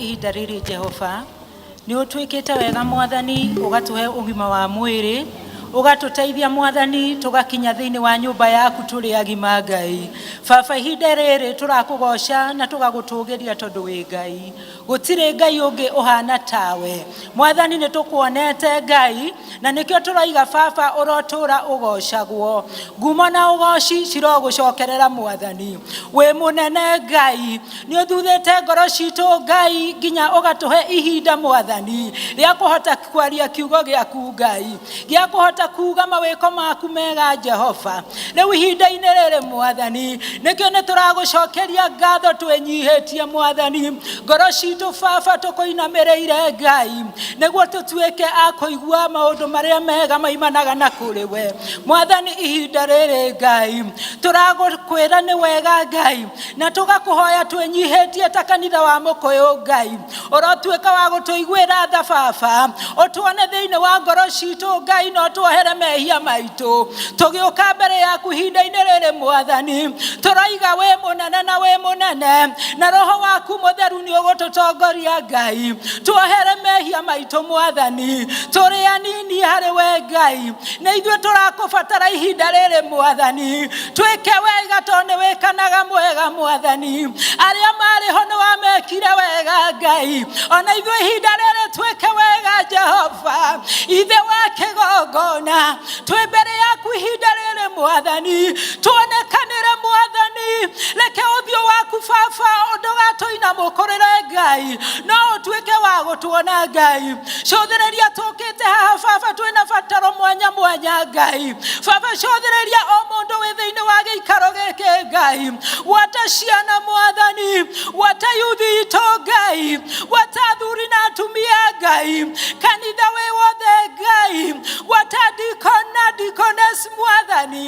Ihinda rĩrĩ Jehova nĩ ũtwĩkĩte wega Mwathani, ũgatũhe ũgima wa mwĩrĩ, ũgatũteithia Mwathani, tũgakinya thĩinĩ wa nyũmba yaku tũrĩ agima. Ngai Baba, ihinda rĩrĩ tũrakũgoca na tũgagũtũgĩria tondũ wĩ Ngai. Gũtirĩ Ngai ũngĩ ũhana tawe Mwathani. Nĩ tũkuonete Ngai, na nĩkĩo tũroiga, Baba, ũrotũra ũgocagwo. Ngumo na ũgoci cirogũcokerera Mwathani. Wĩ mũnene Ngai, nĩ ũthuthĩte ngoro citũ Ngai, nginya ũgatũhe ihinda Mwathani rĩa kũhota kwaria kiugo gĩaku Ngai, gĩa kũhota kuga mawĩko maku mega Jehova. Rĩu ihinda-inĩ rĩrĩ Mwathani, nĩkĩo nĩ tũragũcokeria ngatho twĩnyihĩtie Mwathani. Ngoro citũ Baba tũkũinamĩrĩire Ngai, nĩguo tũtuĩke a kũigua maũndũ marĩa mega maimanaga na kũrĩ we Mwathani. Ihinda rĩrĩ Ngai, tũragũkwĩra nĩ wega Ngai, na tũgakũhoya twĩnyihĩtie ta kanitha wa Mũkũyũ. Ngai, ũrotuĩka wa gũtũiguĩra tha Baba, ũtuone thĩinĩ wa ngoro citũ Ngai, no tuohere mehia maitũ. Tũgĩũka mbere yaku ihinda-inĩ rĩrĩ Mwathani, tũroiga wĩ mũnene na wĩ mũnene, na Roho waku Mũtheru nĩ ũgũtũtongoria. Ngai, tuohere mehia maitũ Mwathani, tũrĩ anini harĩ we Ngai, nĩ ithuĩ tũrakũbatara ihinda rĩrĩ Mwathani. Twĩke wega tondũ nĩ wĩkanaga mwega Mwathani. Arĩa marĩ ho nĩ wamekire wega Ngai, ona ithuĩ ihinda rĩrĩ twĩke wega. Jehova Ithe wa kĩgongona, twĩ mbere yaku ihinda rĩrĩ Mwathani, tuonekanĩre Mwathani. Reke ũthiũ waku Baba ndũgatũinamũkũrĩre Ngai, no ũtuĩke wa gũtuona. Ngai, cũthĩrĩria tũkĩte haha Baba, twĩna bataro mwanya mwanya. Ngai Baba, cũthĩrĩria o mũndũ wĩ thĩinĩ wa gĩikaro gĩkĩ. Ngai, gwata ciana Mwathani, gwata yuthi itũ Ngai, gwata athuri na atumia Ngai, kanitha wĩ wothe Ngai, gwata deacon na deaconess Mwathani,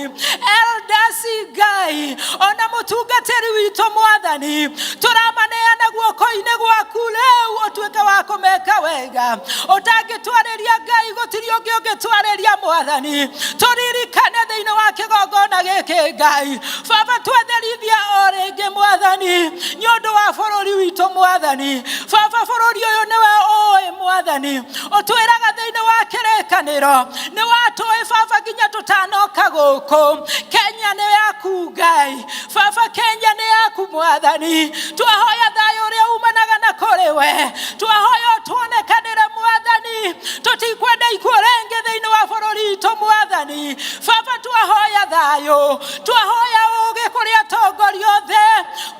elders Ngai, ona mũtungatĩri witũ Mwathani, tũramaneana guoko-inĩ gwaku rĩu, ũtuĩke wa kũmeka wega. Ũtangĩtwarĩria Ngai, gũtirĩ ũngĩ ũngĩtwarĩria Mwathani. Tũririkane thĩinĩ wa kĩgongona gĩkĩ Ngai Baba, twetherithia o rĩngĩ Mwathani, nĩ ũndũ wa bũrũri witũ Mwathani Baba. Bũrũri ũyũ nĩwe ũĩ Mwathani, ũtwĩraga thĩinĩ wa kĩrĩkanĩro nĩ watũĩ Baba nginya tũtanoka gũkũ. Kenya nĩ yaku Ngai Baba, Kenya nĩ yaku Mwathani. Twahoya thayũ ũrĩa umanaga na kũrĩ we, twahoya ũtuonekanĩre Mwathani. Tũtikwenda ikuũ rĩngĩ thĩinĩ wa bũrũri witũ Mwathani Baba. Twahoya thayũ, twahoya ũgĩ kũrĩ atongoria othe,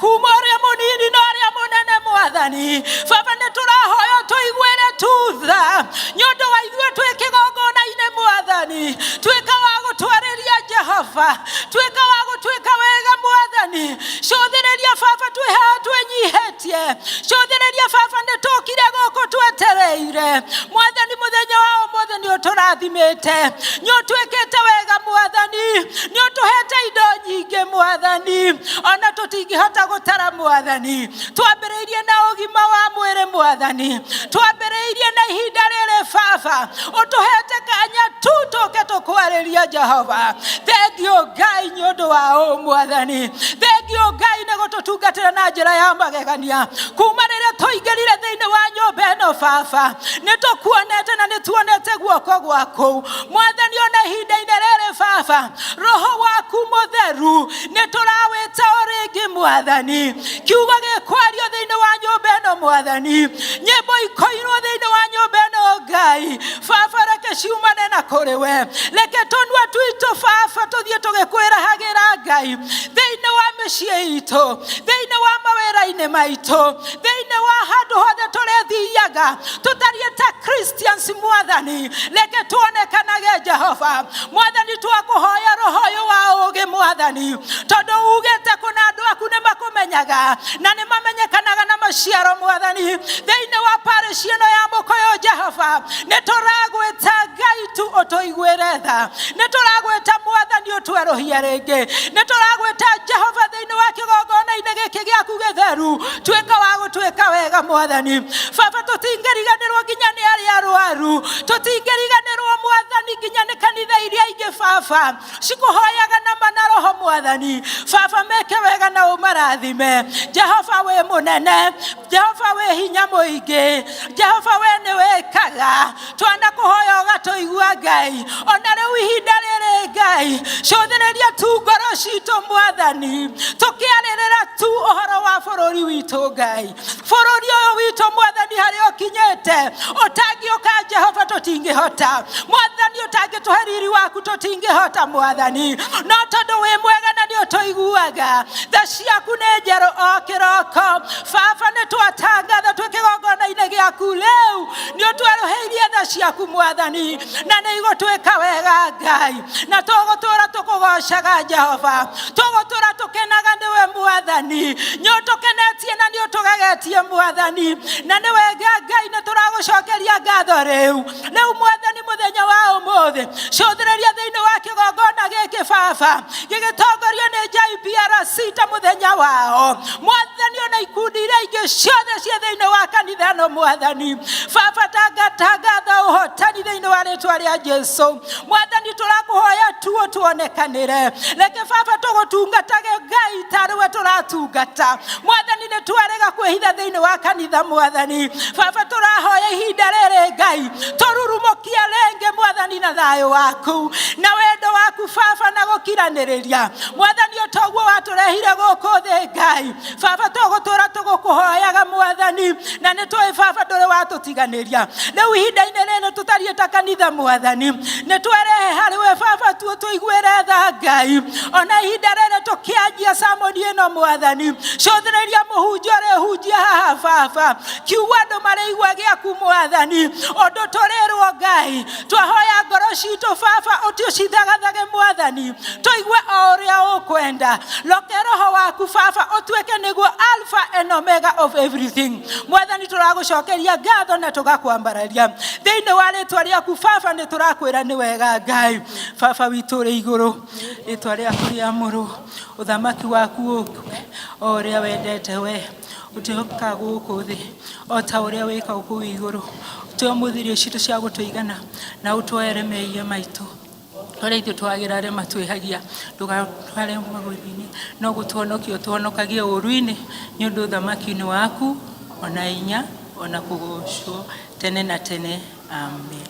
kuma ũrĩa mũnini na ũrĩa mũnene. Mwathani Baba, nĩ tũrahoya tũiguĩre tutha nĩ ũndũ wa ithuĩ twĩ kĩgongona-inĩ Mwathani. Tuĩka wa gũtwarĩria Jehova, tuĩka wa gũtuĩka wega Mwathani. Cũthĩrĩria Baba, twĩ haha twĩnyihĩtie. Cũthĩrĩria Baba, nĩ tũkire gũkũ twetereire Mwathani. Mũthenya wa ũmũthĩ nĩ ũtũrathimĩte, nĩ ũtwĩkĩte wega Mwathani, nĩ ũtũhete indo nyingĩ Mwathani, ona tũtingĩhota gũtara Mwathani. Twambĩrĩirie na ũgima wa mwĩrĩ Mwathani, twambĩrĩirie na ihinda rĩrĩ Baba, ũtũhete kanya tu tũke tũkwarĩria Jehova. Thengiũ Ngai nĩ ũndũ wa ũũ Mwathani, thengiũ Ngai nĩ gũtũtungatĩra na njĩra ya magegania. Kuma rĩrĩa tũingĩrire thĩinĩ wa nyũmba ĩno Baba, nĩ tũkuonete na nĩ tuonete guoko gwaku Mwathani. Ona ihinda-inĩ rĩrĩ Baba, Roho waku Mũtheru nĩ tũrawĩta o rĩngĩ Mwathani. Kiugo gĩkwario thĩinĩ wa nyũmba ĩno Mwathani, nyĩmbo ikoinwo thĩinĩ wa nyũmba ĩno Ngai Baba, reke ciumane na kũrĩ we. Reke tũnua twitũ Baba tũthiĩ tũgĩkwĩrahagĩra Ngai, thĩinĩ wa mĩciĩ itũ, thĩinĩ wa mawĩra-inĩ maitũ, thĩinĩ wa handũ hothe tũrĩthiaga tũtariĩ ta Christians Mwathani. Reke tuonekanage Jehova. Mwathani, twakũhoya roho ũyũ wa ũũgĩ Mwathani, tondũ ugĩte kũna andũ aku nĩ makũmenyaga na nĩ mamenyekanaga na maciaro. Mwathani, thĩinĩ wa parish ĩno ya Mũkũyũ Jehova, nĩ tũragwĩta Ngai tu ũtũiguĩre tha. Nĩ tũragwĩta Mwathani ũtwerũhie rĩngĩ. Nĩ tũragwĩta Jehova thĩinĩ wa kĩgongona-inĩ gĩkĩ gĩaku gĩtheru, tuĩka wa gũtuĩka wega Mwathani Baba. Tũtingĩriganĩrwo nginya nĩ arĩa arwaru, tũtingĩriganĩrwo Mwathani nginya nĩ kanitha iria ingĩ Baba cikũhoyaga na ma na roho. Mwathani. Baba meke wega na ũmarathime. Jehova wĩ mũnene, Jehova wĩ hinya mũingĩ, Jehova we nĩ wĩkaga. Twana kũhoya ũgatũigua Ngai, ona rĩu ihinda rĩrĩ Ngai, cũthĩrĩria tu ngoro citũ Mwathani, tũkĩarĩrĩra tu ũhoro wa bũrũri witũ Ngai. Bũrũri ũyũ witũ Mwathani harĩa ũkinyĩte, ũtangĩũka Jehova tũtingĩhota. Mwathani ũtangĩtũhe riri waku tũtingĩhota Mwathani, no tondũ wĩ mwega na nĩ ũtũiguaga, tha ciaku nĩ njerũ o kĩroko. Baba nĩ twatangatha twĩ kĩgongona-inĩ gĩaku rĩu, nĩ ũtwerũhĩirie tha ciaku Mwathani, na nĩ igũtwĩka wega Ngai, na tũgũtũra tũkũgocaga Jehova, tũgũtũra tũkenaga nĩwe Mwathani. Nĩ ũtũkenetie na nĩ ũtũgegetie Mwathani, na nĩ wega Ngai, nĩ tũragũcokeria ngatho rĩu. Rĩu Mwathani mũthenya wa ũmũthĩ, cũthĩrĩria thĩinĩ wa kĩgongona gĩkĩ Baba, gĩgĩtongorio nĩ JPRC ta mũthenya wao Mwathani, ona ikundi iria ingĩ ciothe ciĩ thĩinĩ wa kanitha ĩno Mwathani. Baba tangatha ũhotani thĩinĩ wa rĩtwa rĩa Jesu. Mwathani tũrakũhoya tu ũtuonekanĩre, reke Baba tũgũtungatage Ngai tarĩ we tũratungata. Mwathani nĩ twarega kwĩhitha thĩinĩ wa kanitha Mwathani. Baba tũrahoya ihinda rĩrĩ Ngai, tũrurumũkie rĩngĩ Mwathani na thayũ waku na wendo waku Baba na gũkiranĩrĩria Mwathani, ũtoguo watũrehire gũkũ thĩ Ngai. Baba tũgũtũra tũgũkũhoyaga Mwathani, na nĩ tũĩ Baba ndũrĩ watũtiganĩria. Rĩu ihinda-inĩ rĩrĩ tũtariĩ ta kanitha Mwathani, nĩ twerehe harĩ we Baba tu ũtũiguĩre tha Ngai. Ona ihinda rĩrĩ tũkĩanjia sermon ĩno Mwathani, cũthĩrĩria mũhunjia ũrĩhunjia haha Baba, kiugo andũ marĩigua gĩaku Mwathani, ũndũ tũrĩrwo Ngai. Twahoya ngoro citũ Baba ũtũcithagathage Mwathani, tũigue o ũrĩa ũkwenda. Roke roho waku Baba ũtuĩke nĩguo Alpha and Omega of everything. Mwathani tũragũcokeria ngatho na tũgakwambararia thĩinĩ wa rĩtwa rĩaku Baba, nĩ tũrakwĩra nĩ wega Ngai. Baba witũ ũrĩ igũrũ, rĩtwa rĩaku rĩamũrwo, ũthamaki waku ũke o ũrĩa wendete we, ũtuĩka gũkũ thĩ o ta ũrĩa wĩkaga kũu igũrũ. Ũtũhe ũmũthĩ irio citũ cia gũtũigana, na ũtuohere mehia maitũ ũrĩa ithuĩ twagĩra arĩa matwĩhagia, ndũgatware magerio-inĩ, no gũtũhonokia ũtũhonokagie ũũru-inĩ, nĩ ũndũ ũthamaki-inĩ waku, ona hinya, ona kũgocwo tene na tene. Amen.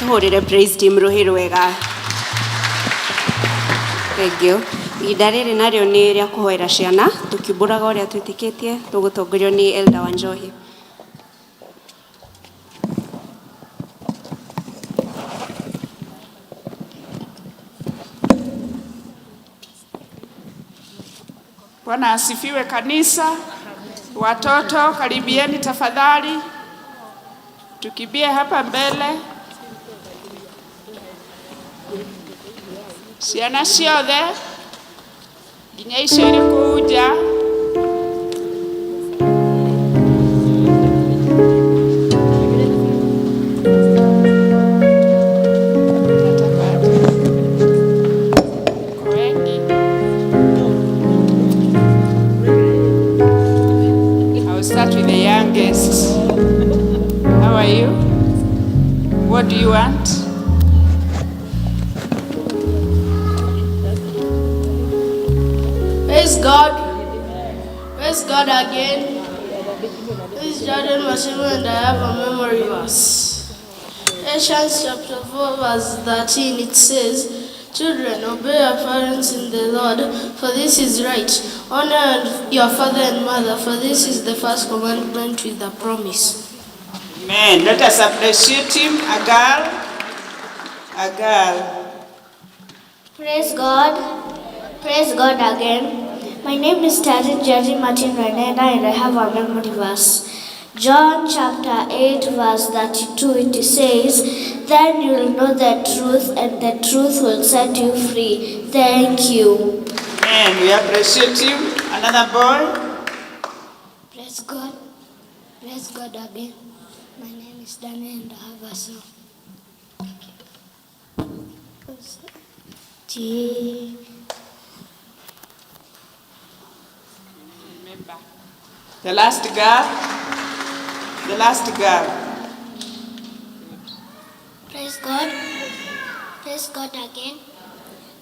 Tuhurire praise team ruhi rwega. Thank you. Ihinda rĩrĩ narĩo nĩ rĩa kũhoera ciana tũkiumbũraga ũrĩa twĩtĩkĩtie tũgũtongorio nĩ Elder Wanjohi. Bwana asifiwe kanisa. Watoto karibieni tafadhali, tukibie hapa mbele. Ciana ciothe nginya icio irĩ kũu nja. Nataka aje. Wengi. I will start with the youngest. How are you? What do you want? Praise God. Praise God again. This is Jordan Mashimu and I have a memory verse. Ephesians chapter 4 verse 13, it says, Children, obey your parents in the Lord, for this is right. Honor your father and mother, for this is the first commandment with a promise. Amen. Let us appreciate him. A girl. A girl. Praise God. Praise God again. My name is Tarin Jerry Martin Renena and I have a memory verse. John chapter 8 verse 32, it says, Then you will know the truth and the truth will set you free. Thank you. Amen. We appreciate him. Another boy. Praise God. Praise God again. My name is Daniel and I have a song. Thank you. Remember. The last girl. The last girl. Praise God. Praise God again.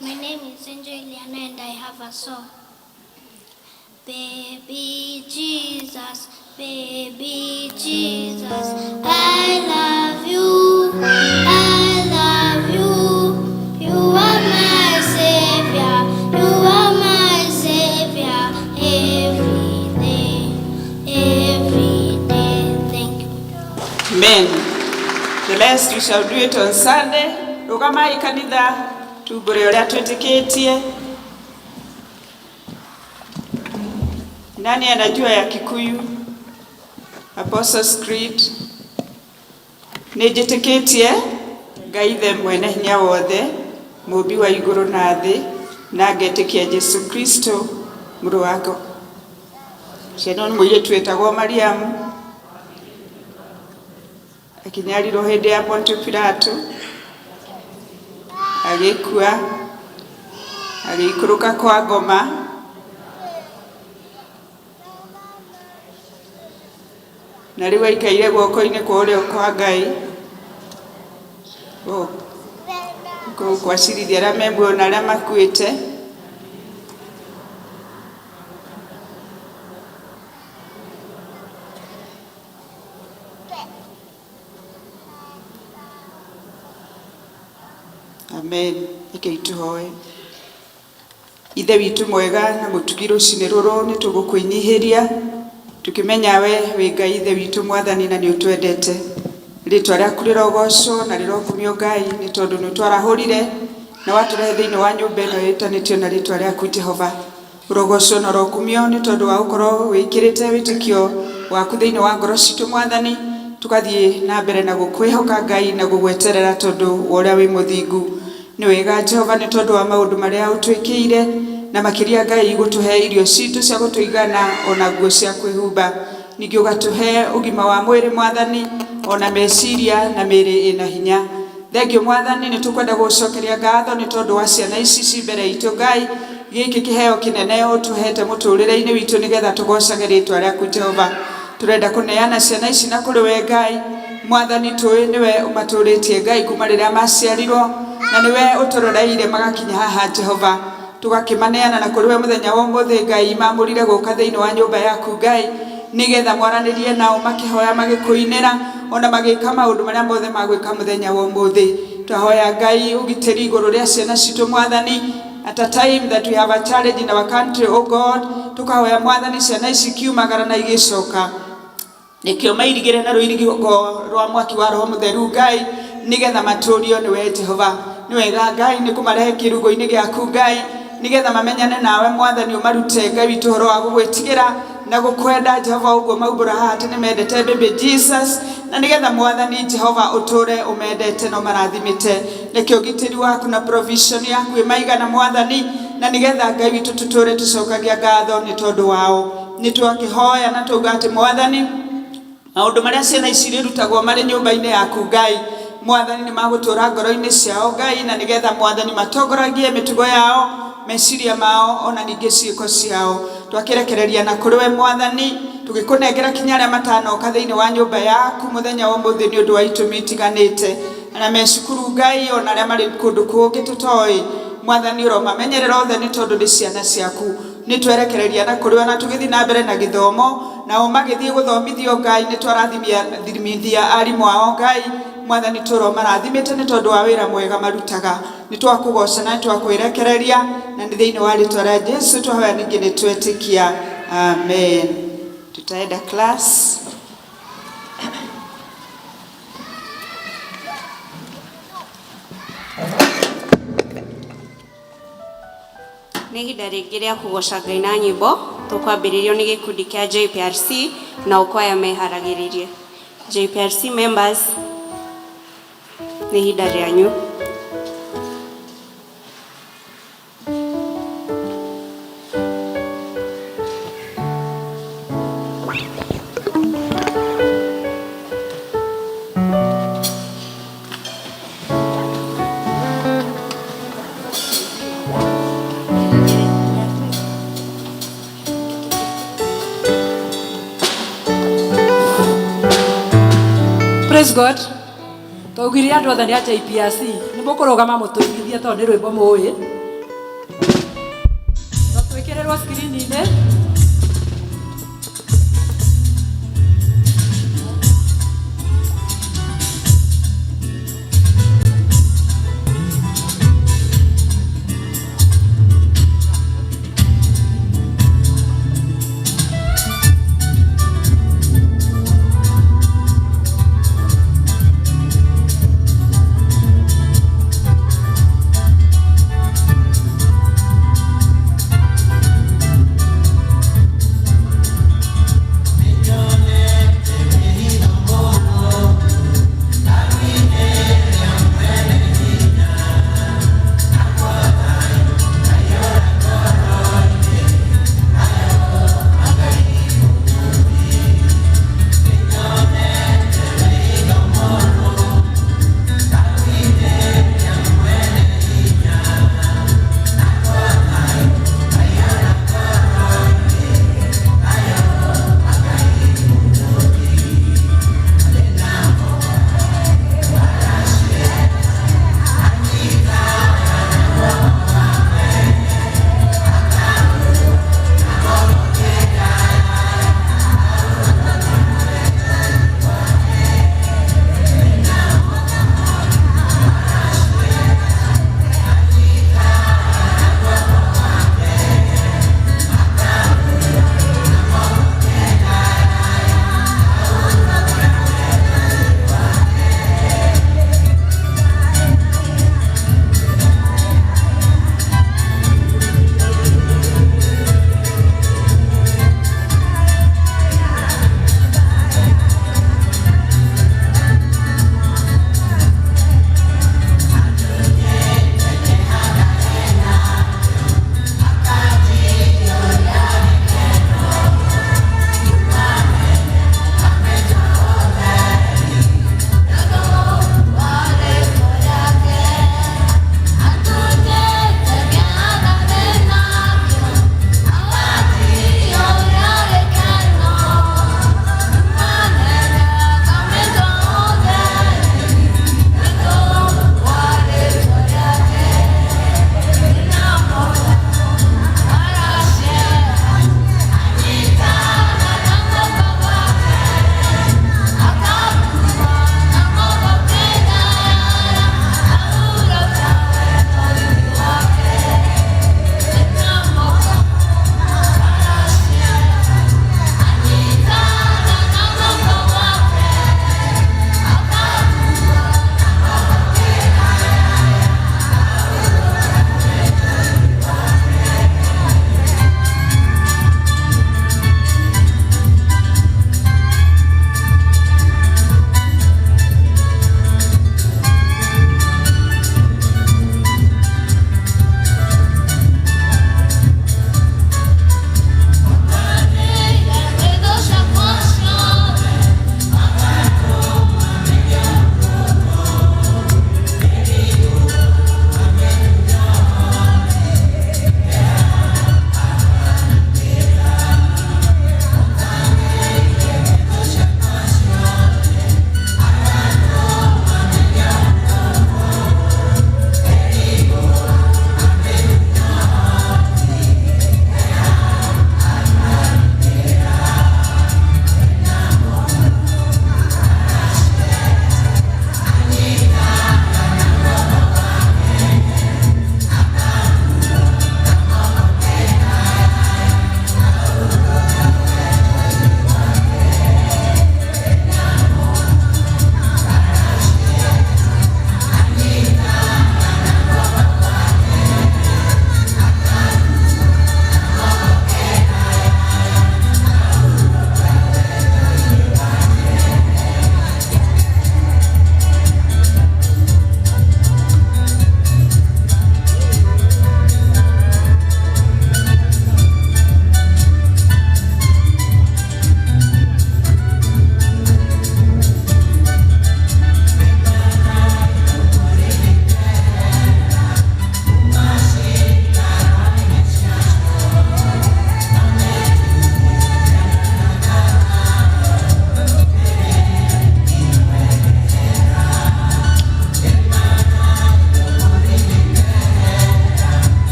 My name is Angel Eliana and I have a song. Baby Jesus, baby Jesus, I love you, I love you. You are my savior, you are my savior every day, every day. Thank you. Amen. The rest we shall do it on Sunday. Rugamai kanitha tumbure uria twitikitie. Nani anajua ya Kikuyu? Apostles Creed. Nĩnjĩtĩkĩtie Ngai Ithe mwene hinya wothe, mũũmbi wa igũrũ na thĩ, na ngetĩkia Jesũ Kristo mũrũ wake. Ciana nĩ mũirĩtu wĩtagwo Mariamu, akĩnyarirwo hĩndĩ ya Pontio Pilato, agĩkua, agĩikũrũka kwa ngoma, na rĩu aikaire guoko-inĩ kwa ũrĩo kwa Ngai kũu gwacirithia arĩa me muoyo na arĩa makuĩte. Amen. Rekei tuhoe. Ithe witũ mwega na mũtugi rũcinĩ rũrũ nĩ tũgũkwĩnyihĩria tukĩmenya we wĩ Ngai Ithe witũ mwathani na nĩ ũtwendete. Rĩtwa rĩaku rĩrogocwo na rĩrokumio Ngai nĩ tondũ nĩ ũtwarahũrire na watũrehe thĩinĩ wa nyũmba ĩno ĩtanĩtio na rĩtwa rĩaku Jehova. Ũrogocwo na ũrokumio nĩ tondũ wa gũkorwo wĩkĩrĩte wĩtĩkio waku thĩinĩ wa ngoro citũ mwathani, tũgathiĩ na mbere na gũkwĩhoka Ngai na gũgweterera tondũ wa ũrĩa wĩ mũthingu. Nĩ wega Jehova nĩ tondũ wa maũndũ marĩa ũtwĩkĩire na makĩria Ngai gũtũhe irio citũ cia gũtũigana ona nguo cia kwĩhumba. Ningĩ ũgatũhe ũgima wa mwĩrĩ mwathani ona meciria na mĩĩrĩ ĩna hinya. Thengio mwathani nĩ tũkwenda gũcokeria ngatho nĩ tondũ wa ciana ici ci mbere itũ Ngai, gĩkĩ kĩheo kĩnene ũtũhete mũtũrĩre-inĩ witũ nĩgetha tũgocage rĩtwa rĩaku Jehova. Tũrenda kũneana ciana ici na kũrĩ we Ngai, mwathani tũĩ nĩwe ũmatũrĩtie Ngai kuma rĩrĩa maciarirwo na nĩwe ũtũroreire magakinya haha Jehova. Tũgakĩmaneana na kũrĩ we mũthenya wa ũmũthĩ Ngai mamũrire gũka thĩinĩ wa nyũmba yaku Ngai nĩgetha mwaranĩrie nao makĩhoya magĩkũinĩra Ona magĩka maũndũ marĩa mothe magwĩka mũthenya wa ũmũthĩ. Twahoya Ngai ũgitĩri igũrũ rĩa ciana citũ Mwathani, at a time that we have a challenge in our country, oh God, tukahoya Mwathani ciana ici kiumagara na igĩcoka, nĩkĩo mairigĩre na rũirigo rwa mwaki wa Roho Mũtheru Ngai, nĩgetha matũrio nĩwe Jehova. Nĩ wega Ngai nĩ kũmarehe kĩrugo-inĩ gĩaku Ngai, nĩgetha mamenyane nawe Mwathani, ũmarute Ngai witũ ũhoro wa gũgwĩtigĩra na gũkwenda Jehova, ũguo maumbũra haha atĩ nĩmendete baby Jesus, na nĩgetha Mwathani Jehova ũtũre ũmendete na ũmarathimĩte. Reke ũgitĩri waku na provision yaku ĩmaigana Mwathani, na nĩgetha Ngai witũ tũtũre tũcokagia ngatho nĩ tondũ wao. Nĩ twakĩhoya na twauga atĩ Mwathani, maũndũ marĩa ciana ici irĩrutagwo marĩ nyũmba-inĩ yaku Ngai, Mwathani nĩ magũtũra ngoro-inĩ ciao Ngai, na nĩgetha Mwathani matongoragie mĩtugo yao, meciria mao, ona ningĩ ciĩko ciao. Twakĩrekereria na kũrĩ we Mwathani, tũgĩkũnengera kinya arĩa matanoka thĩinĩ wa nyũmba yaku mũthenya wa ũmũthĩ nĩ ũndũ wa itũmi itiganĩte, arĩa me cukuru Ngai, ona arĩa marĩ kũndũ kũngĩ tũtoĩ, Mwathani ũromamenyerera othe nĩ tondũ nĩ ciana ciaku. Nĩ twerekereria na kũrĩ we na tũgĩthiĩ na mbere na gĩthomo, nao magĩthiĩ gũthomithio Ngai, nĩ twarathimithia arimũ ao Ngai, Mwathani tũro marathimĩte nĩ tondũ wa wĩra mwega marutaga. Nĩ twakũgoca na nĩ twakwĩrekereria, na nĩ thĩinĩ wa rĩtwa rĩa Jesu twahoya ningĩ nĩ twetĩkia, amen. Tutaenda class. Nĩ ihinda rĩngĩ rĩa kũgoca Ngai na nyĩmbo. Tũkwambĩrĩrio nĩ gĩkundi kĩa JPRC na ũkwaya meharagĩrĩrie. JPRC members, nĩ ihinda rĩanyu. Praise God. Twaugire andũ othe nĩ a JPRC nĩ mũkũrũgama mũtũiguithie tondũ nĩ rwĩmbo mũĩ. No twĩkĩrĩrwo screen-inĩ.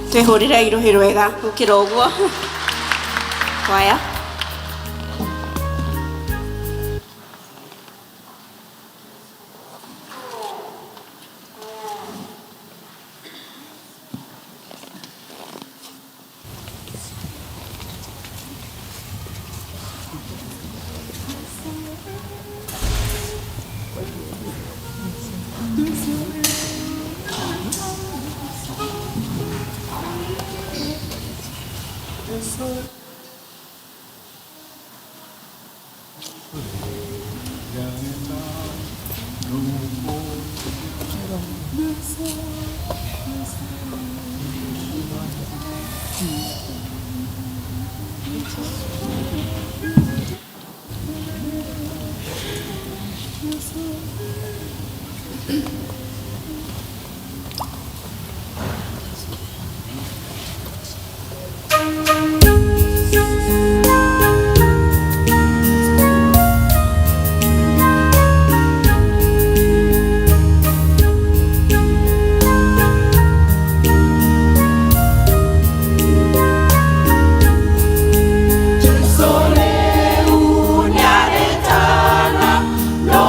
Twihurire iruhi rwega gukira uguo kwaya. Nyaretana, no,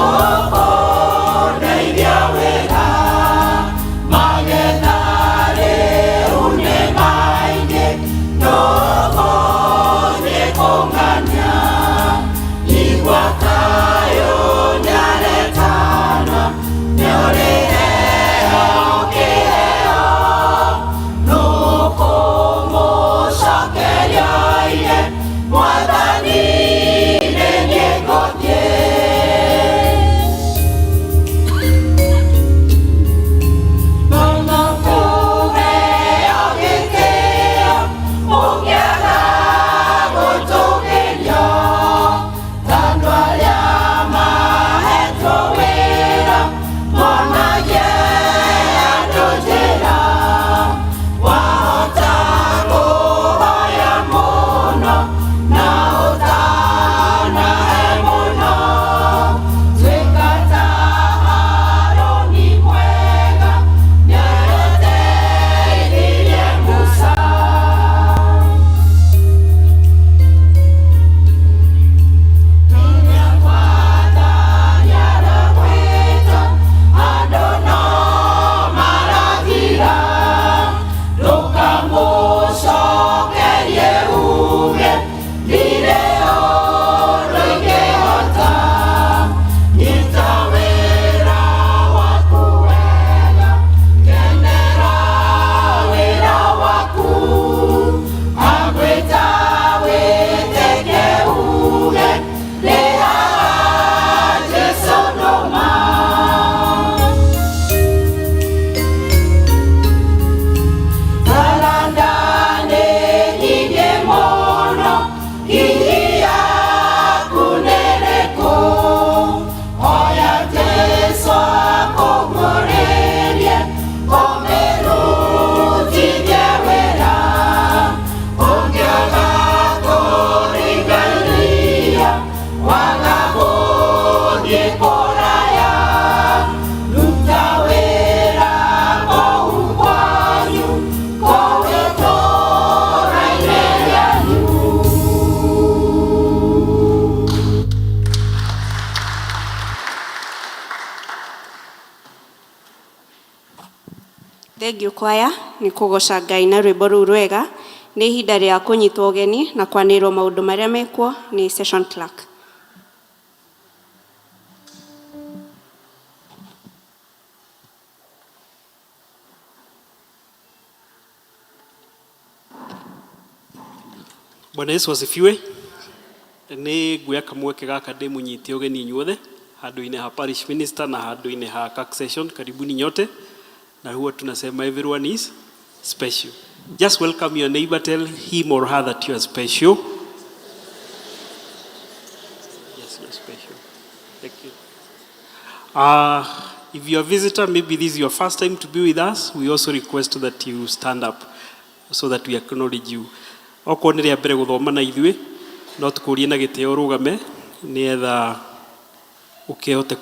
Thengiũ kwaya nĩ kũgoca Ngai na rwĩmbo rũu rwega. Nĩ ihinda rĩa kũnyitwo ũgeni na kwanĩrwo maũndũ marĩa mekuo nĩ session clerk. Bwana Yesu asifiwe. Nĩ nguoya kamweke gaka ndĩmũnyite ũgeni inyuothe handũ-inĩ ha parish minister na handũ-inĩ ha CAC session. Karibuni nyote, na huwa tunasema everyone is special. Just welcome your neighbor, tell him or her that you are special. Yes, you are special. Thank you. If you are a visitor, maybe this is your first time to be with us, we also request that you stand up so that we acknowledge you. Okorwo nĩ rĩa mbere gũthoma na ithuĩ, no tũkũrie na gĩtĩo ũrũgame nĩgetha ũkĩhote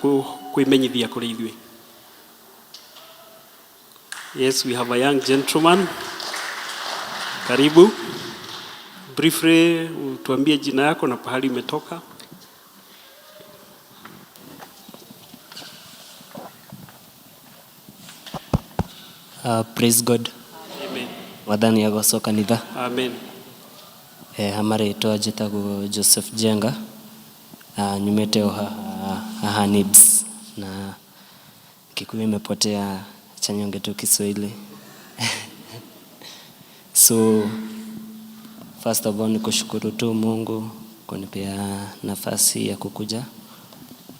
kwĩmenyithia kũrĩ ithuĩ. Yes, we have a young gentleman. Karibu. Briefly, tuambie jina yako na pahali umetoka. Praise God. Amen. Mwathani agocwo kanitha. Amen. Ha marĩtwa njĩtagwo Joseph Jenga na nyumĩte o haha haha Nibs, na Kikuyu imepotea, acha niongee tu Kiswahili. So first of all ni kushukuru tu Mungu kunipea nafasi ya kukuja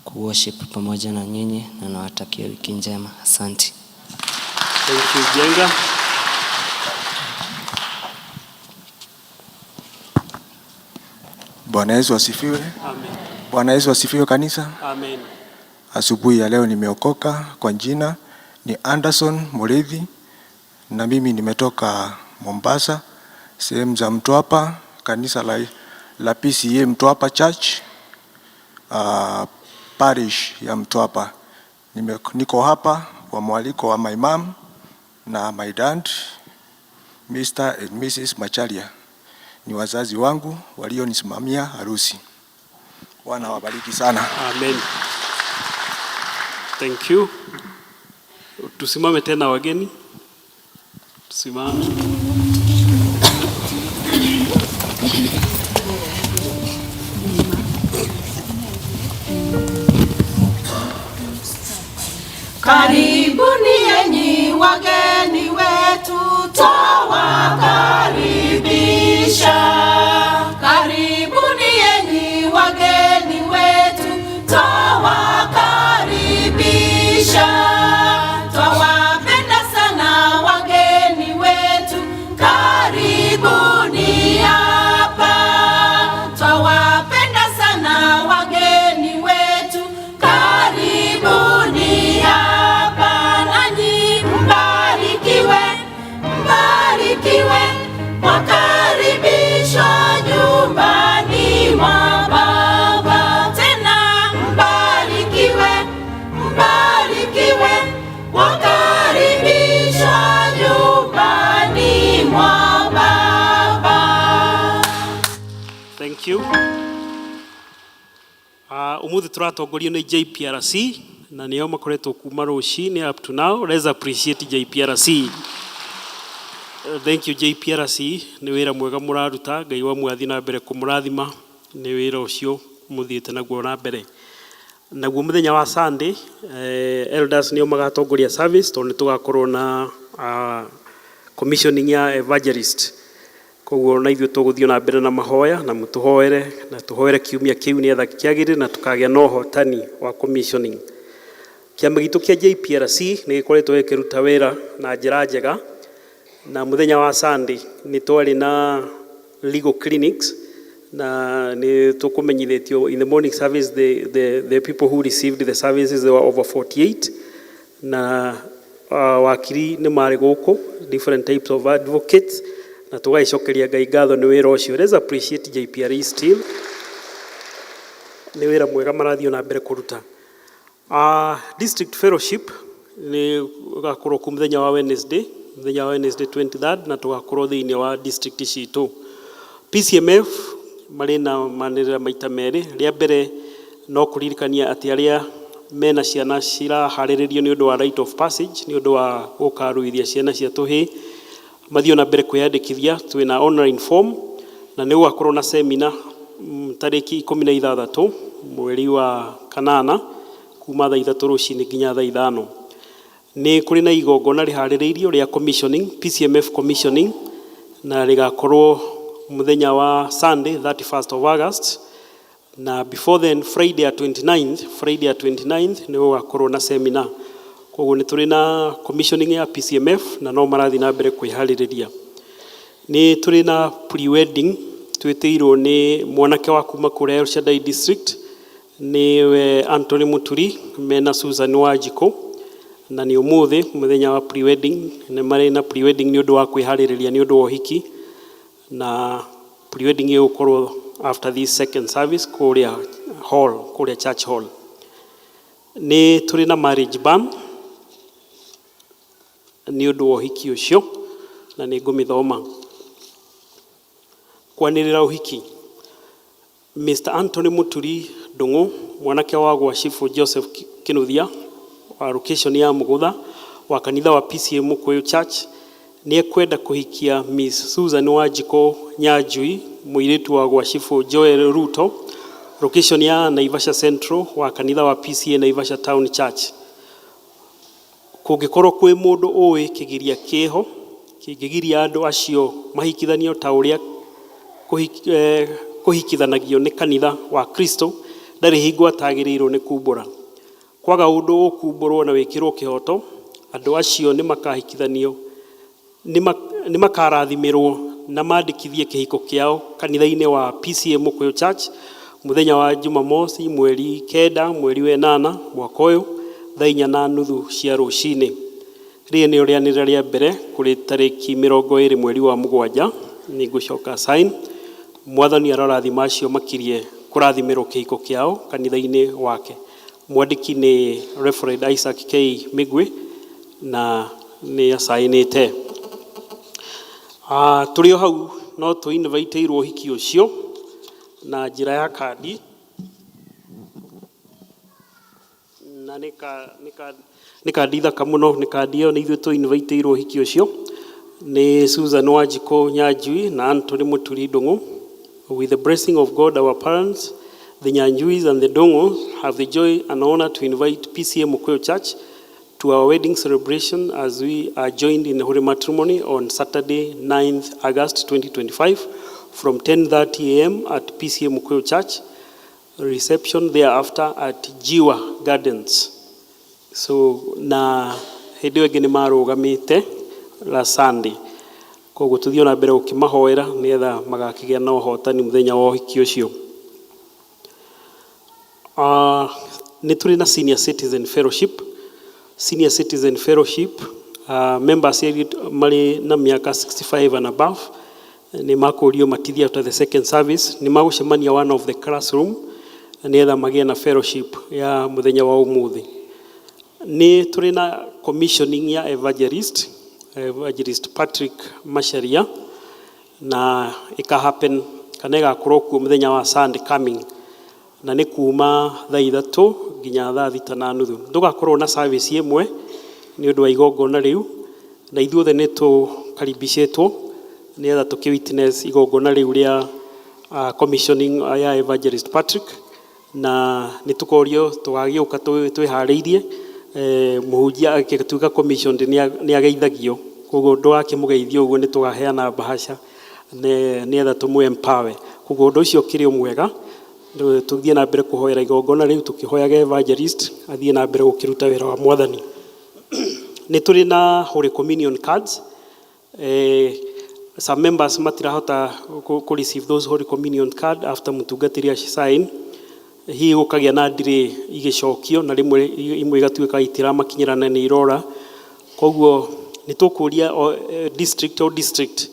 kuworship pamoja na nyinyi na nawatakia wiki njema. Asante. Thank you, Jenga. Bwana Yesu asifiwe. Amen. Bwana Yesu asifiwe kanisa. Amen. Asubuhi ya leo nimeokoka. Kwa jina ni Anderson Muridhi na mimi nimetoka Mombasa, sehemu za Mtwapa, kanisa la PCEA Mtwapa Church, parish ya Mtwapa. Niko hapa kwa mwaliko wa my mom na my dad, Mr. and Mrs. Macharia. Ni wazazi wangu walionisimamia harusi. Bwana wabariki sana. Amen. Thank you. Tusimame tena wageni. Tusimame. Karibuni enyi wageni wetu, twawakaribisha. Karibuni enyi wageni wetu, twawakaribisha. Twawapenda sana wageni wetu, karibuni hapa. Twawapenda sana wageni wetu, karibuni hapa. Nanyi mbarikiwe, mbarikiwe, mwakaribishwa nyumbani mwa Baba. Tena mbarikiwe, mbarikiwe, mwakaribishwa nyumbani mwa Baba. Thank you. Umuthi turatongorio nĩ JPRC na nĩo makoretwo kuma rũcinĩ up to now. Let's appreciate JPRC. Thank you JPRC, nĩ wĩra mwega mũraruta. Ngai wa mwathi na mbere kũmũrathima nĩ wĩra ũcio mũthiĩte naguo na mbere. Naguo mũthenya wa Sunday, elders nĩo magatongoria service tondũ nĩ tũgakorwo na commissioning ya evangelist. Koguo na ithuĩ tũgũthiĩ na mbere na mahoya na mũtũhoere na tũhoere kiumia kĩu nĩgetha kĩagĩrĩre na tũkagĩa na ũhotani wa commissioning. Kĩama gitũ kĩa JPRC nĩ gĩkoretwo gĩkĩruta wĩra na njĩra njega, na mũthenya wa Sunday nĩ twarĩ na legal clinics na nĩ tũkũmenyithĩtio in the morning service the people who received the services, they were over 48, na wakiri nĩ marĩ gũkũ, different types of advocates, na tũgagĩcokeria Ngai ngatho nĩ wĩra ũcio. Let's appreciate JPRE still, nĩ wĩra mwega marathiĩ na mbere kũruta. District fellowship nĩ ũgakorwo kũ mũthenya wa Wednesday, mũthenya wa Wednesday 23rd, na tũgakorwo thĩinĩ wa district citũ. PCMF marĩ na manĩrĩra maita merĩ. Rĩa mbere no kũririkania atĩ arĩa mena ciana ciraharĩrĩrio nĩ ũndũ wa rite of passage, nĩ ũndũ wa gũkaruithia ciana cia tũhĩĩ, mathiĩ na mbere kwĩyandĩkithia. Twĩna online form na nĩ gũgakorwo na seminar tarĩki 16 mweri wa kanana kuma thaa 3 rũcinĩ nginya thaa 5. Nĩ kũrĩ na igongona rĩharĩrĩirio rĩa commissioning, PCMF commissioning, na rĩgakorwo mũthenya wa Sunday 31st of August, na before then Friday ya 29th, Friday ya 29th nĩ gũgakorwo na seminar. Koguo nĩ tũrĩ na commissioning ya PCMF na no marathiĩ na mbere kwĩharĩrĩria. Nĩ tũrĩ na pre-wedding twĩtĩirwo nĩ mwanake wa kuma kũrĩa El Shaddai district, nĩwe Anthony Muturi mena Susan Wanjikũ, na nĩ ũmũthĩ mũthenya wa pre-wedding. Nĩ marĩ na pre-wedding nĩ ũndũ wa kwĩharĩrĩria nĩ ũndũ wa ũhiki, na pre-wedding ĩgũkorwo after this second service kũrĩa hall, kũrĩa church hall. Nĩ tũrĩ na marriage ban nĩ ũndũ wa ũhiki ũcio, na nĩ ngũmĩthoma. Kwanĩrĩra ũhiki: Mr. Anthony Muturi Ndung'u, mwanake wa gwa Chifu Joseph Kinuthia wa location ya Mugutha wa kanitha wa PCEA Mukuyu Church, nĩ ekwenda kũhikia Miss Susan Wanjikũ Nyanjui, mũirĩtu wa gwa Chifu Joel Ruto, location ya Naivasha Central wa kanitha wa PCEA Naivasha Town Church. Kũngĩkorwo kwĩ mũndũ ũĩ kĩgiria kĩho kĩngĩgiria andũ acio mahikithanio ta ũrĩa kũhikithanagio nĩ kanitha wa Kristo, ndarĩ hingo atagĩrĩirwo nĩ kumbũra. Kwaga ũndũ ũkumbũrwo na wĩkĩrwo kĩhoto, andũ acio nĩ makahikithanio, nĩ makarathimĩrwo na mandĩkithie kĩhiko kĩao kanitha-inĩ wa PCEA Mukuyu Church mũthenya wa Jumamosi mweri 9 mweri wa ĩnana mwaka ũyũ thaa 4:30 cia rũcinĩ. Rĩrĩ nĩrĩo rĩanĩrĩra rĩa mbere kũrĩ tarĩki 20 mweri wa mũgwanja. Nĩ ngũcoka sign. Mwathani arorathima acio makirie kũrathimĩrwo kĩhiko kĩao kanitha-inĩ wake. Mwandĩki nĩ Reverend Isaac K Migwi na nĩ acainĩte. Tũrĩ o hau no tũ inviteirwo ũhiki ũcio na njĩra ya kandi, na nĩ kandi thaka mũno. Nĩ kandi ĩyo nĩ ithuĩ tũ inviteirwo ũhiki ũcio, nĩ Susan Wanjikũ Nyanjui na Anthony Muturi Ndung'u. With the blessing of God, our parents, the Nyanjuis and the Ndung'us, have the joy and honor to invite PCEA Mukuyu Church to our wedding celebration as we are joined in holy matrimony on Saturday 9th August 2025 from 10:30 a.m. at PCEA Mukuyu Church, reception thereafter at Jiwa Gardens. So na hĩndĩ ĩyo ĩngĩ nĩ marũgamĩte la Sunday, koguo tũthiĩ na mbere gũkĩmahoera nĩgetha magakĩgĩa na ũhotani mũthenya wa ũhiki ũcio. Nĩ tũrĩ na senior citizen fellowship. Senior citizen fellowship members marĩ na mĩaka 65 and above nĩ makũrio matithie after the second service, nĩ magũcemania one of the classroom nĩgetha magĩe na fellowship ya mũthenya wa ũmũthĩ. Nĩ tũrĩ na commissioning ya evangelist Patrick Macharia, na ĩka happen kana ĩgakorwo kuo mũthenya wa Sunday coming, na nĩ kuma thaa 3 nginya thaa 6:30. Ndũgakorwo na service ĩmwe nĩ ũndũ wa igongona rĩu, na ithuothe nĩ tũkaribicĩtwo nĩgetha tũkĩ witness igongona rĩu rĩa commissioning ya evangelist Patrick, na nĩ tũkorio tũgagĩũka twĩharĩirie. Mũhunjia agĩtuĩka commissioned nĩ ageithagio, koguo ndũgakĩmũgeithia ũguo, nĩ tũgaheana bahasha nĩgetha tũmũ empower. Koguo ũndũ ũcio ũkĩrĩ o mwega. Tũthiĩ na mbere kũhoera igongona rĩu, tũkĩhoyaga evangelist athiĩ na mbere gũkĩruta wĩra wa Mwathani. Nĩ tũrĩ na Holy Communion cards. Some members matirahota kũ receive those Holy Communion card after mũtungatĩri sign, hihi gũkagĩa na delay igĩcokio, na rĩmwe imwe igatuĩka itiramakinyĩra na nĩ irora. Koguo nĩ tũkũria o district, o district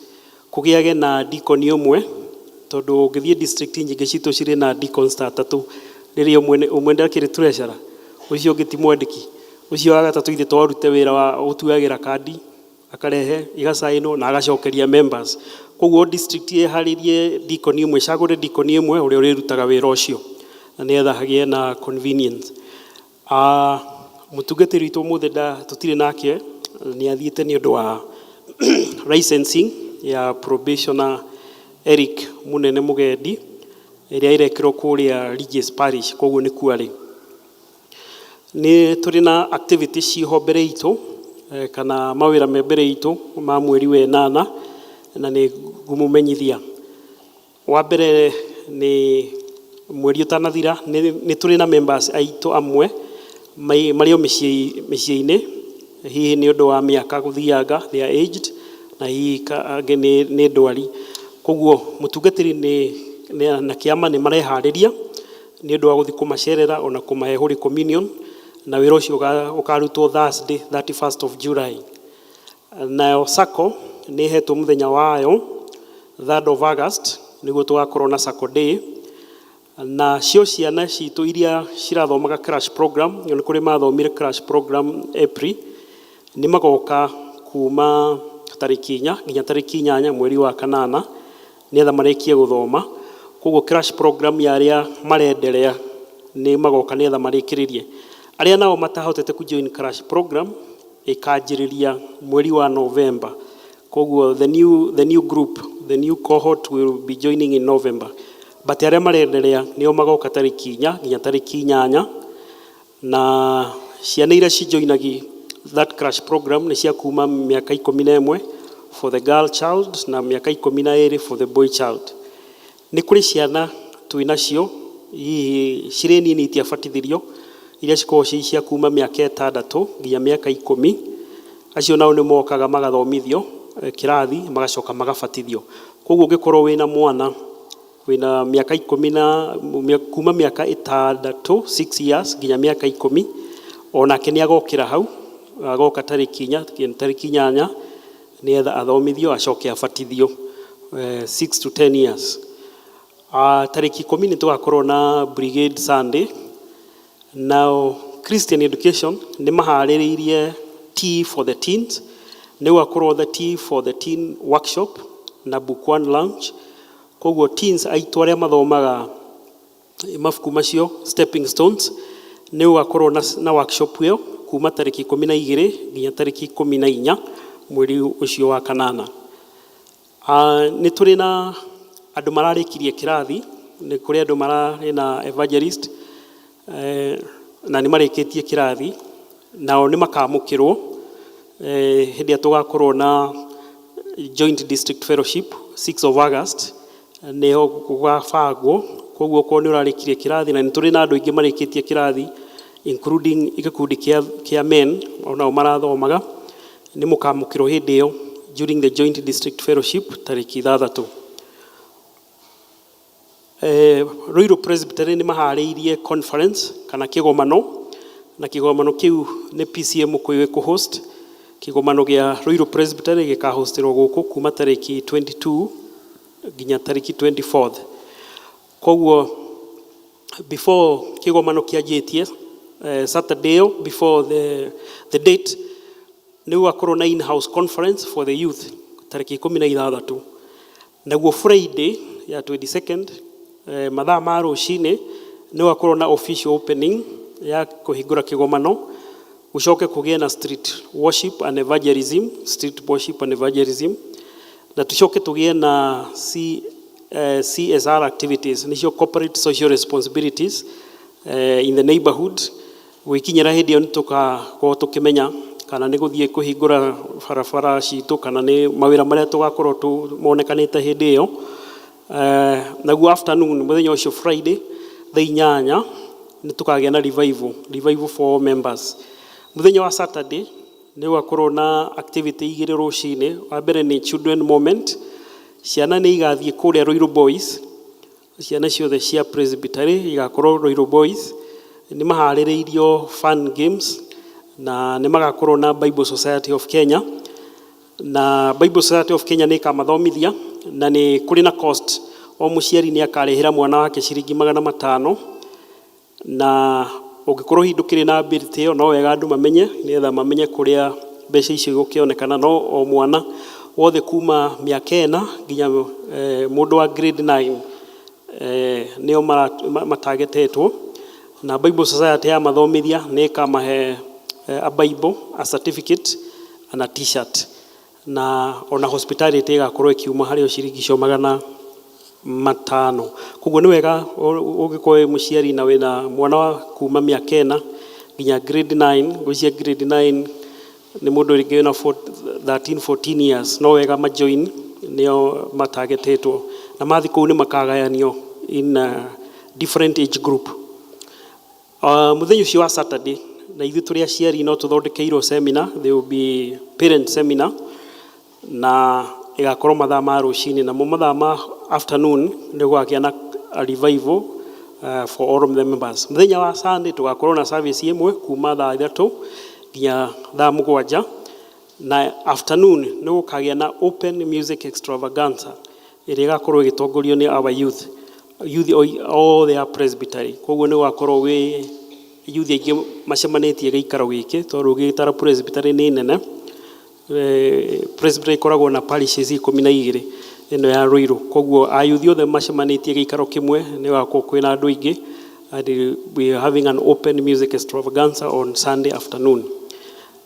kũgĩage na deacon ũmwe, tondũ ũngĩthiĩ district nyingĩ citũ cirĩ na deacons ta atatũ. Rĩrĩa ũmwe ndakĩrĩ treasurer, ũcio ũngĩ ti mwandĩki, ũcio wa gatatũ ithe twarute wĩra wa gũtuagĩra kandi, akarehe igacainwo na agacokeria members. Koguo district ĩharĩrie deacon ĩmwe, ĩcagũre deacon ĩmwe ũrĩa ũrĩrutaga wĩra ũcio na nĩgetha hagĩe na convenience. Mũtungatĩri witũ ũmũthĩ tũtirĩ nake, nĩ athiĩte nĩ ũndũ wa licensing ya probationer Eric Munene Mugendi ĩrĩa ĩrekĩrwo kũrĩa Regis Parish, koguo nĩ kuo arĩ. Nĩ tũrĩ na activities ciho mbere itũ, kana mawĩra me mbere itũ ma mweri wa ĩnana, na nĩ ngũmũmenyithia. Wa mbere nĩ mweri ũtanathira nĩ tũrĩ na members aitũ amwe marĩ o mĩciĩ-inĩ, hihi nĩ ũndũ wa mĩaka gũthianga, they are aged, na hihi angĩ nĩ ndwari. Koguo mũtungatĩri na kĩama nĩ mareharĩria nĩ ũndũ wa gũthiĩ kũmacerera ona kũmahe Holy Communion, na wĩra ũcio ũkarutwo Thursday 31st of July. Nayo SACCO nĩ ĩhetwo mũthenya wayo 3rd of August, nĩguo tũgakorwo na SACCO day. Na cio ciana citũ iria cirathomaga crash program, nĩ kũrĩ mathomire crash program April, nĩ magoka kuma tarĩki 4 nginya tarĩki 8 mweri wa kanana nĩgetha marĩkie gũthoma. Koguo crash program ya arĩa marenderea nĩ magoka nĩgetha marĩkĩrĩrie. Arĩa nao matahotete ku join crash program ĩkanjĩrĩria mweri wa November. Koguo the new group, the new cohort will be joining in November. But arĩa marenderea nĩo magoka tarĩki 4 nginya tarĩki 8, na ciana iria cijoinagi that crash program nĩ cia kuma mĩaka 11 for the girl child na mĩaka 12 for the boy child. Nĩ kũrĩ ciana twĩ nacio hihi cirĩ nini itiabatithirio, iria cikoragwo ci cia kuma mĩaka 6 nginya mĩaka 10. Acio nao nĩ mokaga magathomithio kĩrathi, magacoka magabatithio. Koguo ũngĩkorwo wĩna mwana wĩna mĩaka 10 na kuma mĩaka 6, 6 years nginya mĩaka 10, onake nĩ agokĩra hau, agoka tarĩki 4 tarĩki 8 nĩgetha athomithio acoke abatithio, 6 to 10 years. Tarĩki 10 nĩ tũgakorwo na Brigade Sunday. Now Christian Education nĩ maharĩrĩirie Tea for the Teens. Nĩ gũgakorwo the Tea for the Teen workshop na book one launch. Koguo teens aitũ arĩa mathomaga mabuku macio Stepping Stones, nĩ gũgakorwo na workshop ĩyo kuma tarĩki 12 nginya tarĩki 14 mweri ũcio wa kanana. Nĩ tũrĩ na andũ mararĩkirie kĩrathi, nĩ kũrĩ andũ mararĩ na evangelist, na nĩ marĩkĩtie kĩrathi, nao nĩ makamũkĩrwo hĩndĩ ĩrĩa tũgakorwo na Joint District Fellowship 6 of August, nĩho gũgabangwo. Koguo okorwo nĩ ũrarĩkirie kĩrathi, na nĩ tũrĩ na andũ aingĩ marĩkĩtie kĩrathi including gĩkundi kĩa men onao marathomaga, nĩ mũkamũkĩrwo hĩndĩ ĩyo during the Joint District Fellowship tarĩki 6. Ruiru Presbytery nĩ maharĩirie conference kana kĩgomano, na kĩgomano kĩu nĩ PCM Mũkũyũ ĩkũ-host. Kĩgomano gĩa Ruiru Presbytery gĩkahostĩrwo gũkũ kuma tarĩki 22 nginya tarĩki 24th. Koguo before kĩgomano kĩanjĩtie, Saturday ĩyo before the date, nĩ gũgakorwo na in-house conference for the youth tarĩki 16. Naguo Friday ya 22nd, mathaa ma rũcinĩ, nĩ gũgakorwo na official opening ya kũhingũra kĩgomano, gũcoke kũgĩe na street worship and evangelism, street worship and evangelism, na tucoke tũgĩe na CSR activities, nĩcio corporate social responsibilities in the neighborhood. Gwĩkinyĩra hĩndĩ ĩyo nĩ tũgakorwo tũkĩmenya kana nĩ gũthiĩ kũhingũra barabara citũ kana nĩ mawĩra marĩa tũgakorwo monekanĩte hĩndĩ ĩyo. Naguo afternoon mũthenya ũcio Friday thaa 8 nĩ tũkagĩa na revival, revival for all members. Mũthenya wa Saturday nĩ gũgakorwo na activity igĩrĩ rũcinĩ. Wa mbere nĩ children moment, ciana nĩ igathiĩ kũrĩa Ruiru Boys, ciana ciothe cia Presbytery igakorwo Ruiru Boys, nĩ maharĩrĩirio fun games, na nĩ magakorwo na Bible Society of Kenya, na Bible Society of Kenya nĩ ĩkamathomithia, na nĩ kũrĩ na cost, o mũciari nĩ akarĩhĩra mwana wake ciringi 500. Na ũngĩkorwo hihi ndũkĩrĩ na ability ĩyo, no wega andũ mamenye nĩgetha mamenye kũrĩa mbeca icio igũkĩonekana. No o mwana wothe kuma mĩaka 4 nginya mũndũ wa grade 9 nĩo matagetetwo. Na Bible Society ya mathomithia nĩ ĩkamahe a Bible, a certificate na t-shirt, na ona hospitality ĩgakorwo ĩkiuma harĩ o ciringi icio 500. Koguo nĩ wega ũngĩkorwo wĩ mũciari na wĩna mwana wa kuma mĩaka 4 nginya grade 9. Ngwĩciria grade 9 nĩ mũndũ rĩngĩ wĩna 13 14 years, no wega majoin, nĩo matagetĩtwo, na mathiĩ kũu nĩ makagayanio in different age group. Mũthenya ũcio wa Saturday, na ithuĩ tũrĩ aciari no tũthondekeirwo seminar. There will be parent seminar na ĩgakorwo mathaa ma rũcinĩ, namo mathaa ma afternoon nĩ gũgakĩa na a revival for all of the members. Mũthenya wa Sunday tũgakorwo na service ĩmwe kuma thaa 3 nginya thaa 7, na afternoon nĩ gũkagĩa na open music extravaganza ĩrĩa ĩgakorwo ĩgĩtongorio nĩ our youth othe a presbytery. Koguo nĩ gũgakorwo wĩ youth aingĩ macemanĩtie gĩikaro gĩkĩ, tondũ ũgĩtara presbytery nĩ nene. Presbytery ĩkoragwo na parishes 12, ĩno ya Ruiru. Koguo ayuthi othe macemanĩtie gĩikaro kĩmwe, nĩ gũgakorwo kwĩna andũ aingĩ, and we are having an open music extravaganza on Sunday afternoon.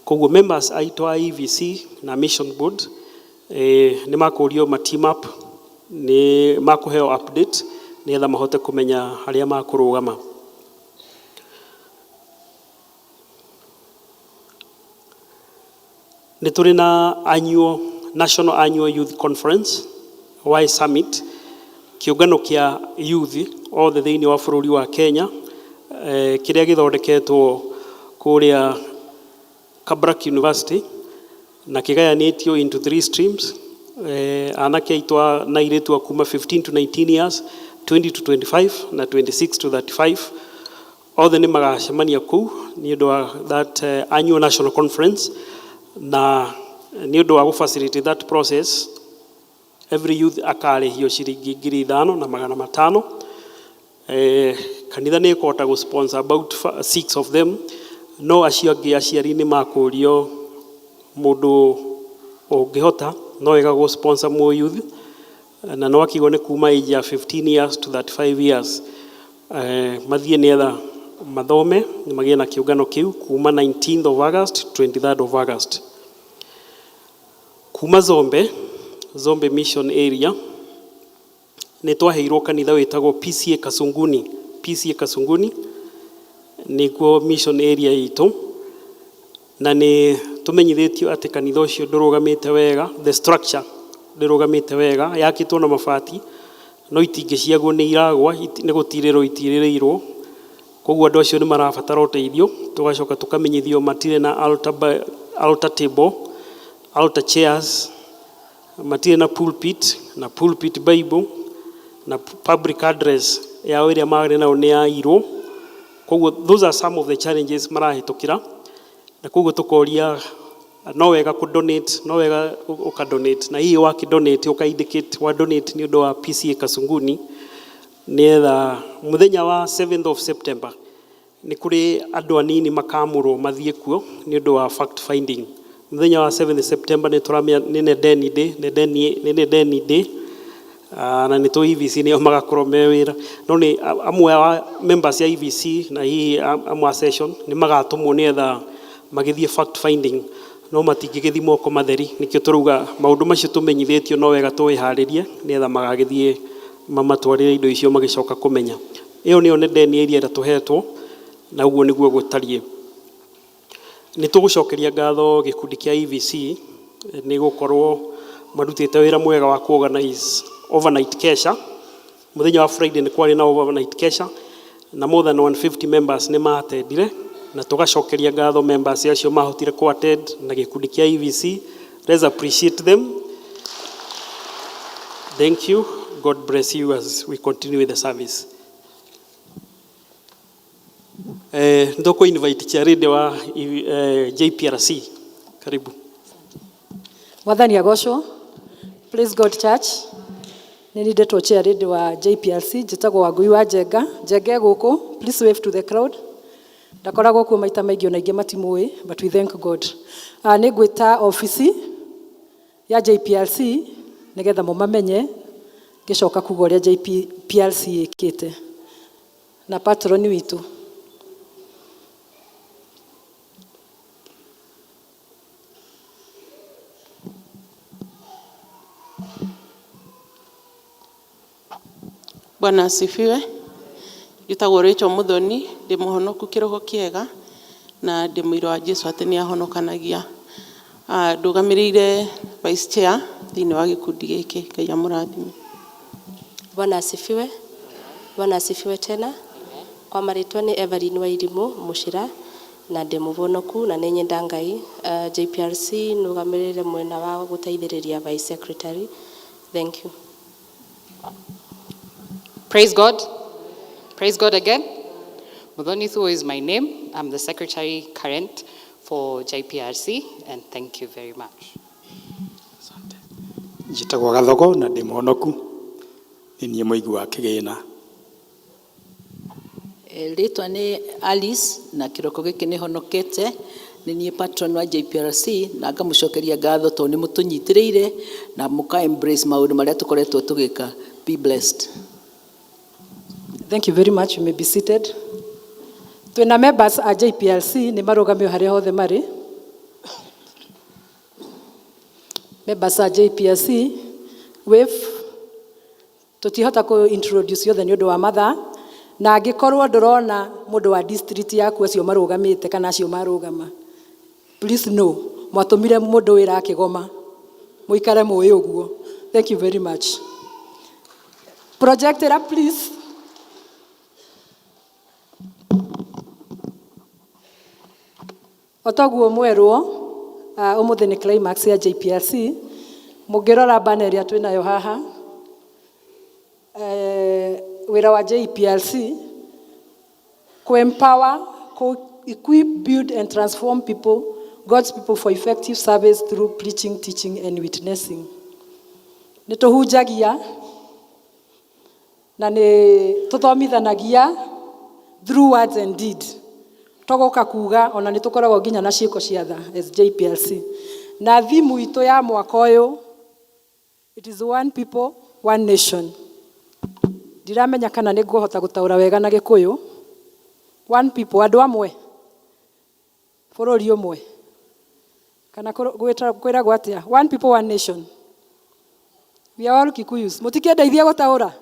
Koguo members aitũ a EVC na mission board nĩ makũrio ma team up, nĩ makũheo update nĩgetha mahote kũmenya harĩa makũrũgama. Nĩ tũrĩ na annual National Annual Youth Conference, Y Summit, kĩũngano kĩa youth othe thĩinĩ wa bũrũri wa Kenya, kĩrĩa gĩthondeketwo kũrĩa Kabarak University na kĩgayanĩtio into three streams: anake aitũ na airĩtu a kuma 15 to 19 years, 20 to 25 na 26 to 35. Othe nĩ magacemania kũu nĩ ũndũ wa that annual national conference, na nĩ ũndũ wa gũ facilitate that process, every youth akarĩhio ciringi 5,500. Kanitha nĩ ĩkũhota gũ sponsor about six of them, no acio angĩ aciari nĩ makũrio, mũndũ ũngĩhota no wega gũ sponsor more youth, na no akiugo nĩ kuma age ya 15 years to 35 years, mathiĩ nĩgetha mathome magĩe na kĩũngano kĩu kuma 19th of August, 23rd of August. Kuma Zombe, Zombe Mission Area, nĩ twaheirwo kanitha wĩtagwo PCA Kasunguni. PCA Kasunguni nĩkuo mission area itũ, na nĩ tũmenyithĩtio atĩ kanitha ũcio ndũrũgamĩte wega, the structure ndĩrũgamĩte wega, yakĩtwo na mabati no itingĩ ciaguo nĩ iragwa, nĩ gũtirĩrwo itirĩrĩirwo. Koguo andũ acio nĩ marabatara ũteithio. Tũgacoka tũkamenyithio matirĩ na altar, altar table, altar chairs, matirĩ na pulpit na pulpit bible na public address yao ĩrĩa marĩ nayo nĩ yairwo. Koguo those are some of the challenges marahĩtũkĩra, na koguo tũkoria no wega kũ donate, no wega ũka donate, na hihi wakĩ donate ũka indicate wa donate nĩ ũndũ wa PCA Kasunguni, nĩgetha mũthenya wa 7th of September nĩ kũrĩ andũ anini makamũrwo mathiĩ kuo nĩ ũndũ wa fact finding. Mũthenya wa 7th September nĩ tũramenya nĩ Nedeni Day, Nedeni, nĩ Nedeni Day. Na nĩ tũ EVC nĩo magakorwo me wĩra, no nĩ amwe a members ya EVC na hihi amwe a session nĩ magatũmwo nĩgetha magĩthiĩ fact finding, no matingĩgĩthiĩ moko matheri. Nĩkĩo tũrauga maũndũ macio tũmenyithĩtio no wega tũwĩharĩrie nĩgetha magagĩthiĩ mamatwarĩre indo icio magĩcoka kũmenya. Ĩyo nĩyo Nedeni area ĩrĩa tũhetwo, na ũguo nĩguo gũtariĩ. Nĩ tũgũcokeria ngatho gĩkundi kĩa EVC nĩ gũkorwo marutĩte wĩra mwega wa ku organize overnight kesha. Mũthenya wa Friday nĩ kwarĩ na overnight kesha na more than 150 members nĩ maattendire, na tũgacokeria ngatho members acio mahotire ku attend na gĩkundi kĩa EVC. Let's appreciate them. Thank you. God bless you as we continue with the service. Ndoko invite Charide wa JPRC. Karibu. Mwathani agocwo. Praise God, church. Nĩ niĩ ndetwo chair wa JPRC, njĩtagwo Wangui wa Njenga. Njenga e gũkũ, please wave to the crowd. Ndakoragwo kuo maita maingĩ, ona aingĩ matimũĩ, but we thank God. Nĩ ngwĩta obici ya JPRC nĩgetha mũmamenye, ngĩcoka kuga ũrĩa JPRC ĩkĩte na patron witũ. Bwana asifiwe. Njĩtagwo Rachel Muthoni, ndĩ mũhonoku kĩroho kĩega na ndĩ mũira wa Jesu atĩ nĩ ahonokanagia. Ndũgamĩrĩire vice chair thĩinĩ wa gĩkundi gĩkĩ. Ngai amũrathime. Bwana asifiwe. Bwana asifiwe tena. Kwa marĩtwa nĩ Evelyn Wairimu Mũcira na ndĩ mũvonoku na nĩ nyenda Ngai. JPRC nũgamĩrĩire mwena wa gũteithĩrĩria vice secretary. Thank you. Praise God. Praise God again. Muthoni Thuo is my name. I'm the secretary current for JPRC, and thank you very much. Njĩtagwo Gathogo na ndĩ mũhonoku, nĩ niĩ mũigi wa kĩgĩna. Rĩtwa nĩ Alice na kĩroko gĩkĩ nĩ honokete, nĩ niĩ patron wa JPRC na ngamũcokeria ngatho tondũ nĩ mũtũnyitĩrĩire na mũka embrace maũndũ marĩa tũkoretwo tũgĩka. Be blessed. Thank you very much. You may be seated. Twina members a JPRC nĩ marũgamio harĩa hothe marĩ. Members a JPRC, wave. Tũtihota kũ introduce yothe nĩ ũndũ wa mathaa, na angĩkorwo ndũrona mũndũ wa district yaku acio marũgamĩte kana acio marũgama, please know mwatũmire mũndũ wĩra akĩgoma, mũikare mũĩ ũguo. Thank you very much. Projector, please. O toguo mwerwo, ũmũthĩ nĩ climax ya JPRC. Mũngĩrora banner ĩrĩa twĩnayo haha, wĩra wa JPRC ku empower, ku equip, build and transform people, God's people for effective service through preaching, teaching and witnessing. Nĩ tũhunjagia na nĩ tũthomithanagia through words and deed. Togoka kuga ona nĩ tũkoragwo nginya na ciĩko cia tha as JPRC. Na thimu itũ ya mwaka ũyũ, it is one people, one nation. Ndiramenya kana nĩ ngũhota gũtaũra wega na Gĩkũyũ. One people, andũ amwe, bũrũri ũmwe, kana kwĩragwo atĩa? One people, one nation. We are all Kikuyus. Mũtikĩndeithia gũtaũra.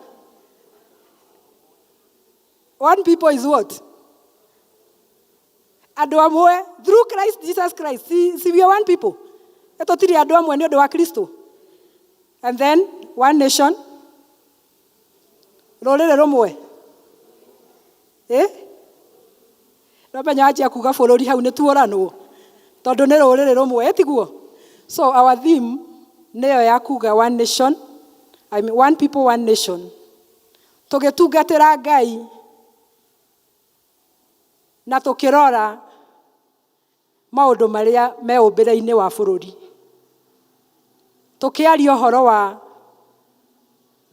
One people is what? Andũ amwe through Christ Jesus Christ. See, we are one people. Tũtirĩ andũ amwe nĩ ũndũ wa Kristo. And then one nation. Rũrĩrĩ rũmwe. Eh? Nomenya wanjia kuga bũrũri hau nĩ tuoranwo, tondũ nĩ rũrĩrĩ rũmwe, ĩtiguo? So our theme nĩyo ya kuga one nation, I mean one people, one nation. Tũgĩtungatĩra Ngai na tũkĩrora maũndũ marĩa me ũmbĩre-inĩ wa bũrũri. Tũkĩaria ũhoro wa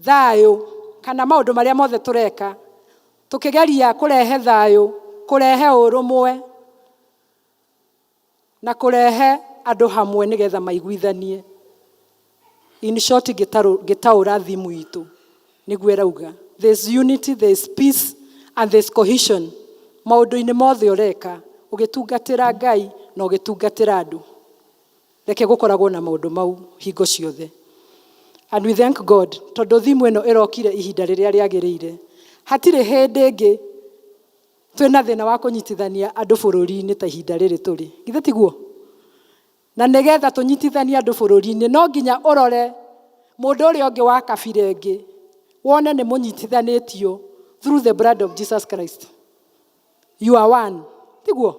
thayũ kana maũndũ marĩa mothe tũreka, tũkĩgeria kũrehe thayũ, kũrehe ũrũmwe na kũrehe andũ hamwe nĩgetha maiguithanie. In short, ngĩtaũra thimu itũ nĩguo ĩrauga there's unity, there's peace and there's cohesion maũndũ-inĩ mothe ũreka ũgĩtungatĩra Ngai na ũgĩtungatĩra andũ. Reke gũkoragwo na maũndũ mau hingo ciothe. And we thank God tondũ thimu ĩno ĩrokire ihinda rĩrĩa rĩagĩrĩire. Hatirĩ hĩndĩ ĩngĩ twĩna thĩna wa kũnyitithania andũ bũrũri-inĩ ta ihinda rĩrĩ tũrĩ. Githĩ tiguo? Na nĩgetha tũnyitithanie andũ bũrũri-inĩ no nginya ũrore mũndũ ũrĩa ũngĩ wa kabira ĩngĩ, wone nĩ mũnyitithanĩtio through the blood of Jesus Christ. You are one. Tiguo?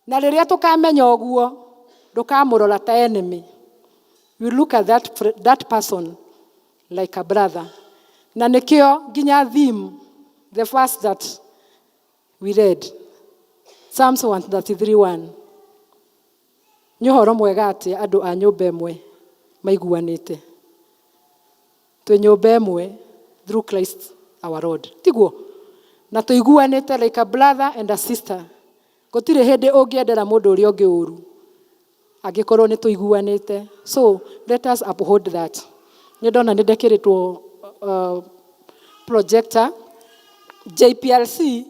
Na rĩrĩa tũkamenya ũguo, ndũkamũrora ta enemy. You look at that person like a brother. Na nĩkĩo nginya theme, the first that we read, Psalms 133:1. Nĩ ũhoro mwega atĩ andũ a nyũmba ĩmwe maiguanĩte. Twĩ nyũmba ĩmwe through Christ our Lord. Tiguo? Na tũiguanĩte like a brother and a sister. Gũtirĩ hĩndĩ ũngĩendera mũndũ ũrĩa ũngĩ ũru angĩkorwo nĩ tũiguanĩte. So let us uphold that. Nĩ ndona nĩ ndekĩrĩtwo projector. JPRC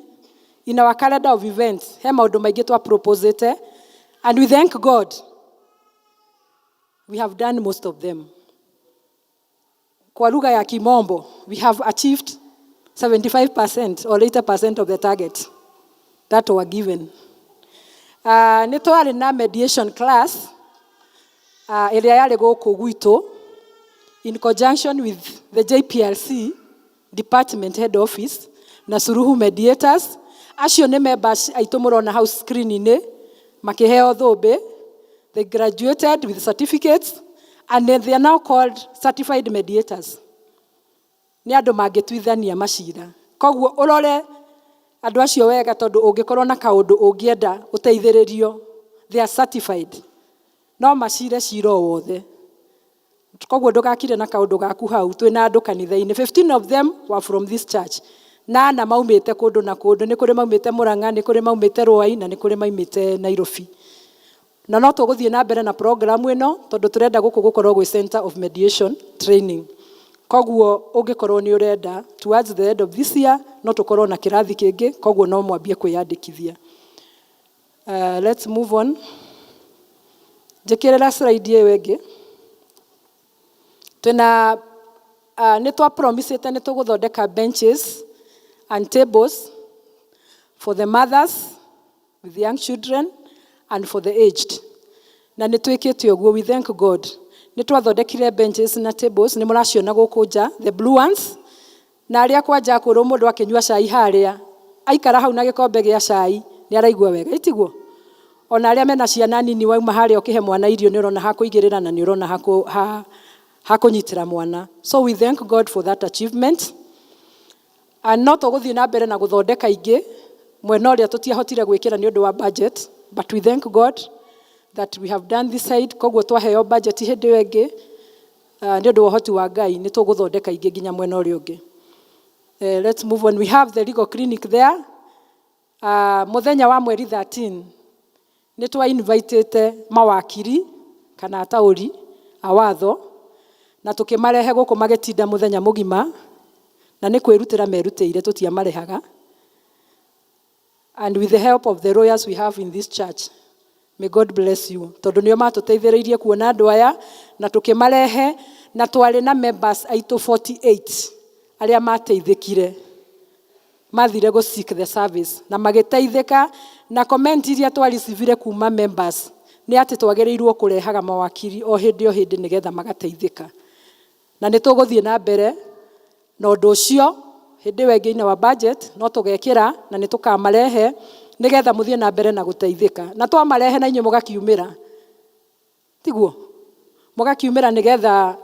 in our calendar of events he maũndũ maingĩ twa proposete, and we thank God we have done most of them. Kwa lugha ya kimombo, we have achieved 75% or 80% of the target that were given. Nĩ twarĩ na mediation class ĩrĩa yarĩ gũkũ gwitũ in conjunction with the JPRC department head office na Suluhu mediators. Acio nĩ members aitũ mũrona hau screen-inĩ makĩheo thũmbĩ. They graduated with certificates and they are now called certified mediators. Nĩ andũ mangĩtuithania macira. Koguo ũrore andũ acio wega tondũ ũngĩkorwo na kaũndũ ũngĩenda ũteithĩrĩrio, they are certified. No macire cira o wothe. Koguo ndũgakire na kaũndũ gaku hau. Twĩna andũ kanitha-inĩ, 15 of them were from this church, na ana maumĩte kũndũ na kũndũ. Nĩ kũrĩ maumĩte Mũrang'a, nĩ kũrĩ maumĩte Rwai, na nĩ kũrĩ maumĩte Nairobi. Na no tũgũthiĩ na mbere na program ĩno tondũ tũrenda gũkũ gũkorwo gwĩ center of mediation training. Koguo ũngĩkorwo nĩ ũrenda, towards the end of this year no tũkorwo na kĩrathi kĩngĩ, koguo no mwambie kwĩyandĩkithia. Let's move on. Njĩkĩrĩra slide ĩyo ĩngĩ. Twĩna nĩ twa promisĩte nĩ tũgũthondeka benches and tables for the mothers with young children and for the aged, na nĩ twĩkĩte ũguo. We thank God. Nĩ twathondekire benches na tables, nĩ mũraciona gũkũ nja, the blue ones, na arĩa kwanja kũrũ mũndũ akĩnyua cai harĩa aikara hau na gĩkombe gĩa cai nĩ araigua wega, itiguo? Ona arĩa mena ciana nini, wauma harĩa ũkĩhe mwana irio, nĩ ũrona hakũigĩrĩra na nĩ ũrona hakũnyitĩra mwana. So we thank God for that achievement, and no tũgũthiĩ na mbere na gũthondeka ingĩ mwena ũrĩa tũtiahotire gwĩkĩra nĩ ũndũ wa budget, but we thank God that we have done this side. Koguo twaheo budget hĩndĩ ĩyo ĩngĩ, nĩ ũndũ wa ũhoti wa Ngai, nĩ tũgũthondeka ingĩ nginya mwena ũrĩa ũngĩ. Let's move on. We have the legal clinic there. Mũthenya wa mweri 13 nĩ twa invitĩte mawakiri kana ataũri a watho na tũkĩmarehe gũkũ, magĩtinda mũthenya mũgima, na nĩ kwĩrutĩra merutĩire, tũtiamarehaga, and with the help of the lawyers we have in this church, may God bless you, tondũ nĩo matũteithĩrĩirie kuona andũ aya na tũkĩmarehe, na twarĩ na members aitũ 48 arĩa mateithĩkire, mathire gũ seek the service na magĩteithĩka. Na comment iria twarecivire kuma members nĩ atĩ twagĩrĩirwo kũrehaga mawakiri o hĩndĩ o hĩndĩ nĩgetha magateithĩka, na nĩ tũgũthiĩ na mbere na ũndũ ũcio. Hĩndĩ ĩyo ĩngĩ wa budget no tũgekĩra na nĩ tũkamarehe nĩgetha mũthiĩ na mbere na gũteithĩka, na twamarehe na inyuĩ mũgakiumĩra, tiguo? Mũgakiumĩra nĩgetha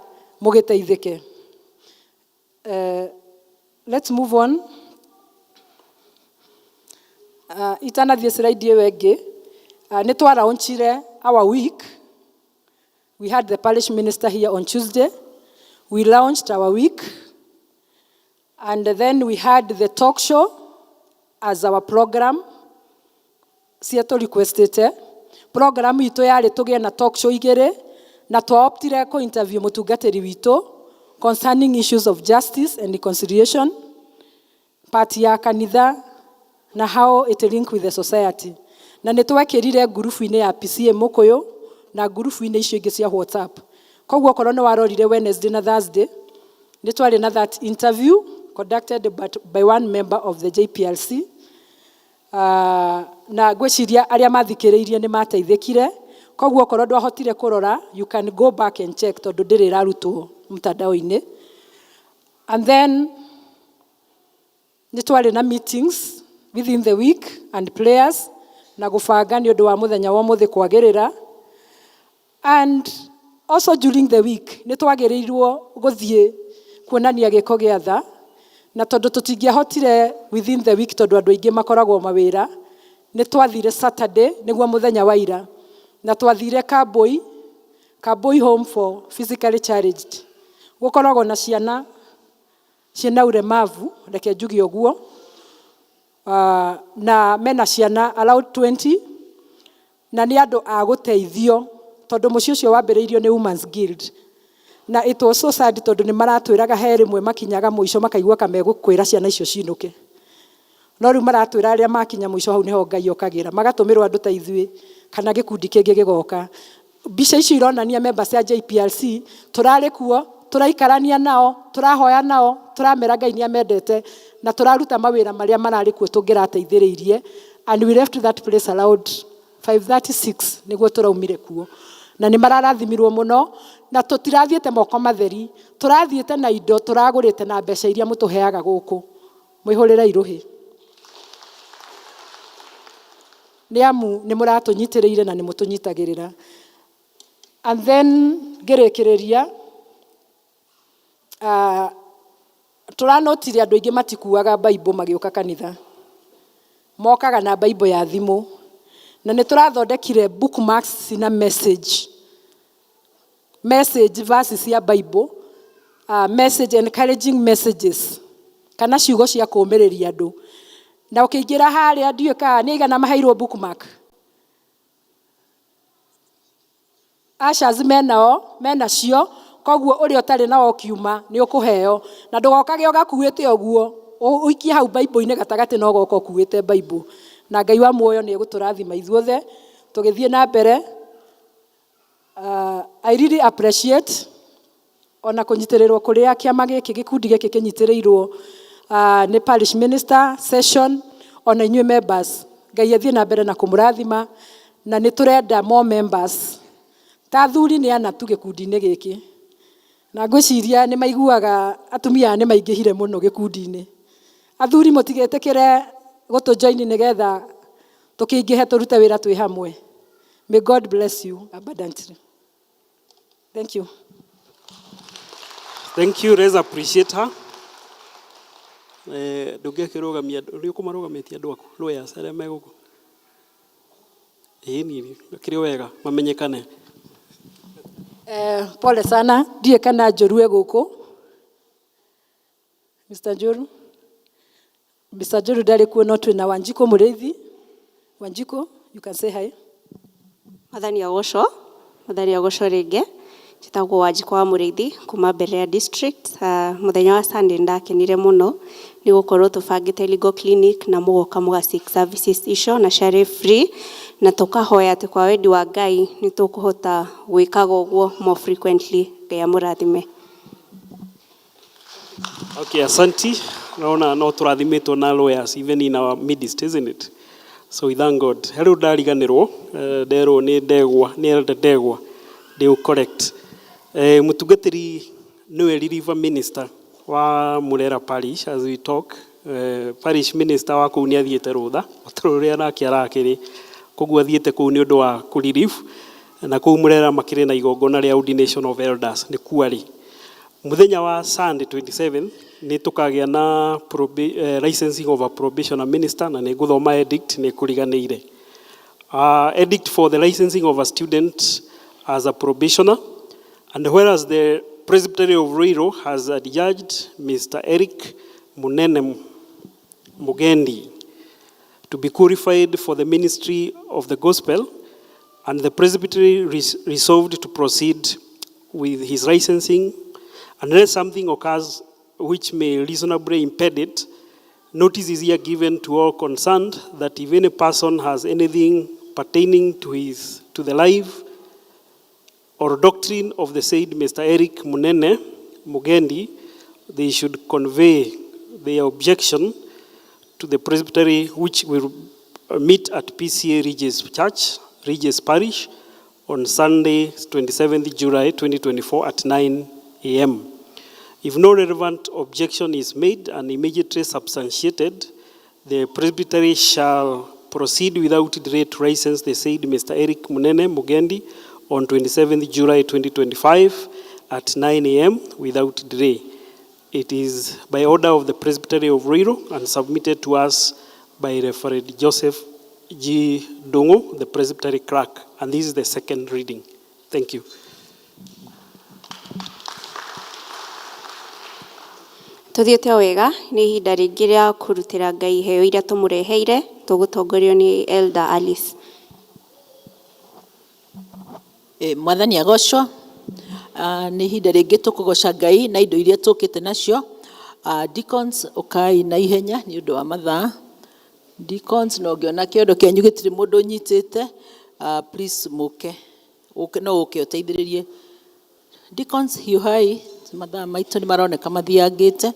mũgĩteithĩke. Let's move on. Itanathiĩ slide ĩyo ĩngĩ, nĩ twaraunchire our week. We had the parish minister here on Tuesday. We launched our week and then we had the talk show as our program. Cietũ requestĩte program itũ yarĩ tũgĩe na talk show igĩrĩ, na twaoptire kũ interview mũtungatĩri witũ concerning issues of justice and reconciliation, part ya kanitha na how it link with the society. Na nĩ twekĩrire ngurubu-inĩ ya PCEA Mũkũyũ na ngurubu-inĩ icio ingĩ cia WhatsApp. Koguo okorwo nĩ warorire Wednesday na Thursday, nĩ twarĩ na that interview conducted by one member of the JPRC. Na ngwĩciria arĩa mathikĩrĩirie nĩ mateithĩkire. Koguo okorwo ndwahotire kũrora, you can go back and check, tondũ ndĩrĩ ĩrarutwo mtandao-inĩ. And then nĩ twarĩ na meetings within the week and prayers na gũbanga nĩ ũndũ wa mũthenya wa ũmũthĩ kwagĩrĩra. And also during the week nĩ twagĩrĩirwo gũthiĩ kuonania gĩko gĩa tha, na tondũ tũtingĩahotire within the week, tondũ andũ aingĩ makoragwo mawĩra, nĩ twathire Saturday, nĩguo mũthenya wa ira, na twathire Kambui, Kambui Home for Physically Challenged. Gũkoragwo na ciana ciĩna ulemavu, reke njuge ũguo, na mena ciana around 20, na nĩ andũ a gũteithio tondũ mũciĩ ũcio wambĩrĩirio nĩ Women's Guild. Na it was so sad, tondũ nĩ maratwĩraga he rĩmwe makinyaga mũico makaigua ka megũkwĩra ciana icio cinũke, no rĩu maratwĩra arĩa makinya mũico hau nĩho Ngai okagĩra, magatũmĩrwo andũ ta ithuĩ kana gĩkundi kĩngĩ gĩgoka. Mbica icio ironania members a JPRC tũrarĩ kuo. Tũraikarania nao, tũrahoya nao, tũramera Ngai nĩ amendete, na tũraruta mawĩra marĩa mararĩ kuo tũngĩrateithĩrĩirie. And we left that place around 5:36 nĩguo tũraumire kuo, na nĩ mararathimirwo mũno. Na tũtirathiĩte moko matheri, tũrathiĩte na indo tũragũrĩte na mbeca iria mũtũheaga gũkũ. Mwĩhũrĩre irũhĩ nĩ amu nĩ mũratũnyitĩrĩire na nĩ mũtũnyitagĩrĩra. And then ngĩrĩkĩrĩria, tũranotire andũ aingĩ matikuaga Bible magĩũka kanitha, mokaga na Bible ya thimũ, na nĩ tũrathondekire bookmarks na message verses cia Bible, message, encouraging messages kana ciugo cia kũũmĩrĩria andũ. Na ũkĩingĩra harĩa, ndiũĩ kana nĩ aigana maheirwo bookmark. Ushers menao, menacio, koguo ũrĩa ũtarĩ nao ũkiuma nĩ ũkũheo, na ndũgokage ũgakuĩte ũguo, ũikie hau Bible-inĩ gatagatĩ na ũgoka ũkuĩte Bible. Na Ngai wa muoyo nĩ egũtũrathima ithuothe tũgĩthiĩ na mbere. I really appreciate ona kũnyitĩrĩrwo kũrĩa kĩama gĩkĩ, gĩkundi gĩkĩ kĩnyitĩrĩirwo nĩ parish minister session, ona inyuĩ members. Ngai athiĩ na mbere na kũmũrathima, na nĩ tũrenda more members. Ta athuri nĩ ana tu gĩkundi-inĩ gĩkĩ, na ngwĩciria nĩ maiguaga atumia aya nĩ maingĩhire mũno gĩkundi-inĩ. Athuri, mũtigetĩkĩre gũtũ join nĩgetha tũkĩingĩhe, tũrute wĩra twĩ hamwe. May God bless you abundantly. Thank you. Thank you. Let's appreciate her. Ndũngĩakĩrũgamia ũrĩa ũkũmarũgamĩtie andũ aku lawyers arĩa me gũkũ, ĩĩ nini akĩrĩ wega mamenyekane. Pole sana, ndiũĩ kana Njũru e gũkũ. Mr. Njũru, Mr. Njũru ndarĩ kuo, no twĩna Wanjikũ Mũrĩithi. Wanjikũ, you can say hi. Mwathani agocwo. Mwathani agocwo rĩngĩ. Njĩtagwo Wanjikũ wa Mũrĩithi kuma Mberea District. Mũthenya wa Sunday ndakenire mũno nĩ gũkorwo tũbangĩte legal clinic na mũgoka mũga seek services icio na ciarĩ free, na tũkahoya atĩ kwa wendi wa Ngai nĩ tũkũhota gwĩkaga ũguo more frequently. Ngai amũrathime. Okay, asanti. Naona no tũrathimĩtwo na lawyers even in our midst, isn't it? So we thank God. Harĩ ndariganĩrwo, nderwo nĩ Ndegwa, nĩ Elder Ndegwa, ndĩ correct. Mũtungatĩri nĩwe reliever minister wa Murera Parish as we talk. Parish minister wa kũu nĩ athiĩte rũtha, o ta ũrĩa nake arakĩrĩ. Koguo athiĩte kũu nĩ ũndũ wa kũ relief. Na kũu Murera makĩrĩ na igongona rĩa ordination of elders, nĩ kuarĩ. Muthenya wa Sunday 27 nĩ tũkagĩa na licensing of a probationer minister, na nĩ ngũthoma edict nĩ kũriganĩire. Edict for the licensing of a student as a probationer. And whereas the Presbytery of Ruiru has adjudged Mr. Eric Munene Mugendi to be qualified for the ministry of the gospel, and the Presbytery resolved to proceed with his licensing unless something occurs which may reasonably impede it. Notice is here given to all concerned that if any person has anything pertaining to the life or doctrine of the said Mr. Eric Munene Mugendi, they should convey their objection to the Presbytery, which will meet at PCEA Ridges Church, Ridges Parish, on Sunday, 27th July 2024 at 9 a.m. If no relevant objection is made and immediately substantiated, the Presbytery shall proceed without delay to license the said Mr. Eric Munene Mugendi on 27th July 2025 at 9 a.m. without delay. It is by order of the Presbytery of Ruiru and submitted to us by Reverend Joseph G. Dungu, the Presbytery clerk. And this is the second reading. Thank you. Tuthiĩte o wega, nĩ ihinda rĩngĩ rĩa kũrutĩra Ngai iheo iria tũmũreheire. Tũgũtongorio nĩ Elder Alice. Mwathani agocwo. Nĩ ihinda rĩngĩ tũkũgoca Ngai na indo iria tũkĩte nacio. Deacons, ũkai na ihenya nĩ ũndũ wa mathaa. Deacons, no ngĩona kĩondo kĩanyu gĩtirĩ mũndũ ũnyitĩte, please mũke. Ũke, no ũke ũteithĩrĩrie. Deacons, hiũhai. Mathaa maitũ nĩ maroneka mathiangĩte.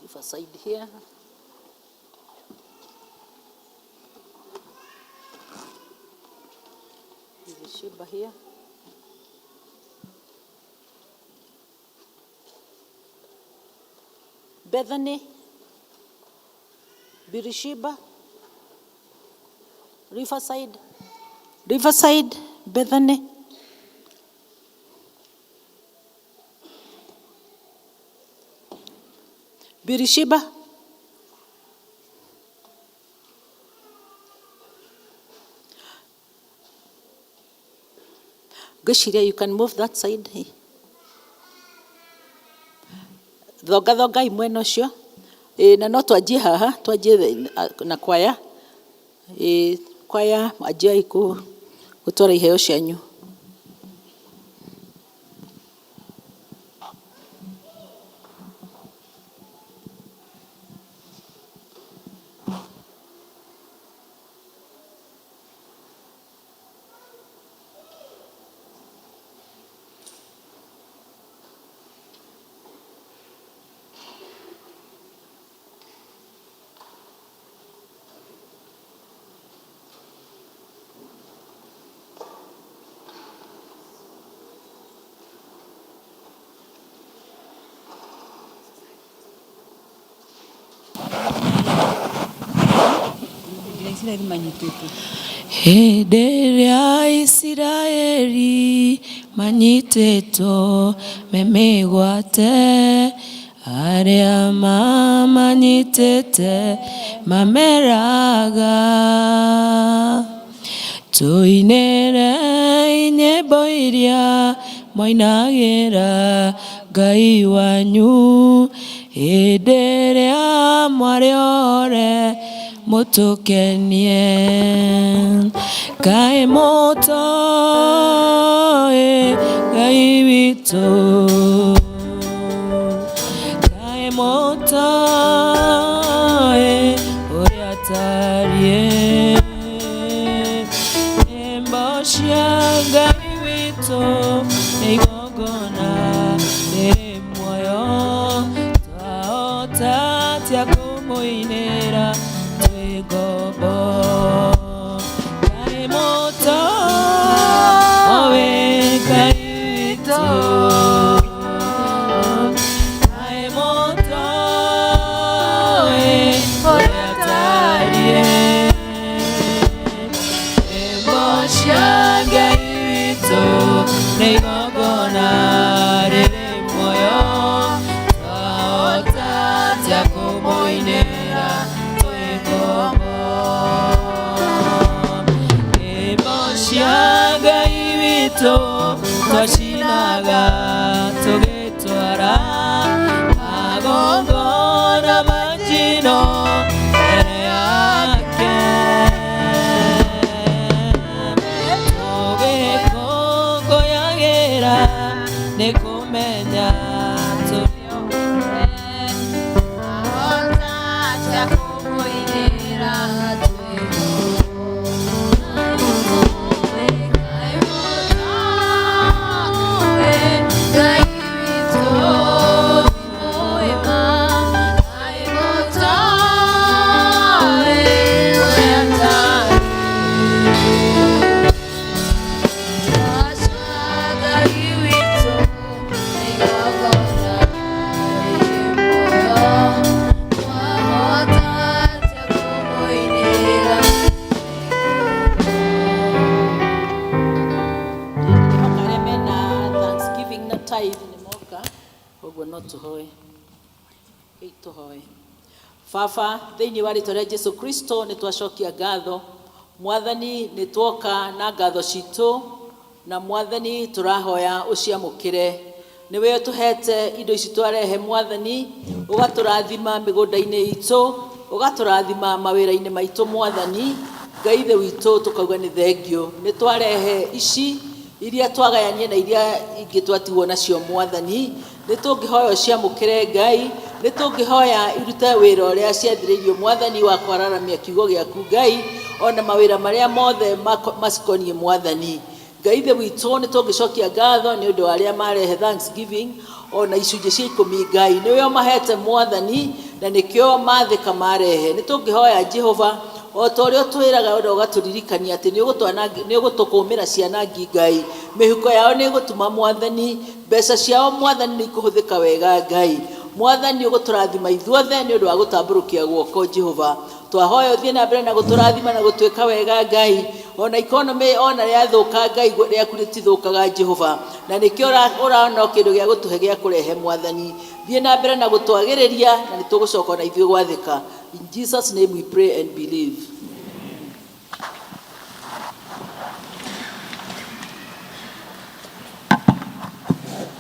Riverside here. Shiba here. Bethany, Beersheba, Riverside, Riverside, Bethany. Beersheba. Ngwĩciria you can move that side. Thonga thongai mwena ũcio. Ĩĩ na no twanjie haha, twanjie na kwaya. Ĩĩ kwaya anjiai gũtwara iheo cianyu. Hĩndĩ ĩrĩa Isiraeli manyitĩtwo me mĩgwate, arĩa mamanyitĩte mameraga, tũinĩrei nyĩmbo iria mwainagĩra Ngai wanyu, hĩndĩ ĩrĩa mwarĩ ore mũtũkenie. Kaĩ mũtoĩ Ngai witũ, kaĩ mũtoĩ ũrĩa atariĩ, nyĩmbo cia Ngai witũ nĩ igongona rĩrĩ muoyo, twahota atĩa kũmũinĩra twĩ ngombo. Kaĩ mũtoĩ Ngai witũ, kaĩ mũtoĩ ũrĩa atariĩ, nyĩmbo cia Ngai witũ nĩ igongona rĩrĩ muoyo, twahota atĩa kũmũinĩra twĩ ngombo. Nyĩmbo cia Ngai witũ twacinaga tũgĩtwara magongona ma njino mbere yake, tũgĩkũngũyagĩra nĩ kũmenya tũrĩ othe, twahota atĩa kũmũinĩra twĩ Ngai witũ mwema, kaĩ mũtoĩ ũrĩa atariĩ, Ngai witũ nĩ igongona rĩrĩ muoyo, twahota atĩa kũmũinĩra. Ndĩhoka arĩa mena Thanksgiving na tithe nĩ moka, koguo no tũhoe. Rĩu tũhoe. Baba, thĩinĩ wa rĩtwa rĩa Jesu Kristo nĩ twacokia ngatho. Mwathani nĩ tuoka na ngatho citũ, na Mwathani tũrahoya ũciamũkĩre. Nĩwe ũtũhete indo ici twarehe Mwathani, ũgatũrathima mĩgũnda-inĩ itũ, Ũgatũrathima mawĩra-inĩ maitũ Mwathani. Ngai Ithe witũ, tũkauga nĩ thengio. Nĩ twarehe ici iria twagayanie na iria ingĩ twatigwo nacio Mwathani. Nĩ tũngĩhoya ũciamũkĩre Ngai, nĩ tũngĩhoya irute wĩra ũrĩa ciathĩrĩirio Mwathani wa kwararamia kiugo gĩaku Ngai, ona mawĩra marĩa mothe macikoniĩ Mwathani. Ngai Ithe witũ, nĩ tũngĩcokia ngatho nĩ ũndũ wa arĩa marehe thanksgiving ona icunjĩ cia ikũmi Ngai, nĩwe ũmahete Mwathani, na nĩkĩo mathĩka marehe. Nĩ tũngĩhoya Jehova o ta ũrĩa ũtwĩraga ona ũgatũririkania atĩ nĩ ũgũtũkũmĩra ciana ngi Ngai, mĩhuko yao nĩ ĩgũtuma Mwathani, mbeca ciao Mwathani nĩ ikũhũthĩka wega Ngai. Mwathani ũgũtũrathima ithuothe nĩ ũndũ wa gũtambũrũkia guoko Jehova. Twahoya ũthiĩ na mbere na gũtũrathima na gũtwĩka wega Ngai, ona economy ona rĩathũka Ngai rĩaku rĩtithũkaga Jehova, na nĩkĩo ũrona kĩndũ gĩa gũtũhe gĩa kũrehe Mwathani. Thiĩ na mbere na gũtwagĩrĩria na nĩ tũgũcoka ona ithuĩ gwathĩka. In Jesus name we pray and believe.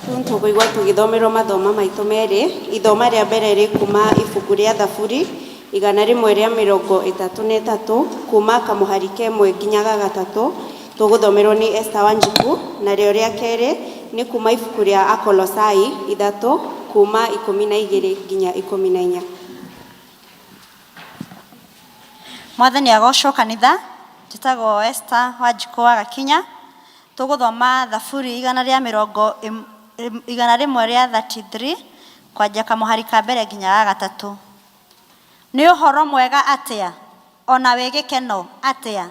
Rĩu tũkũigua tũgĩthomerwo mathoma maitũ merĩ. Ithoma rĩa mbere rĩ kuma ibuku rĩa Thaburi 133 kuma kamũhari kemwe nginya ga gatatũ. Tũgũthomerwo nĩ Esther Wanjiku, narĩo rĩa kerĩ nĩ kuma ibuku rĩa Akolosai 3 kuma 12 nginya 14. Mwathani agocwo kanitha. Njĩtagwo Esther Wanjiku wa Gakinya. Tũgũthoma Thaburi 133 kwanjia kamũhari ka mbere nginya ga gatatũ. Nĩ ũhoro mwega atĩa ona wĩ gĩkeno atĩa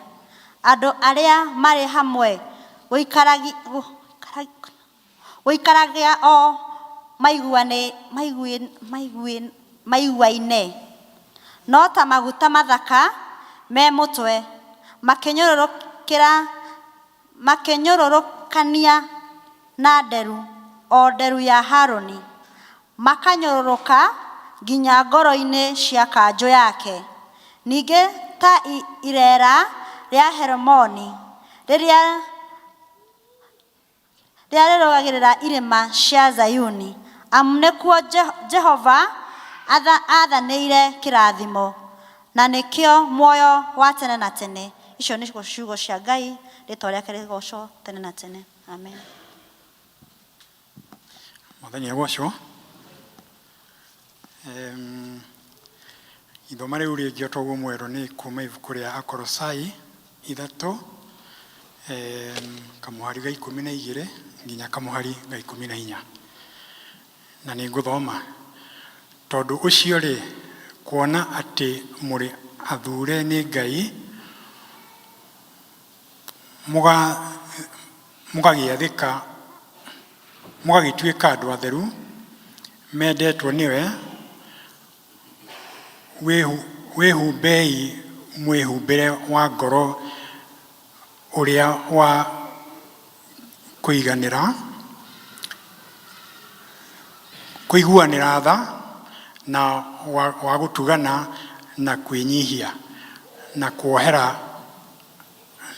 andũ arĩa marĩ hamwe gũikaragia o maiguaine, no ta maguta mathaka me mũtwe, makĩnyũrũrũkania na nderu, o nderu ya Harũni, makanyũrũrũka nginya ngoro-inĩ cia kanjũ yake. Ningĩ ta ireera rĩa Heremoni rĩrĩa rĩrũgagĩrĩra irĩma cia Zayuni, amu nĩkuo Jehova aathanĩire kĩrathimo, na nĩkĩo muoyo wa tene na tene. Icio nĩcio ciugo cia Ngai, rĩĩtwa rĩake rĩgoocwo tene na tene. Amen. Mwathani agocwo. Ithoma rĩu rĩngĩ o toguo mwerũ nĩ kuma ibuku rĩa Akolosai 3, kamũhari ga 12 nginya kamũhari ga 14. Na nĩ ngũthoma. Tondũ ũcio rĩ, kuona atĩ mũrĩ athure nĩ Ngai, mũgagĩathĩka, mũgagĩtuĩka andũ atheru, mendetwo nĩwe, wĩhumbei mwĩhumbĩre wa ngoro ũrĩa wa kũiganĩra, kũiguanĩra tha, na wa gũtugana na kwĩnyihia, na kuohera,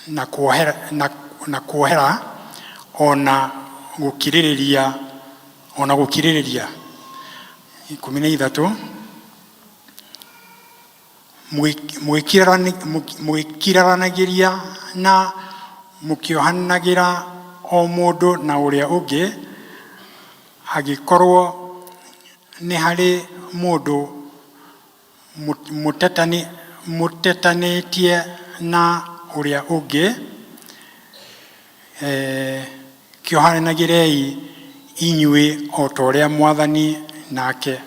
na kuohera, na kuohera, ona gũkirĩrĩria, ona gũkirĩrĩria. 13. Mũgĩkiraranagĩria na mũkĩohanagĩra o mũndũ na ũrĩa ũngĩ, angĩkorwo nĩ harĩ mũndũ mũtetanĩtie na ũrĩa ũngĩ, kĩohanagĩrei inyuĩ o ta ũrĩa Mwathani nake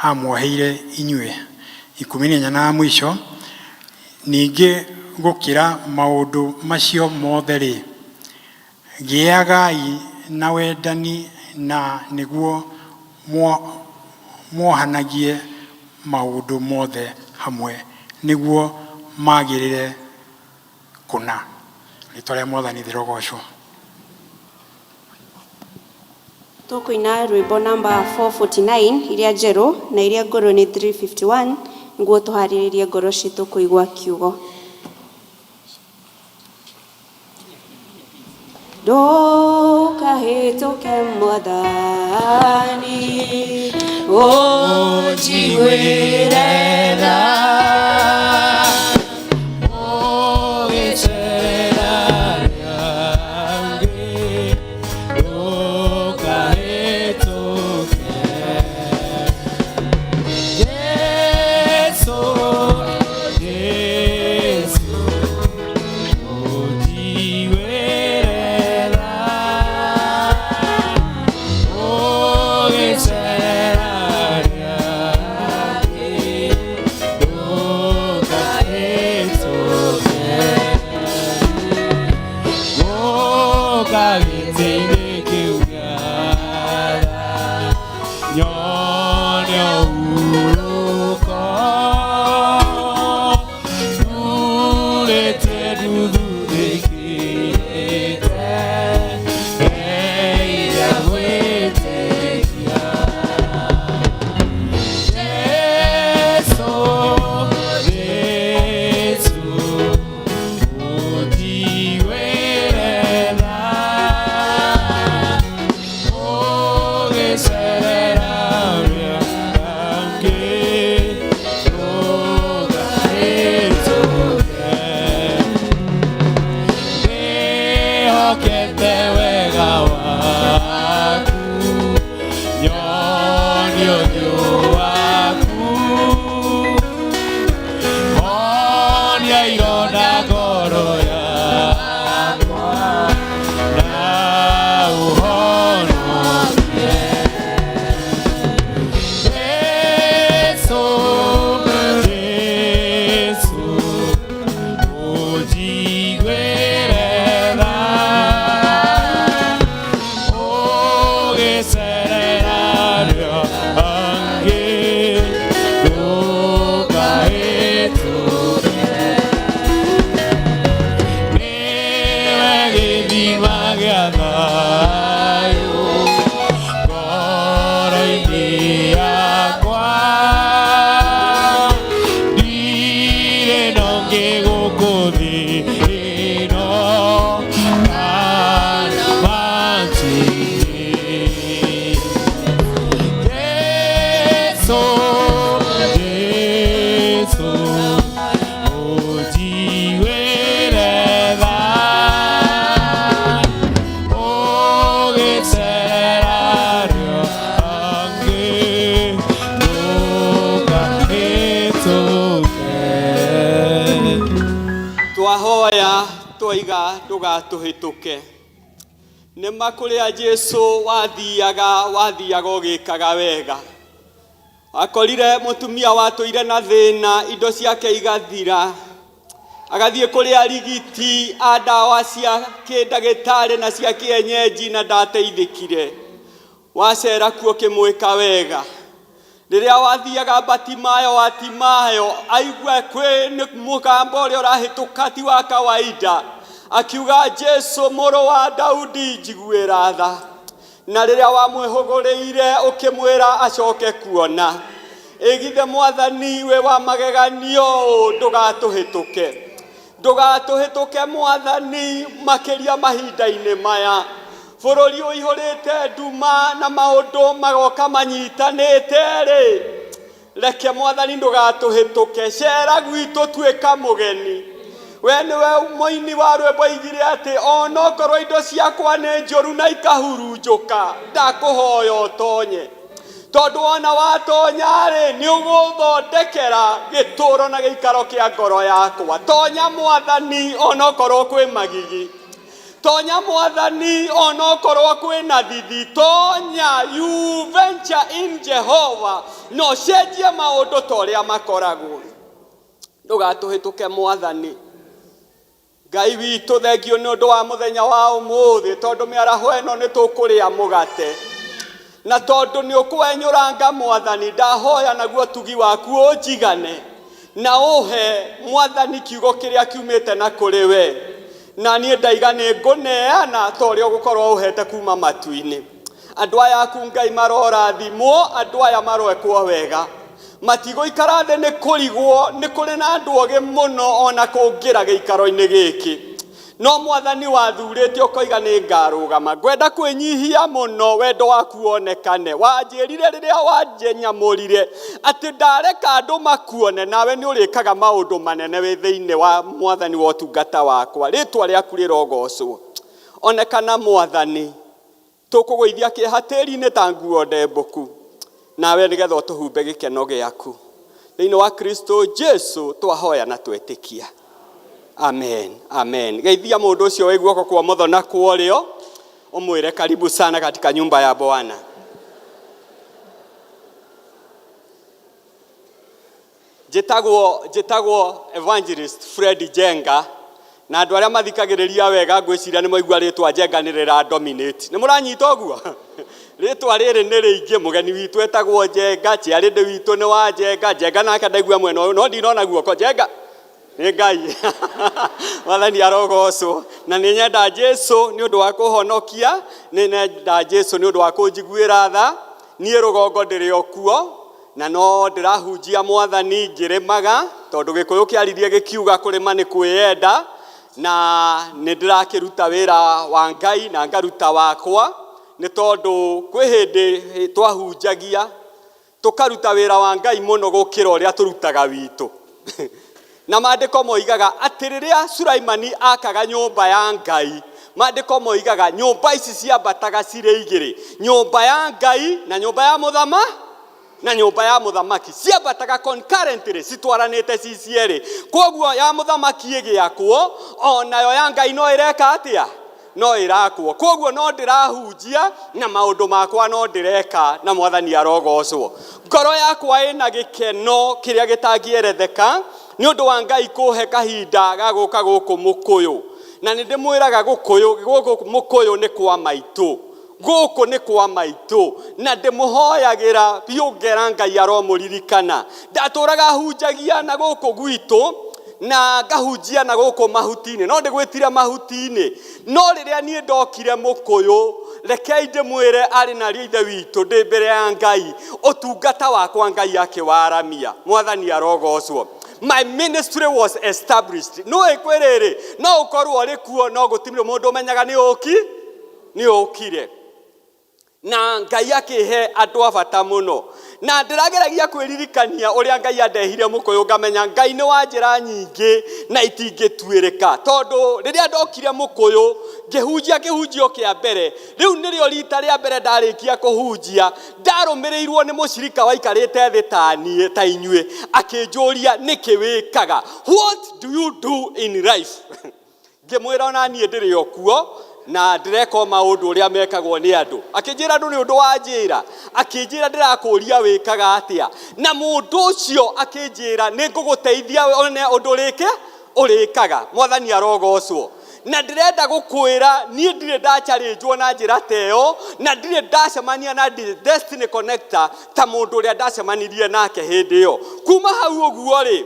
amuoheire inyuĩ. 14 na mũico, ningĩ gũkĩra maũndũ macio mothe rĩ, gĩagai na wendani, na nĩguo muohanagie maũndũ mothe hamwe, nĩguo magĩrĩre kũna. Rĩĩtwa rĩa Mwathani rĩrogocwo. Tũkũina rwĩmbo namba 449 iria njerũ na iria ngũrũ nĩ 351 nĩguo tũharĩrĩrie ngoro citũ kũigua kiugo. Ndũkahĩtũke Mwathani, ũnjiguĩre tha. Ndũgatũhĩtũke. Twahoya twaiga ndũgatũhĩtũke. Nĩ ma kũrĩa Jesu wathiaga, wathiaga ũgĩkaga wega. Akorire mũtumia watũire na thĩna, indo ciake igathira. Agathiĩ kũrĩ arigiti a ndawa cia kĩndagĩtarĩ na cia kĩenyenji na ndateithĩkire. Wacera kuo ũkĩmwĩka wega. Rĩrĩa wathiaga Batimayo wa Timayo, aigua kwĩ nĩ mũgambo ũrĩa ũrahĩtũka ti wa kawaida, akiuga Jesu mũrũ wa Daudi njiguĩra tha. Na rĩrĩa wamwĩhũgũrĩire ũkĩmwĩra acoke kuona. Ĩgithe Mwathani wĩ wa mageganio ndũgatũhĩtũke. Ndũgatũhĩtũke Mwathani makĩria mahinda-inĩ maya. Bũrũri ũihũrĩte nduma na maũndũ magoka manyitanĩte-rĩ, reke Mwathani ndũgatũhĩtũke. Cera gwitũ tuĩka mũgeni. We nĩwe mũini wa rwĩmbo oigire atĩ onokorwo indo ciakwa nĩ njũru na ikahurunjũka, ndakũhoya ũtonye. Tondũ wona watonya-rĩ, nĩ ũgũthondekera gĩtũũro na gĩikaro kĩa ngoro yakwa. Tonya Mwathani onokorwo kwĩ magigi. Tonya Mwathani onokorwo kwĩ na thithi. Tonya, you venture in Jehovah, na ũcenjie maũndũ ta ũrĩa makoragwo. Ndũgatũhĩtũke Mwathani. Ngai witũ, thengio nĩ ũndũ wa mũthenya wa ũmũthĩ, tondũ mĩaraho ĩno nĩ tũkũrĩa mũgate. Na tondũ nĩ ũkwenyũranga Mwathani, ndahoya naguo tugi waku ũnjigane, na ũhe Mwathani kiugo kĩrĩa kiumĩte na kũrĩ we. Na niĩ ndaiga nĩ ngũneana ta ũrĩa ũgũkorwo ũhete kuma matu-inĩ. Andũ aya aku Ngai marorathimwo, andũ aya maroekwo wega. Matigũikara thĩ nĩ kũrigwo, nĩ kũrĩ na andũ ogĩ mũno ona kũngĩra gĩikaro-inĩ gĩkĩ. No Mwathani wathurĩte ũkoiga nĩ ngarũgama. Ngwenda kwĩnyihia mũno wendo waku wonekane. Wanjĩrire rĩrĩa wanjenyamũrire atĩ ndareka andũ makuone, nawe nĩ ũrĩkaga maũndũ manene wĩ thĩinĩ wa Mwathani wa ũtungata wakwa. Rĩtwa rĩaku rĩrogocwo. Onekana Mwathani, tũkũgũithia kĩeha tĩri-inĩ ta nguo ndembũku, nawe nĩgetha ũtũhumbe gĩkeno gĩaku. Thĩinĩ wa Kristo Jesu twahoya na twetĩkia. Amen, amen. Geithia mũndũ ũcio wĩ guoko kwa ũmotho na kwa ũrĩo, ũmwĩre karibu sana katika nyumba ya Bwana. Njĩtagwo Evangelist Fred Njenga, na andũ arĩa mathikagĩrĩria wega ngwĩciria nĩ maigua rĩtwa Njenga nĩ rĩra dominate. Nĩ mũranyita ũguo? Rĩtwa rĩrĩ nĩ rĩingĩ, mũgeni witũ etagwo Njenga, chairlady witũ nĩ wa Njenga, Njenga nake ndaigua mwena ũyũ, no ndinona guoko. Njenga nĩ Ngai. Mwathani arogocwo. Na nĩ nyenda Jesu nĩ ũndũ wa kũhonokia, nĩ nyenda Jesu nĩ ũndũ wa kũnjiguĩra tha. Niĩ rũgongo ndĩrĩ o kuo, na no ndĩrahunjia Mwathani ngĩrĩmaga, tondũ Gĩkũyũ kĩaririe gĩkiuga kũrĩma nĩ kwĩyenda, na nĩ ndĩrakĩruta wĩra wa Ngai na ngaruta wakwa, nĩ tondũ kwĩ hĩndĩ twahunjagia tũkaruta wĩra wa Ngai mũno gũkĩra ũrĩa tũrutaga witũ. Na maandĩko moigaga atĩ rĩrĩa Sulaimani akaga nyũmba ya Ngai, maandĩko moigaga nyũmba ici ciambataga cirĩ igĩrĩ, nyũmba ya Ngai na nyũmba ya mũthama, na nyũmba ya mũthamaki ciambataga concurrently, citwaranĩte ci cierĩ. Koguo ya mũthamaki ĩgĩakwo, onayo ya Ngai no ĩreka atĩa? No ĩrakwo. Koguo no ndĩrahunjia na maũndũ makwa no ndĩreka, na Mwathani arogocwo. Ngoro yakwa ĩna gĩkeno kĩrĩa gĩtangĩeretheka nĩ ũndũ wa Ngai kũhe kahinda ga gũka gũkũ Mũkũyũ. Na nĩ ndĩmwĩraga gũkũ Mũkũyũ nĩ kwa maitũ. Gũkũ nĩ kwa maitũ, na ndĩmũhoyagĩra biũ ngera Ngai aromũririkana. Ndatũraga hunjagia na gũkũ gwitũ, na ngahunjia na gũkũ mahuti-inĩ, no ndĩgwĩtire mahuti-inĩ. No rĩrĩa niĩ ndokire Mũkũyũ, rekei ndĩmwĩre arĩ na ariũ a Ithe witũ, ndĩ mbere ya Ngai, ũtungata wakwa Ngai akĩwaramia. Mwathani arogocwo. My ministry was established. No ĩkwĩ rĩrĩ, no ũkorwo ũrĩ kuo, no gũtirĩ mũndũ ũmenyaga nĩ ũki, nĩ ũkire. Na Ngai akĩhe andũ a bata mũno. Na ndĩrageragia kwĩririkania ũrĩa Ngai andehire Mũkũyũ, ngamenya Ngai nĩ wa njĩra nyingĩ na itingĩtuĩrĩka. Tondũ rĩrĩa ndokire Mũkũyũ, Ngĩhunjia kĩhunjio kĩa mbere. Rĩu nĩrĩo rita rĩa mbere ndarĩkia kũhunjia, ndarũmĩrĩirwo nĩ mũcirika waikarĩte thĩ ta niĩ ta inyuĩ, akĩnjũria nĩkĩ wĩkaga, what do you do in life? Ngĩmwĩra ona niĩ ndĩrĩ o kuo na ndĩreka o maũndũ ũrĩa mekagwo nĩ andũ. Akĩnjĩra ndũrĩ ũndũ wanjĩra, akĩnjĩra ndĩrakũria wĩkaga atĩa. Na mũndũ ũcio akĩnjĩra nĩ ngũgũteithia one ũndũ ũrĩke ũrĩkaga. Mwathani arogocwo. Na ndĩrenda gũkwĩra niĩ ndirĩ ndacharĩnjwo na njĩra ta ĩyo, na ndirĩ ndacemania na Destiny Connector ta mũndũ ũrĩa ndacemanirie nake hĩndĩ ĩyo. Kuma hau ũguo rĩ,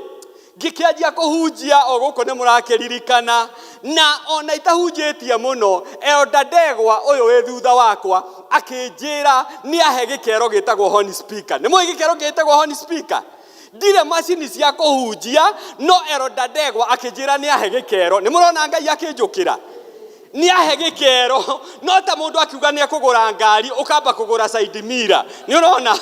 ngĩkĩanjia kũhunjia o gũkũ nĩ mũrakĩririkana, na ona itahunjĩtie mũno, Elder Ndegwa ũyũ wĩ thutha wakwa akĩnjĩra nĩ ahe gĩkero gĩtagwo horn speaker. Nĩ mũĩ gĩkero gĩtagwo horn speaker? Ndirĩ macini cia kũhunjia, no Elder Ndegwa akĩnjĩra nĩ ahe gĩkero. Nĩ mũrona Ngai akĩnjũkĩra? Nĩ ahe gĩkero, no ta mũndũ akiuga nĩ ekũgũra ngari, ũkamba kũgũra side mirror. Nĩ ũrona?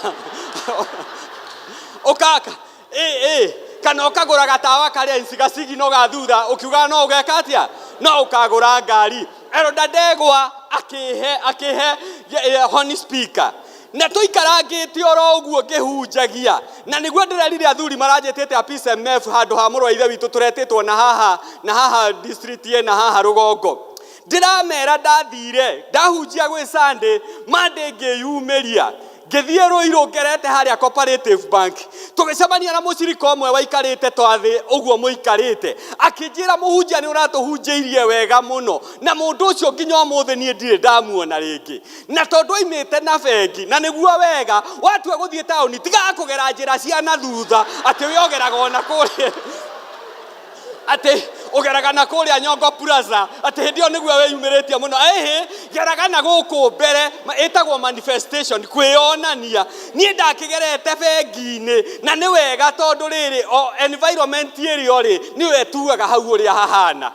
Ũkaka ĩ ĩ kana ũkagũra gatawa karĩa gacigino ga thutha, ũkiugaga no ũgeka atĩa, no ũkagũra ngari. Elder Ndegwa akĩhe akĩhe horn speaker, na tũikarangĩte oro ũguo ngĩhunjagia, na nĩguo ndĩrerire athuri maranjĩtĩte a Peace MF handũ ha mũrũ wa ithe witũ tũretĩtwo na haha na haha district na haha rũgongo. Ndĩramera ndathire ndahunjia gwĩ Sunday Monday, ngĩyumĩria ngĩthiĩ Rũirũ ngerete harĩa Cooperative Bank, tũgĩcemania na mũcirika ũmwe waikarĩte twathĩ ũguo mũikarĩte, akĩnjĩra mũhunjia nĩ ũratũhunjĩirie wega mũno. Na mũndũ ũcio nginya ũmũthĩ niĩ ndirĩ ndamuona rĩngĩ, na tondũ aimĩte na bengi. Na nĩguo wega watua gũthiĩ taũni, tigaga kũgera njĩra cia na thutha, atĩ wĩogeraga ona kũrĩa, atĩ ũgeraga na kũrĩa Nyongo Plaza, atĩ hĩndĩ ĩyo nĩguo wĩyumĩrĩtie mũno. Ĩhĩ, geraga na gũkũ mbere, ĩtagwo manifestation, kwĩyonania. Niĩ ndakĩgerete bengi-inĩ, na nĩ wega tondũ rĩrĩ o environment ĩrĩa ũrĩ nĩyo ĩtuaga hau ũrĩa hahana.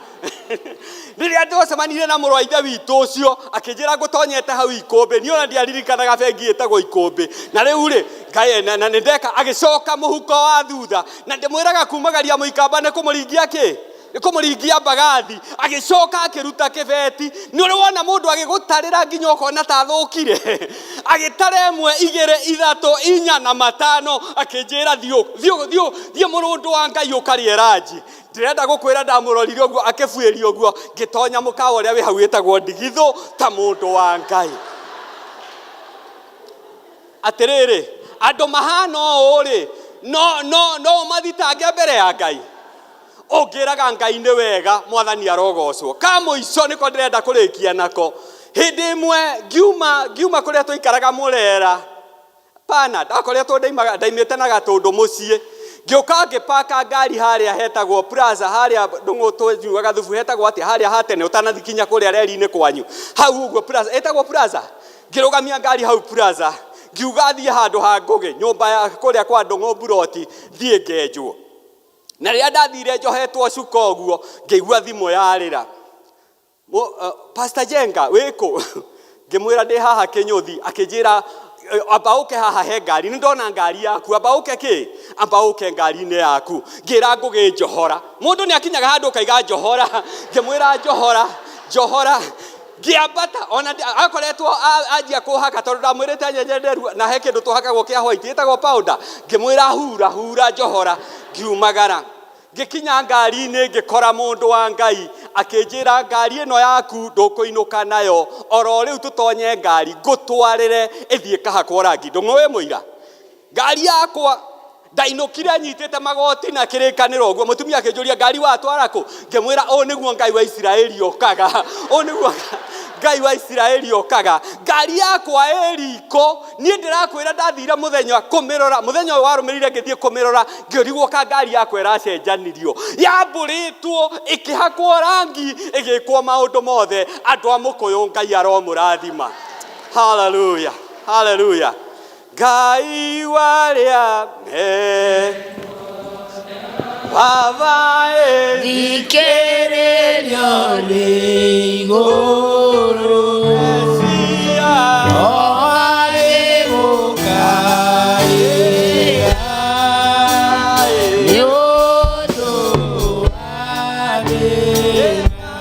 Rĩrĩa twacemanirie na mũrũ wa ithe witũ ũcio, akĩnjĩra ngũtonyete hau Ikũmbĩ. Niĩ ona ndiaririkanaga bengi ĩtagwo Ikũmbĩ. Na rĩu rĩ ngai na nĩ ndeka, agĩcoka mũhuko wa thutha, na ndĩmwĩraga kumagaria mũikamba nĩ kũmũringia kĩ, nĩ kũmũringia mbagathi. Agĩcoka akĩruta kĩbeti. Nĩ ũrĩ wona mũndũ agĩgũtarĩra nginya ũkona ta athũkire? Agĩtara ĩmwe, igĩrĩ, ithatũ, inya na matano, akĩnjĩra thiĩ thiĩ thiĩ thiĩ mũrũndũ wa Ngai ũkarĩe ranji. Ndĩrenda gũkwĩra ndamũrorire ũguo akĩbuĩria ũguo, ngĩtonya mũkawa ũrĩa wĩ hau wĩtagwo Ndigithũ ta mũndũ wa Ngai. Atĩrĩrĩ, andũ mahana ũũ rĩ, no no no ũmathitange mbere ya Ngai? Ũngĩraga Ngai nĩ wega. Mwathani arogocwo. Ka mũico nĩko ndĩrenda kũrĩkia nako. Hĩndĩ ĩmwe ngiuma kũrĩa tũikaraga Mũrera pana, ndakoretwo ndaimĩte na Gatũndũ mũciĩ, ngĩũka ngĩpaka ngari harĩa hetagwo Plaza, harĩa ndũng'ũ tũnyuaga thubu, hetagwo atĩa harĩa ha tene ũtanathikinya kũrĩa reri-inĩ kwanyu hau ũguo, Plaza, ĩtagwo Plaza. Ngĩrũgamia ngari hau Plaza, ngiuga thiĩ handũ ha Ngũgĩ, nyũmba ya kũrĩa kwa Ndũng'ũ Mburoti, thiĩ ngenjwo. Na rĩrĩa ndathire njohetwo cuka ũguo, ngĩigua thimũ yarĩra. Pastor Jenga, wĩkũ? Ngĩmwĩra ndĩ haha Kĩnyũthi. Akĩnjĩra amba ũke haha he ngari, nĩ ndona ngari yaku, amba ũke kĩ, amba ũke ngari-inĩ yaku. Ngĩra Ngũgĩ njohora. Mũndũ nĩ akinyaga handũ ũkaiga njohora. Ngĩmwĩra njohora, njohora. Ngĩambata ona akoretwo anjia kũhaka, tondũ ndamwĩrĩte nyenyenderu na he kĩndũ tũhakagwo kĩa white ĩtagwo powder. Ngĩmwĩra hura hura, njohora. Ngiumagara, ngĩkinya ngari-inĩ, ngĩkora mũndũ wa Ngai akĩnjĩra ngari ĩno yaku ndũkũinũka nayo, oro rĩu tũtonye ngari ngũtwarĩre ĩthiĩ kahakwo rangi. Ndũng'ũ wĩ mũira, ngari yakwa ndainũkire nyitĩte magoti na kĩrĩkanĩro ũguo. Mũtumia akĩnjũria ngari watwara kũ? Ngĩmwĩra ũũ nĩguo Ngai wa Isiraeli okaga, ũũ nĩguo Ngai wa Isiraeli okaga. Ngari yakwa ĩ riko. Niĩ ndĩrakwĩra ndathire mũthenya kũmĩrora, mũthenya ũyũ warũmĩrĩire ngĩthiĩ kũmĩrora, ngĩrigwo ka ngari yakwa ĩracenjanirio, yambũrĩtwo ĩkĩhakwo rangi, ĩgĩkwo maũndũ mothe. Andũ a Mũkũyũ, Ngai aromũrathima. Haleluya, haleluya. Ngai warĩa me Baba Thikĩrĩrio rĩ igũrũ. Mesia no arĩgũkaĩra nĩ ũndũ wa thĩna.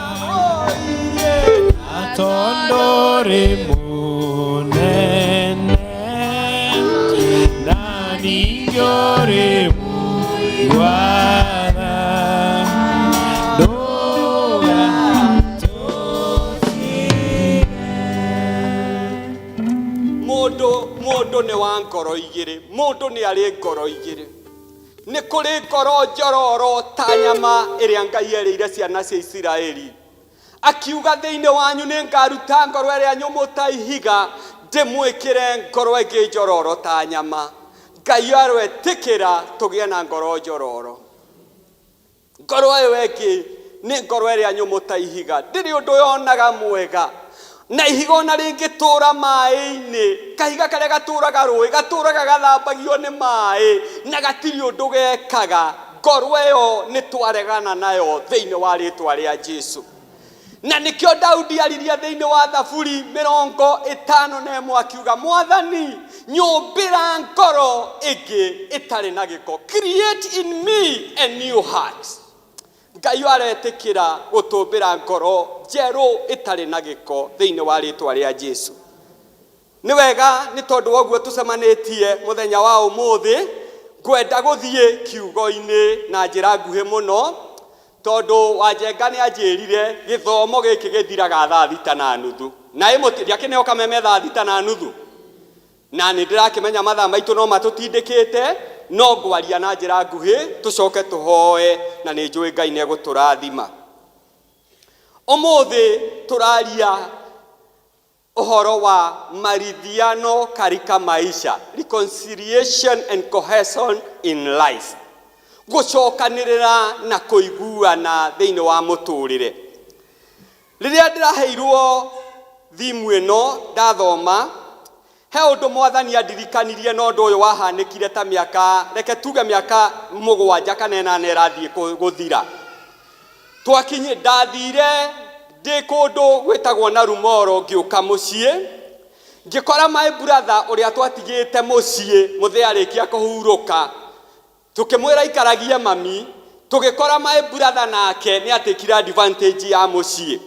Ngoro igĩrĩ, mũndũ nĩ arĩ ngoro igĩrĩ. Nĩ kũrĩ ngoro njororo ta nyama ĩrĩa Ngai erĩire ciana cia Isiraeli, akiuga thĩinĩ wanyu nĩ ngaruta ngoro ĩrĩa nyũmũ ta ihiga, ndĩmwĩkĩre ngoro ĩngĩ njororo ta nyama. Ngai aroetĩkĩra tũgĩe na ngoro njororo. Ngoro ĩyo ĩngĩ nĩ ngoro ĩrĩa nyũmũ ta ihiga, ndĩrĩ ũndũ yonaga mwega. Na ihiga ona rĩngĩtũra maĩ-inĩ, kahiga karĩa gatũraga rũĩ gatũraga gathambagio nĩ maĩ na gatirĩ ũndũ gekaga. Ngoro ĩyo nĩ twaregana nayo thĩinĩ wa rĩtwa rĩa Jesu. Na nĩkĩo Daudi aririe thĩinĩ wa Thaburi 51 akiuga, Mwathani, nyũmbĩra ngoro ĩngĩ ĩtarĩ na gĩko. Create in me a new heart. Ngai aretĩkĩra gũtũmbĩra ngoro njerũ ĩtarĩ na gĩko thĩinĩ wa rĩtwa rĩa Jesu. Nĩ wega, nĩ tondũ wa ũguo tũcemanĩtie mũthenya wa ũmũthĩ, ngwenda gũthiĩ kiugo-inĩ na njĩra nguhĩ mũno, tondũ Wanjenga nĩ anjĩrire gĩthomo gĩkĩ gĩthiraga thaa 6:30. Na ĩ ndiakĩneo kameme thaa 6:30. Na nĩ ndĩrakĩmenya mathaa maitũ no matũtindĩkĩte, no ngwaria na njĩra nguhĩ tũcoke tũhoe, na nĩ njũĩ Ngai nĩ egũtũrathima. Ũmũthĩ tũraria ũhoro wa maridhiano katika maisha, reconciliation and cohesion in life, gũcokanĩrĩra na kũiguana thĩinĩ wa mũtũrĩre. Rĩrĩa ndĩraheirwo thimu ĩno ndathoma, he ũndũ Mwathani andirikanirie, na ũndũ ũyũ wahanĩkire ta mĩaka, reke tuge mĩaka 7 kana 8 ĩrathiĩ gũthira. Twakinyi ndathire ndĩ kũndũ gwĩtagwo Narumoro, ngĩũka mũciĩ ngĩkora my brother ũrĩa twatigĩte mũciĩ mũthee arĩkia kũhurũka, tũkĩmwĩra ikaragie mami. Tũgĩkora my brother nake nĩ atĩkire advantage ya mũciĩ.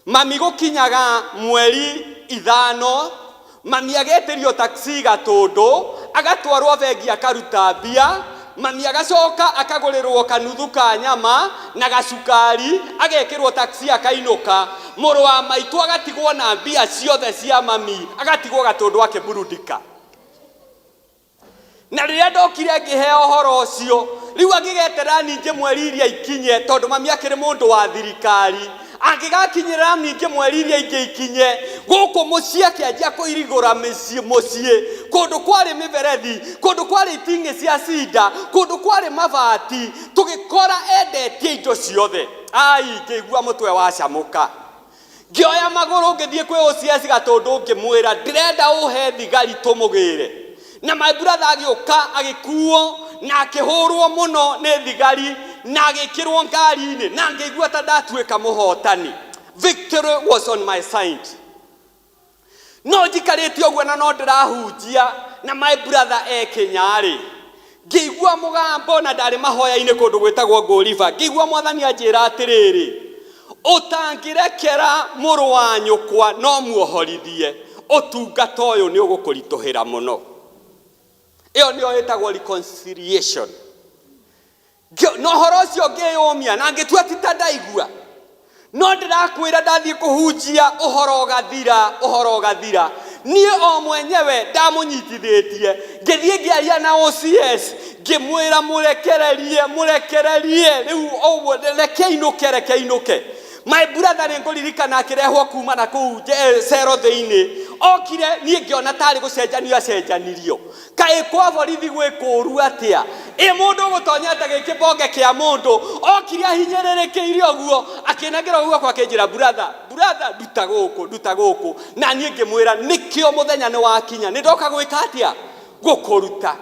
Mami gũkinyaga mweri 5, mami agetĩrio taxi Gatũndũ, agatwarwo bengi akaruta mbia. Mami agacoka akagũrĩrwo kanuthu ka nyama na gacukari, agekĩrwo taxi akainũka. Mũrũ wa maitũ agatigwo na mbia ciothe cia mami, agatigwo Gatũndũ akĩburudika. Na rĩrĩa ndokire ngĩheo ũhoro ũcio, rĩu angĩgeterera ningĩ mweri iria ikinye, tondũ mami akĩrĩ mũndũ wa thirikari, angĩgakinyĩrĩra ningĩ mweri iria ingĩ ikinye, gũkũ mũciĩ akĩanjia kũirigũra mũciĩ, kũndũ kwarĩ mĩberethi, kũndũ kwarĩ iting'ĩ cia cinda, kũndũ kwarĩ mabati, tũgĩkora endetie indo ciothe. Ai, ngĩigua mũtwe wacamũka. Ngĩoya magũrũ ngĩthiĩ kwĩ OCS Gatũndũ, ngĩmwĩra ndĩrenda ũhe thigari tũmũgĩre. Na my brother agĩũka agĩkuo na akĩhũrwo mũno nĩ thigari na agĩkĩrwo ngari-inĩ, na ngĩigua ta ndatuĩka mũhotani. Victory was on my side. No njikarĩte ũguo na no ndĩrahunjia na my brother e Kenya-rĩ, ngĩigua mũgambo, na ndarĩ mahoya-inĩ kũndũ gwĩtagwo Ngũriba, ngĩigua Mwathani anjĩra atĩrĩrĩ, ũtangĩrekera mũrũ wa nyũkwa no muohorithie, ũtungata ũyũ nĩ ũgũkũritũhĩra mũno. Ĩyo nĩyo ĩtagwo reconciliation. Na ũhoro ũcio ngĩyũmia na ngĩtua ti ta ndaigua, no ndĩrakwĩra ndathiĩ kũhunjia ũhoro ũgathira, ũhoro ũgathira. Niĩ o mwenyewe ndamũnyitithĩtie, ngĩthiĩ ngĩaria na OCS, ngĩmwĩra mũrekererie, mũrekererie rĩu ũguo, reke inũke, reke inũke. My brother nĩ ngũririkana akĩrehwo kuma na kũu cero thĩinĩ, okire niĩ ngĩona tarĩ gũcenjanio acenjanirio. Kaĩ kwa borithi gwĩ kũũru atĩa? Ĩ mũndũ ũgũtonyete gĩkĩbonge kĩa mũndũ, okire ahinyĩrĩrĩkĩire ũguo, akĩnengera guoko akĩnjĩra, brother, brother, nduta gũkũ, nduta gũkũ. Na niĩ ngĩmwĩra nĩkĩo mũthenya nĩ wakinya, nĩ ndoka gwĩka atĩa? Gũkũruta.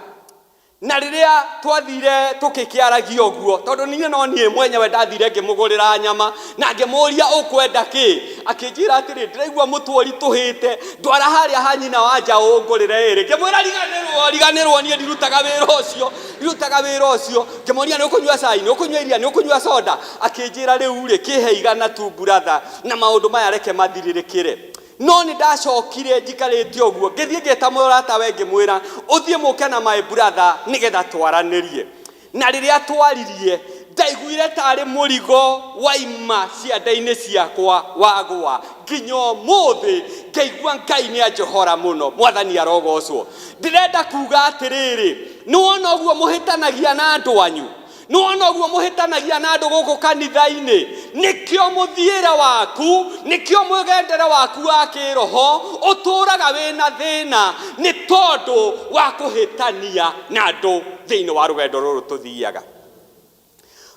Na rĩrĩa twathire tũkĩkĩaragia ũguo, tondũ niĩ no niĩ mwenyewe ndathire ngĩmũgũrĩra nyama na ngĩmũria ũkwenda kĩ, akĩnjĩra atĩrĩ, ndĩraigua mũtwe ũritũhĩte, ndwara harĩa ha nyina wa njaũ ũngũrĩre ĩrĩ. Ngĩmwĩra riganĩrwo, riganĩrwo, niĩ ndirutaga wĩra ũcio, ndirutaga wĩra ũcio. Ngĩmũria nĩ ũkũnyua cai, nĩ ũkũnyua iria, nĩ ũkũnyua soda? Akĩnjĩra rĩu rĩ, kĩhe 100 tu brother, na maũndũ maya reke mathirĩrĩkĩre. No nĩ ndacokire njikarĩte ũguo, ngĩthiĩ ngĩta mũrata we ngĩmwĩra ũthiĩ mũke na my brother nĩgetha twaranĩrie. Na rĩrĩa twaririe, ndaiguire tarĩ mũrigo waima ciande-inĩ ciakwa wagwa. Nginya ũmũthĩ Ngĩigua Ngai nĩ anjohora mũno. Mwathani arogocwo. Ndĩrenda kuga atĩrĩrĩ, nĩ wona ũguo mũhĩtanagia na andũ anyu, nĩ wona ũguo mũhĩtanagia na andũ gũkũ kanitha-inĩ, nĩkĩo mũthiĩre waku, nĩkĩo mũgendere waku wa kĩroho ũtũraga wĩna thĩna, nĩ tondũ wa kũhĩtania na andũ thĩinĩ wa rũgendo rũrũ tũthiaga.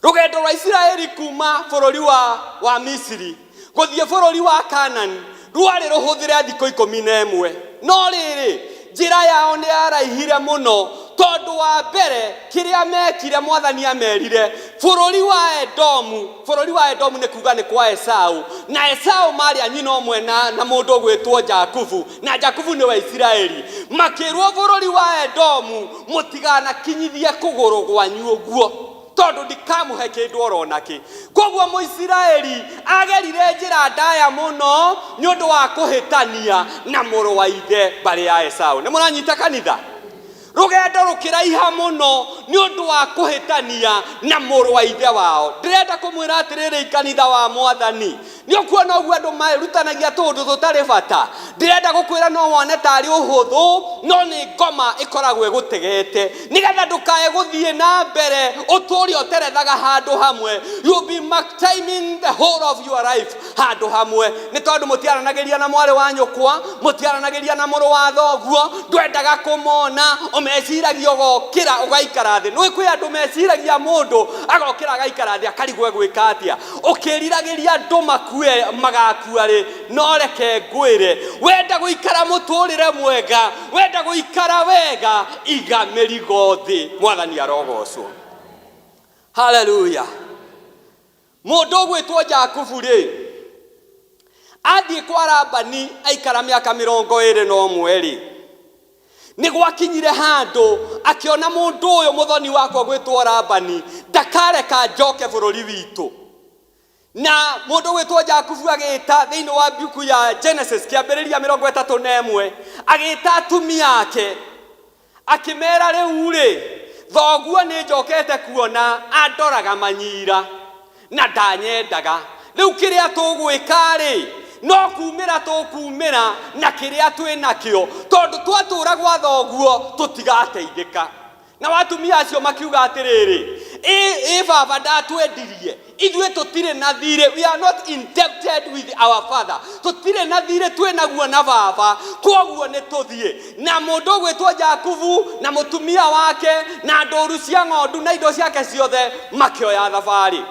Rũgendo rwa Isiraeli kuma bũrũri wa, wa Misiri gũthiĩ bũrũri wa Kanani rwarĩ rũhũthĩre thikũ 11. No rĩrĩ, njĩra yao nĩ yaraihire mũno, tondũ wa mbere kĩrĩa mekire, Mwathani amerire bũrũri wa Edomu. Bũrũri wa Edomu nĩ kuga nĩ kwa Esau, na Esau marĩ a nyina ũmwe na, na mũndũ ũgwĩtwo Jakubu, na Jakubu nĩwe Isiraeli. Makĩrwo bũrũri wa Edomu, mũtiganakinyithie kũgũrũ gwanyu ũguo, tondũ ndikamũhe kĩndũ oro nakĩ. Koguo Mũisiraeli agerire njĩra ndaya mũno nĩ ũndũ wa kũhĩtania na mũrũ wa ithe mbarĩ ya Esau. Nĩ mũranyita kanitha? Rũgendo rũkĩraiha mũno nĩ ũndũ wa kũhĩtania na mũrũ wa ithe wao. Ndĩrenda kũmwĩra atĩrĩrĩ, kanitha wa Mwathani, nĩ ũkuona ũguo andũ merutanagia tũũndũ tũtarĩ bata. Ndĩrenda gũkwĩra no wone tarĩ ũhũthũ, no nĩ ngoma ĩkoragwo ĩgũtegete, nĩgetha ndũkae gũthiĩ na mbere ũtũre ũterethaga handũ hamwe. You'll be mark-timing the whole of your life handũ hamwe, nĩ tondũ mũtiaranagĩria na mwarĩ wa nyũkwa, mũtiaranagĩria na mũrũ wa thoguo, ndwendaga kũmona, ũmeciragia ũgokĩra ũgaikara thĩ. Nĩ kwĩ andũ meciragia mũndũ agokĩra agaikara thĩ akarigwo egwĩka atĩa, ũkĩriragĩria andũ makue magakua rĩ. No reke ngwĩre, wenda gũikara mũtũrĩre mwega, wenda gũikara wega, iga mĩrigo thĩ. Mwathani arogocwo. Haleluya. Mũndũ ũgwĩtwo Jakubu rĩ, athiĩ kwa Labani aikara mĩaka 21 rĩ, nĩ gwakinyire handũ akĩona mũndũ ũyũ mũthoni wakwa gwĩtwo Labani ndakareka njoke bũrũri witũ. Na mũndũ gwĩtwo Jakubu agĩta thĩinĩ wa mbuku ya Genesis kĩambĩrĩria 31, agĩta atumia ake akĩmera, rĩu rĩ, thoguo nĩ njokete kuona andoraga manyira na ndanyendaga. Rĩu kĩrĩa tũgwĩka rĩ, no kumĩra tũkumĩra na kĩrĩa twĩ nakĩo, tondũ twatũra gwa thoguo tũtigateithĩka. Na watumia acio makiuga atĩrĩrĩ, ĩ baba ndatwendirie, ithuĩ tũtirĩ na thirĩ, we are not indebted with our father, tũtirĩ na thirĩ twĩ naguo na baba, kwoguo nĩ tũthiĩ. Na mũndũ ũgwĩtwo Jakubu na mũtumia wake na ndũru cia ng'ondu na indo ciake ciothe makĩoya thabarĩ.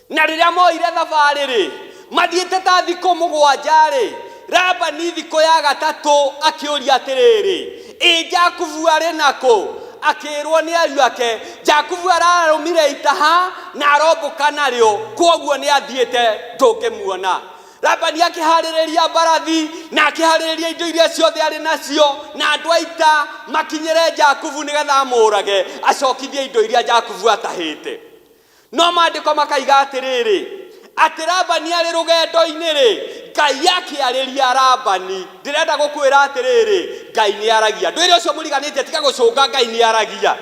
Na rĩrĩa moire thabarĩ rĩ, mathiĩte ta thikũ 7 rĩ, Labani thikũ ya gatatũ akĩũria atĩrĩrĩ, ĩ Jakubu arĩ nakũ? Akĩrwo nĩ ariũ ake, Jakubu ararũmire itaha na arombũka narĩo, kwoguo nĩ athiĩte, ndũngĩmuona. Labani akĩharĩrĩria mbarathi na akĩharĩrĩria indo iria ciothe arĩ nacio na andũ a ita makinyĩre Jakubu nĩgetha amũrage acokithie indo iria Jakubu atahĩte. No maandĩko makaiga atĩrĩrĩ, atĩ Labani arĩ rũgendo-inĩ rĩ, Ngai akĩarĩria Labani. Ndĩrenda gũkwĩra atĩrĩrĩ, Ngai nĩ aragia. Ndwĩre ũcio mũriganĩtie, tiga gũcũnga, Ngai nĩ aragia.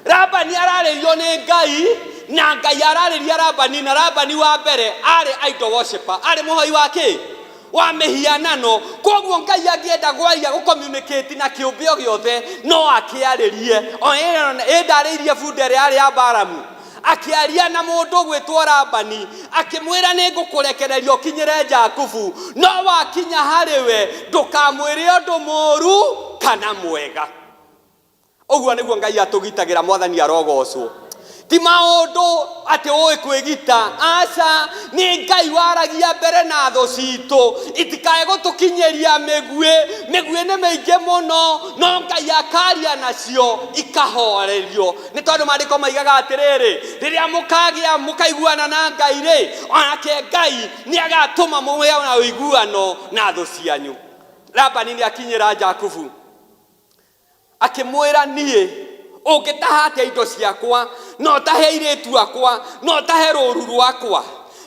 Labani ararĩrio nĩ Ngai, na Ngai ararĩria Labani, na Labani wa mbere arĩ idol worshipper, arĩ mũhoi wa kĩ? Wa mĩhianano. Koguo Ngai angĩenda gwaria gũcommunicate na kĩũmbe o gĩothe no akĩarĩrie. O ĩ ndarĩirie bunda ĩrĩa yarĩ ya Balamu, akĩaria na mũndũ ũgwĩtwo Labani, akĩmwĩra nĩ ngũkũrekereria ũkinyĩre Jakubu, no wakinya harĩ we ndũkamwĩre ũndũ mũru kana mwega. Ũguo nĩguo Ngai atũgitagĩra. Mwathani arogocwo. Ti maũndũ atĩ ũĩ kwĩgita, aca, nĩ Ngai waragia mbere na thũ citũ itikae gũtũkinyĩria mĩguĩ. Mĩguĩ nĩ mĩingĩ mũno, no Ngai akaria nacio ikahorerio, nĩ tondũ maandĩko maigaga atĩrĩrĩ, rĩrĩa mũkagĩa mũkaiguana na Ngai rĩ, onake Ngai nĩ agatũma mũgĩe na ũiguano na thũ cianyu. Labani nĩ akinyĩra Jakubu akĩmwĩra, niĩ ũngĩtaha atĩa indo ciakwa, no ũtahe airĩtu akwa, no ũtahe rũru rwakwa?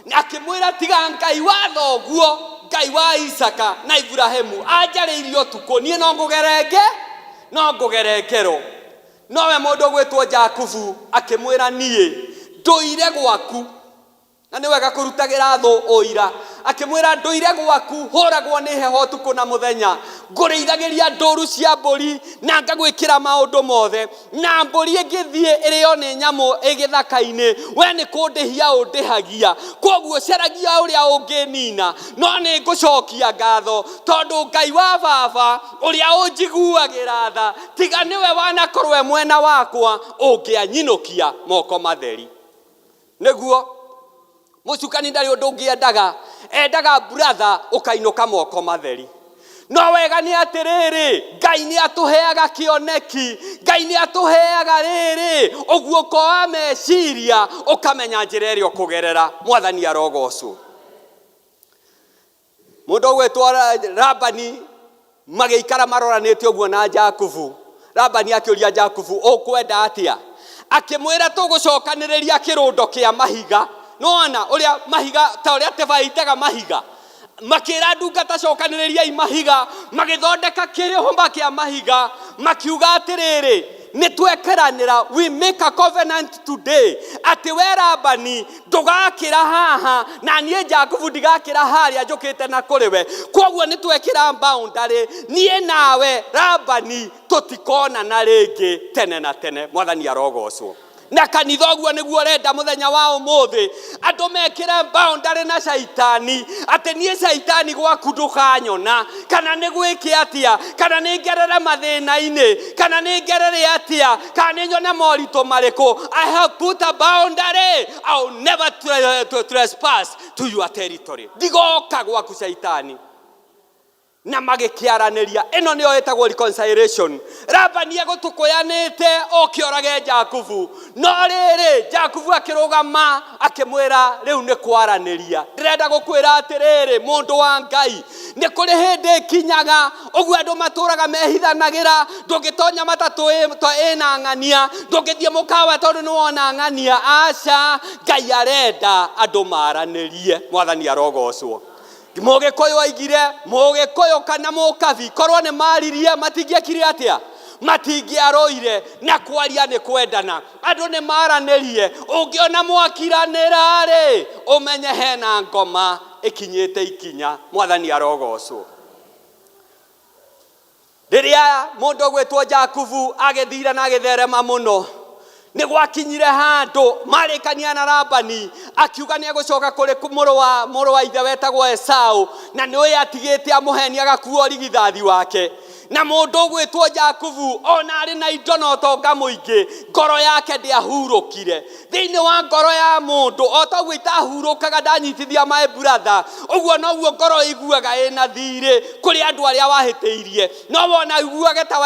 Akĩmwĩra, tiga Ngai wa thoguo, Ngai wa Isaka na Iburahĩmu anjarĩirie ũtukũ, niĩ no ngũgerenge, no ngũgere ngero. Nowe mũndũ ũgwĩtwo Jakubu akĩmwĩra, niĩ ndũire gwaku. Na nĩ wega kũrutagĩra thũ ũira. Akĩmwĩra ndũire gwaku hũragwo nĩ heho ũtukũ na mũthenya, ngũrĩithagĩria ndũru cia mbũri na ngagwĩkĩra maũndũ mothe, na mbũri ĩngĩthiĩ ĩrĩo nĩ nyamũ ĩ gĩthaka-inĩ, we nĩ kũndĩhia ũndĩhagia, koguo caragia ũrĩa ũngĩnina, no nĩ ngũcokia ngatho tondũ Ngai wa baba ũrĩa ũnjiguagĩra tha, tiga nĩwe wanakorwo e mwena wakwa, ũngĩanyinũkia moko matheri. Nĩguo mũcukani ndarĩ ũndũ ũngĩ endaga, brother, ũkainũka moko matheri. No wega nĩ atĩrĩrĩ, Ngai nĩ atũheaga kĩoneki, Ngai nĩ atũheaga rĩrĩ ũguũko wa meciria, ũkamenya njĩra ĩrĩa ũkũgerera. Mwathani arogocwo. Mũndũ ũgwĩtwo Labani magĩikara maroranĩte ũguo na Jakubu. Labani akĩũria Jakubu, ũkwenda atĩa? Akĩmwĩra tũgũcokanĩrĩria kĩrũndo kĩa mahiga. Nĩwona ũrĩa mahiga ta ũrĩa teba ĩitaga mahiga, makĩra ndungata cokanĩrĩriai mahiga, magĩthondeka kĩrĩhũma kĩa mahiga, makiuga atĩrĩrĩ, nĩ twekeranĩra, we make a covenant today atĩ we Labani ndũgakĩra haha na niĩ Jakubu ndigakĩra harĩa njũkĩte na kũrĩ we, koguo nĩ twekĩra boundary, niĩ nawe Labani tũtikonana rĩngĩ tene na tene. Mwathani arogocwo. Na kanitha ũguo nĩguo ũrenda mũthenya wa ũmũthĩ andũ mekĩre boundary na caitani, atĩ niĩ caitani gwaku ndũkanyona, kana nĩ gwĩke atĩa, kana nĩ ngerere mathĩna-inĩ, kana nĩ ngerere atĩa, kana nĩ nyone moritũ marĩkũ, I have put a boundary, I will never trespass to your territory, ndigoka gwaku caitani. Na magĩkĩaranĩria, ĩno nĩyo ĩtagwo reconciliation. Labani egũtũkũyanĩte oke orage Jakubu, no rĩrĩ Jakubu akĩrũgama akĩmwĩra rĩu nĩ kwaranĩria. Ndĩrenda gũkwĩra atĩrĩrĩ, mũndũ wa Ngai, nĩ kũrĩ hĩndĩ ĩkinyaga ũguo andũ matũraga mehithanagĩra, ndũngĩtonya matatũ ĩna ng'ania, ndũngĩthiĩ mũkawa tondũ nĩ wona ng'ania. Aca, Ngai arenda andũ maranĩrie. Mwathani arogocwo. Mũgĩkũyũ aigire, mũgĩkũyũ kana mũkabi korwo nĩ maririe matingĩekire atĩa? Matingĩarũire. Na kwaria nĩ kwendana, andũ nĩ maranĩrie. Ũngĩona mwakiranĩra rĩ, ũmenye hena ngoma ĩkinyĩte ikinya. Mwathani arogocwo. Rĩrĩa mũndũ ũgwĩtwo Jakubu agĩthire na agĩtherema mũno, nĩ gwakinyire handũ marĩkania na Labani, akiuga nĩ egũcoka kũrĩ mũrũ wa ithe wetagwo Esau, na nĩ ũyũ atigĩte amũheni agakua ũrigithathi wake. Na mũndũ ũgwĩtwo Jakubu ona arĩ na indo na ũtonga mũingĩ, ngoro yake ndĩahurũkire. Thĩinĩ wa ngoro ya mũndũ, o ta ũguo itahurũkaga ndanyitithia my brother, ũguo noguo ngoro ĩiguaga ĩna thirĩ kũrĩ andũ arĩa wahĩtĩirie. No wona iguage ta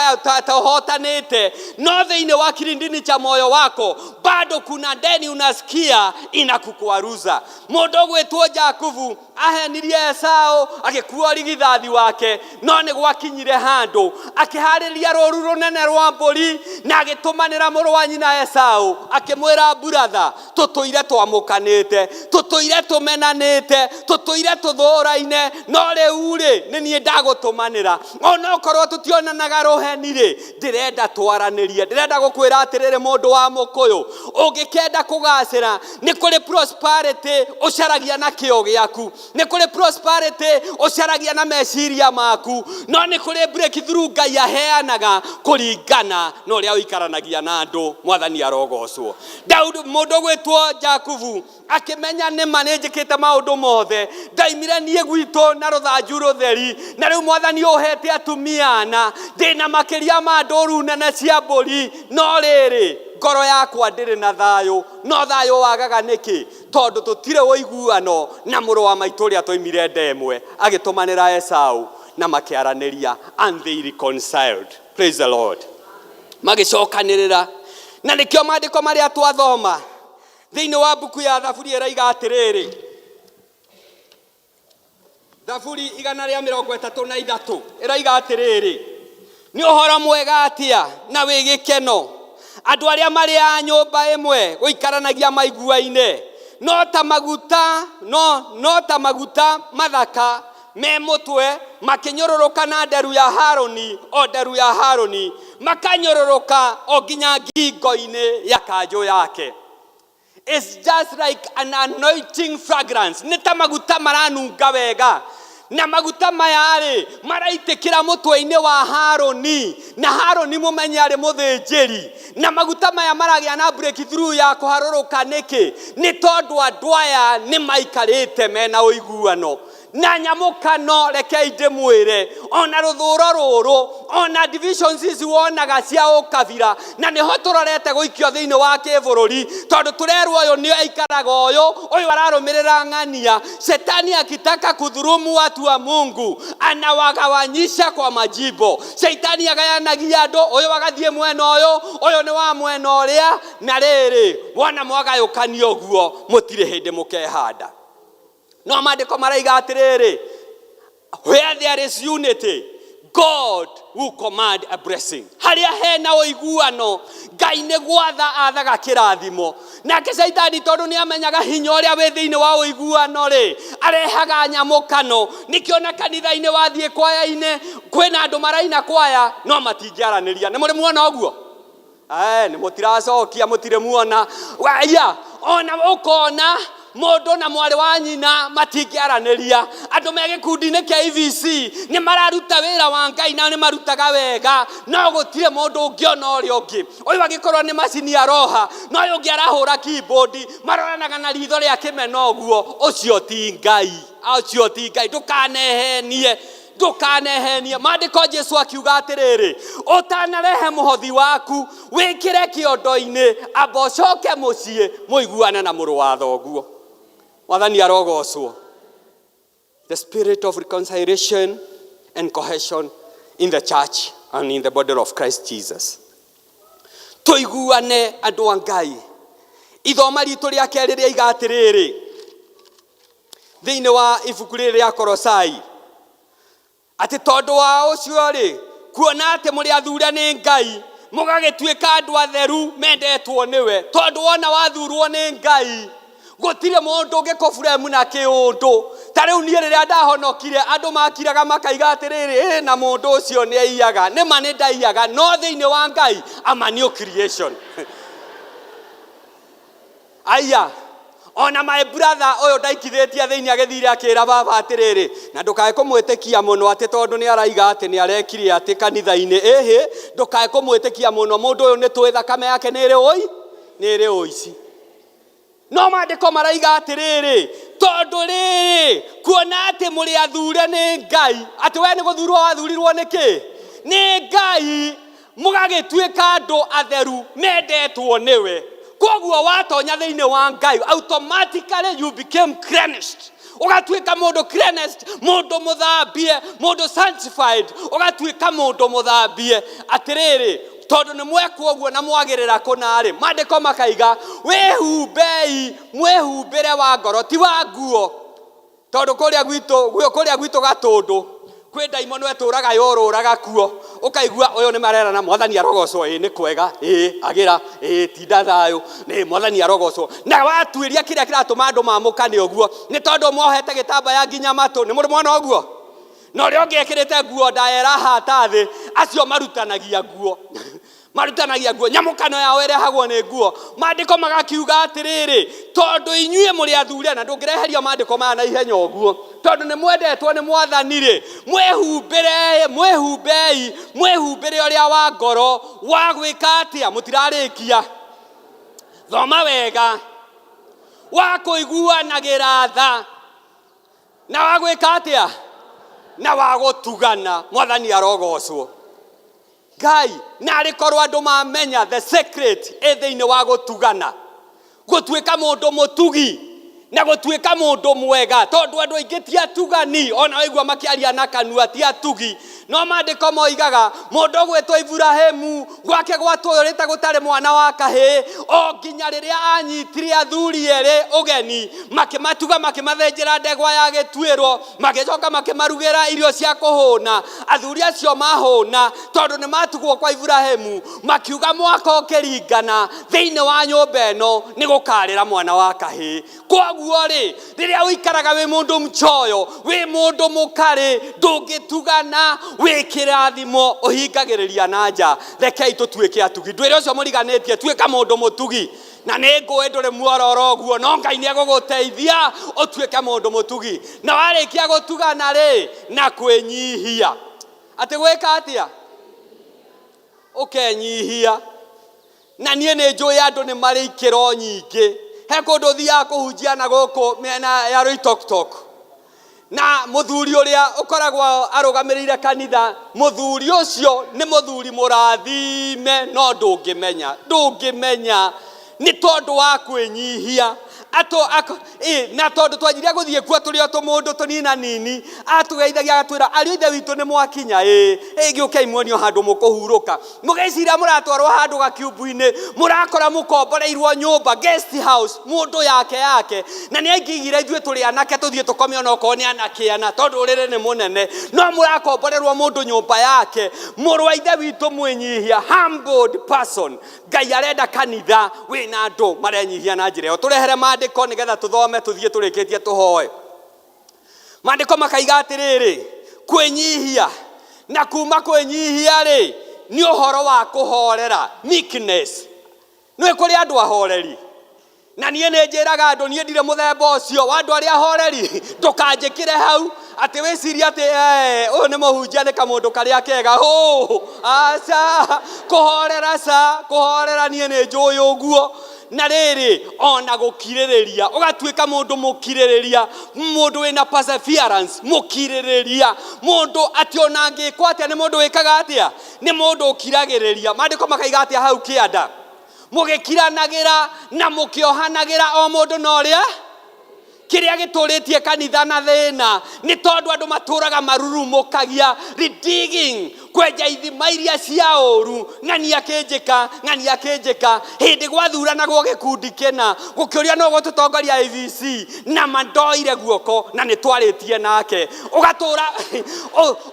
ũhotanĩte, no thĩinĩ wa kilindini cha moyo wako bado kuna ndeni unasikia inakukwaruza. Mũndũ ũgwĩtwo Jakubu ahenirie Esau agĩkua ũrigithathi wake, no nĩ gwakinyire handũ akĩharĩria rũru rũnene rwa mbũri na agĩtũmanĩra mũrũ wa nyina Esau, akĩmwĩra, brother, tũtũire twamũkanĩte, tũtũire tũmenanĩte, tũtũire tũthũraine, no rĩu rĩ nĩ niĩ ndagũtũmanĩra, onokorwo tũtionanaga rũheni rĩ, ndĩrenda twaranĩrie. Ndĩrenda gũkwĩra atĩrĩrĩ, mũndũ wa mũkũyũ, ũngĩkenda kũgacĩra, nĩ kũrĩ prosperity ũcaragia na kĩo gĩaku, nĩ kũrĩ prosperity ũcaragia na meciria maku, no nĩ kũrĩ breakthrough Ngai aheanaga kũringana na ũrĩa ũikaranagia na andũ. Mwathani arogocwo. Daudi, mũndũ ũgwĩtwo Jakubu akĩmenya nĩma nĩ njĩkĩte maũndũ mothe, ndaimire niĩ gwitũ na rũthanju rũtheri, na rĩu mwathani ũhete atumia ana, ndĩna makĩria ma ndũru nene cia mbũri, no rĩrĩ ngoro yakwa ndĩrĩ na thayũ. No thayũ wagaga nĩkĩ? Tondũ tũtirĩ ũiguano na mũrũ wa maitũ ũrĩa twaimire nda ĩmwe. Agĩtũmanĩra Esau na makĩaranĩria, and they reconciled. Praise the Lord. Magĩcokanĩrĩra, na nĩkĩo maandĩko marĩa twathoma thĩinĩ wa mbuku ya Thaburi ĩraiga atĩrĩrĩ, Thaburi 133 ĩraiga atĩrĩrĩ, nĩ ũhoro mwega atĩa na wĩ gĩkeno andũ arĩa marĩ a nyũmba ĩmwe gũikaranagia maiguaine, no ta maguta no ta maguta mathaka me mũtwe makĩnyũrũrũka na nderu ya Harũni, o nderu ya Harũni, makanyũrũrũka o nginya ngingo-inĩ ya kanjũ yake. It's just like an anointing fragrance. Nĩ ta maguta maranunga wega. Na maguta maya rĩ, maraitĩkĩra mũtwe-inĩ wa Harũni, na Harũni mũmenye arĩ mũthĩnjĩri. Na maguta maya maragĩa na breakthrough ya kũharũrũka nĩkĩ? Nĩ tondũ andũ aya nĩ maikarĩte mena ũiguano. Na nyamũkano, rekei ndĩmwĩre, ona rũthũro rũrũ, ona divisions ici wonaga cia ũkabira, na nĩho tũrorete gũikio thĩinĩ wa kĩbũrũri, tondũ tũrerwo ũyũ nĩ aikaraga ũyũ, ũyũ ararũmĩrĩra ng'ania. Shetani akitaka kudhurumu watu wa Mungu, anawagawanyisha kwa majimbo. Shaitani agayanagia andũ, ũyũ agathiĩ mwena ũyũ, ũyũ nĩ wa mwena ũrĩa, na rĩrĩ, wona mwagayũkanio ũguo, mũtirĩ hĩndĩ mũkehanda. No maandĩko maraiga atĩrĩrĩ, where there is unity, God will command a blessing. Harĩa hena ũiguano, Ngai nĩ gwatha athaga kĩrathimo. Nake Shaitani tondũ nĩ amenyaga hinya ũrĩa wĩ thĩinĩ wa ũiguano rĩ, arehaga nyamũkano. Nĩkĩo na kanitha-inĩ wathiĩ kwaya-inĩ, kwĩna andũ maraina kwaya, no matingĩaranĩria. Nĩ mũrĩ muona ũguo? Eh, nĩ mũtiracokia mũtirĩ muona. Waya, ona ũkona mũndũ na mwarĩ wa nyina matingĩaranĩria. Andũ me gĩkundi-inĩ kĩa EVC nĩ mararuta wĩra wa Ngai na nĩ marutaga wega, no gũtirĩ mũndũ ũngĩona ũrĩa ũngĩ. Ũyũ angĩkorwo nĩ macini aroha, na ũyũ ũngĩ arahũra keyboard, maroranaga na ritho rĩa kĩmena ũguo. Ũcio ti Ngai, ũcio ti Ngai. Ndũkanehenie, ndũkanehenie. Maandĩko Jesu akiuga atĩrĩrĩ, ũtanarehe mũhothi waku wĩkĩre kĩondo-inĩ, amba ũcoke mũciĩ mũiguane na mũrũ wa thoguo. Mwathani arogocwo. The spirit of reconciliation and cohesion in the church and in the body of Christ Jesus. Tũiguane andũ a Ngai. Ithoma ritũ rĩa kerĩ rĩaiga atĩrĩrĩ, thĩinĩ wa ibuku rĩrĩ rĩa Kolosai, atĩ tondũ wa ũcio rĩ, kuona atĩ mũrĩ athure nĩ Ngai, mũgagĩtuĩka andũ atheru mendetwo nĩwe. Tondũ wona wathurwo nĩ Ngai, gũtirĩ mũndũ ũngĩkũburemu na kĩũndũ. Ta rĩu niĩ rĩrĩa ndahonokire, andũ makiraga makaiga atĩrĩrĩ, ĩ na mũndũ ũcio nĩ aiyaga. Nĩ ma nĩ ndaiyaga, no thĩinĩ wa Ngai, I'm a new creation. Aya, ona my brother ũyũ ndaikithĩtie thĩinĩ agĩthire akĩra baba atĩrĩrĩ, na ndũkae kũmwĩtĩkia mũno atĩ tondũ nĩ araiga atĩ nĩ arekire atĩ kanitha-inĩ, ĩhĩ, ndũkae kũmwĩtĩkia mũno, mũndũ ũyũ nĩ tũĩ thakame yake nĩ ĩrĩ ũi, nĩ ĩrĩ ũici. No maandĩko maraiga atĩrĩrĩ, tondũ rĩrĩ, kuona atĩ mũrĩ athure nĩ Ngai, atĩ we nĩ gũthurwo wathurirwo nĩ kĩ? Nĩ Ngai, mũgagĩtuĩka andũ atheru mendetwo nĩwe. Koguo watonya thĩinĩ wa Ngai, automatically you became cleansed. Ũgatuĩka mũndũ cleansed, mũndũ mũthambie, mũndũ sanctified, ũgatuĩka mũndũ mũthambie. Atĩrĩrĩ, tondũ nĩ mwekwo ũguo na mwagĩrĩra kũna-rĩ, maandĩko makaiga, wĩhumbei mwĩhumbĩre wa ngoro, ti wa nguo. Tondũ kũrĩa gwitũ, kũrĩa gwitũ Gatũndũ, kwĩ ndaimono ĩtũraga yorũraga kuo, ũkaigua ũyũ nĩ marerana mwathani arogocwo, ĩ nĩ kwega, ĩ agĩra, ĩ tinda thayũ, nĩ mwathani arogocwo. Na watuĩria kĩrĩa kĩratũma andũ mamũkane ũguo, nĩ tondũ mohete gĩtambaya nginya matũ. Nĩ mũrĩ mwona ũguo? Na ũrĩa ũngĩ ekĩrĩte nguo ndaya ĩrahata thĩ, acio marutanagia nguo. Marutanagia nguo, nyamũkano yao ĩrehagwo nĩ nguo. Maandĩko magakiuga atĩrĩrĩ, tondũ inyuĩ mũrĩ athure, na ndũngĩreherio maandĩko maya na ihenya ũguo, tondũ nĩ mwendetwo nĩ mwathani-rĩ, mwĩhumbĩre, mwĩhumbei, mwĩhumbĩre ũrĩa wa ngoro wa gwĩka atĩa? Mũtirarĩkia. Thoma wega. Wa kũiguanagĩra tha. Na wa gwĩka atĩa? Na wa gũtugana. Mwathani arogocwo. Ngai, narĩ korwo andũ mamenya the secret ĩ thĩinĩ wa gũtugana, gũtuĩka mũndũ mũtugi na gũtuĩka mũndũ mwega, tondũ andũ aingĩ ti atugani, ona waigua makĩaria na kanua ti atugi. No maandĩko moigaga mũndũ ũgwĩtwo Iburahĩmu gwake gwatũrĩte gũtarĩ mwana wa kahĩĩ, o nginya rĩrĩa anyitire athuri erĩ ũgeni, makĩmatuga, makĩmathĩnjĩra ndegwa ya gĩtuĩro, magĩcoka makĩmarugĩra irio cia kũhũna. Athuri acio mahũna, tondũ nĩ matugwo kwa Iburahĩmu, makiuga mwaka ũkĩringana thĩinĩ wa nyũmba ĩno nĩ gũkarĩra mwana wa kahĩĩ. Kwoguo rĩ, rĩrĩa ũikaraga wĩ mũndũ mchoyo, wĩ mũndũ mũkarĩ, ndũngĩtugana, wĩ kĩrathimo, ũhingagĩrĩria na nja. Rekei tũtuĩke atugi. Ndwĩre ũcio mũriganĩtie, tuĩka mũndũ mũtugi. Na nĩ ngũĩ ndũrĩ muororo ũguo, no Ngai nĩ egũgũteithia ũtuĩke mũndũ mũtugi. Na warĩkia gũtugana rĩ, na kwĩnyihia. Atĩ gwĩka atĩa? Ũkenyihia. Na niĩ nĩ njũĩ andũ nĩ marĩ ikĩro nyingĩ. He kũndũ thiaga kũhunjia na gũkũ mĩena ya Rũitoktok. Na mũthuri ũrĩa ũkoragwo arũgamĩrĩire kanitha, mũthuri ũcio nĩ mũthuri mũrathime, no ndũngĩmenya, ndũngĩmenya nĩ tondũ wa kwĩnyihia. Ato, ako, ĩ, na tondũ twanjirie gũthiĩ kuo tũrĩ o tũmũndũ tũnina nini, atũgeithagia agatwĩra, ariũ a ithe witũ nĩ mwakinya, ĩ, ĩ, gĩũkei muonio handũ mũkũhurũka. Mũgĩciria mũratwarwo handũ gakiumbu-inĩ, mũrakora mũkomboreirwo nyũmba, guest house, mũndũ yake yake. Na nĩ aingĩigire ithuĩ tũrĩ anake tũthiĩ tũkome onokorwo nĩ anake ana, tondũ ũrĩrĩ nĩ mũnene. No mũrakomborerwo mũndũ nyũmba yake. Mũrũ wa ithe witũ mwĩnyihia, humbled person. Ngai arenda kanitha wĩna andũ marenyihia na njĩra ĩyo. Tũrehere maandĩko nĩgetha tũthome tũthiĩ tũrĩkĩtie tũhoe. Maandĩko makaiga atĩrĩrĩ, kwĩnyihia na kuma kwĩnyihia rĩ, nĩ ũhoro wa kũhorera, meekness. Nĩ kũrĩ andũ ahoreri. Na niĩ nĩ njĩraga andũ, niĩ ndirĩ mũthemba ũcio wa andũ arĩa ahoreri. Ndũkanjĩkĩre hau atĩ wĩcirie atĩ, ũyũ nĩ mũhunjia, nĩ kamũndũ karĩa kega. Hũ, aca, kũhorera ca, kũhorera niĩ nĩ njũĩ ũguo. Na rĩrĩ, ona gũkirĩrĩria, ũgatuĩka mũndũ mũkirĩrĩria, mũndũ wĩna perseverance, mũkirĩrĩria, mũndũ atĩ ona angĩkwo atĩa nĩ mũndũ wĩkaga atĩa? Nĩ mũndũ ũkiragĩrĩria. Maandĩko makaiga atĩa hau kĩanda? Mũgĩkiranagĩra na mũkĩohanagĩra o mũndũ na ũrĩa kĩrĩa gĩtũrĩtie kanitha na thĩna nĩ tondũ andũ matũraga marurumũkagia, redigging, kwenja ithima iria cia ũru, ng'ani akĩnjĩka, ng'ani akĩnjĩka. Hĩndĩ gwathuranagwo gĩkundi kĩna, gũkĩũria nũ ũgũtũtongoria IVC, na mandoire guoko na nĩ twarĩtie nake. Ũgatũra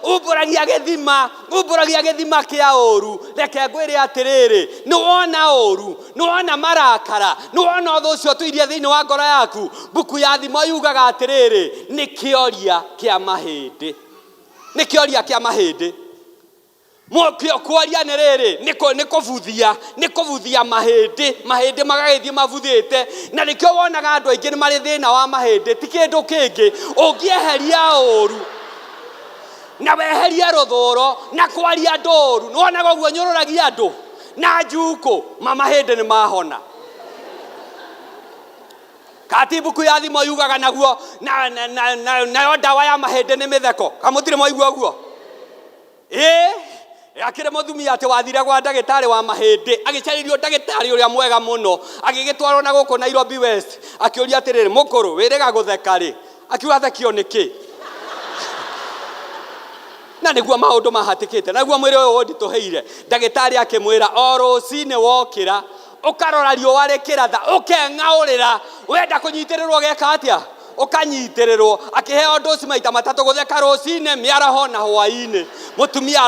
umbũragia gĩthima, umbũragia gĩthima kĩa ũru. Reke ngwĩre atĩrĩrĩ, nĩ wona ũru, nĩ wona marakara, nĩ wona ũthũ ũcio ũtũirie thĩinĩ wa ngoro yaku. Mbuku ya Thimo yugaga atĩrĩrĩ, nĩ kĩoria kĩa mahĩndĩ, nĩ kĩoria kĩa mahĩndĩ. Kuoria nĩ rĩrĩ, nĩ kũbuthia, nĩ kũbuthia mahĩndĩ, mahĩndĩ magagĩthiĩ mabuthĩte. Na nĩkĩo wonaga andũ aingĩ nĩ marĩ thĩna wa mahĩndĩ, ti kĩndũ kĩngĩ. Ũngĩeheria ũru na weherie rũthũro na kwaria andũ ũru, nĩ wonaga ũguo nyũrũragia andũ na njukũ, ma mahĩndĩ nĩ mahona. Kati mbuku ya Thimo yugaga naguo, nayo ndawa ya mahĩndĩ nĩ mĩtheko. Kamũtirĩ mwaigua ũguo? Ĩĩ, akĩrĩ mũthumia atĩ wathire gwa ndagĩtarĩ wa mahĩndĩ, agĩcarĩrio ndagĩtarĩ ũrĩa mwega mũno, agĩgĩtwarwo na gũkũ Nairobi West, akĩũria atĩrĩrĩ, mũkũrũ, wĩrĩga gũtheka rĩ? Akiuga thekio nĩ kĩ? Na nĩguo maũndũ mahatĩkĩte, naguo mwĩrĩ ũyũ ũnditũhĩire. Ndagĩtarĩ akĩmwĩra, o rũcinĩ wokĩra, ũkarora riũa rĩkĩratha, ũkeng'aũrĩra, wenda kũnyitĩrĩrwo ũgeka atĩa? Ũkanyitĩrĩrwo. Akĩheo ũndũ ũcio maita matatũ, gũtheka rũcinĩ, mĩaraho na hwaĩ-inĩ. Mũtumia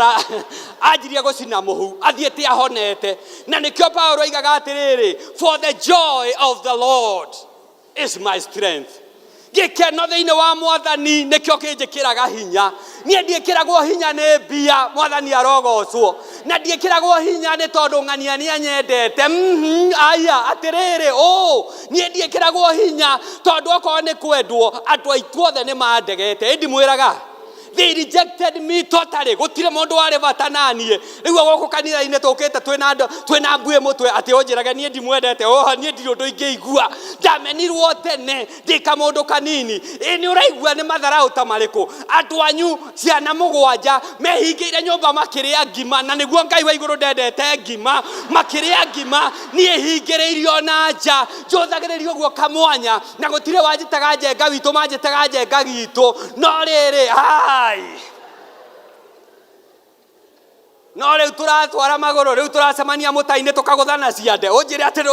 anjirie gũcina mũhu, athiĩte ahonete. Na nĩkĩo Paulo aigaga atĩrĩrĩ, for the joy of the Lord is my strength. Gĩkeno thĩinĩ wa Mwathani nĩkĩo kĩnjĩkĩraga hinya. Niĩ ndiĩkĩragwo hinya nĩ mbia, Mwathani arogocwo. Na ndiĩkĩragwo hinya nĩ tondũ ng'ania nĩ anyendete. Aya, atĩrĩrĩ, ũ, niĩ ndiĩkĩragwo hinya tondũ okorwo nĩ kwendwo, andũ aitũ othe nĩ mandegete. Ĩndi mwĩraga, they rejected me totally. Gũtirĩ mũndũ warĩ bata na niĩ. Rĩu gũkũ kanitha-inĩ tũkĩte twĩna mbuĩ mũtwe atĩ ũnjĩrage niĩ ndimwendete. Oha, niĩ ndirĩ ũndũ ingĩigua. Ndamenirwo tene ndĩ kamũndũ kanini. Ĩ nĩ ũraigua nĩ matharaũ ta marĩkũ? Andũ anyu ciana mũgwanja mehingĩire nyũmba makĩrĩa ngima, na nĩguo Ngai wa igũrũ ndendete ngima, makĩrĩa ngima, niĩ hingĩrĩirio na nja, njũthagĩrĩrio ũguo kamwanya, na gũtirĩ wanjĩtaga njenga witũ, manjĩtaga njenga gitũ. No rĩrĩ, ai, no rĩu tũratwara magũrũ, rĩu tũracemania mũta-inĩ tũkagũthana ciande. Ũnjĩre atĩ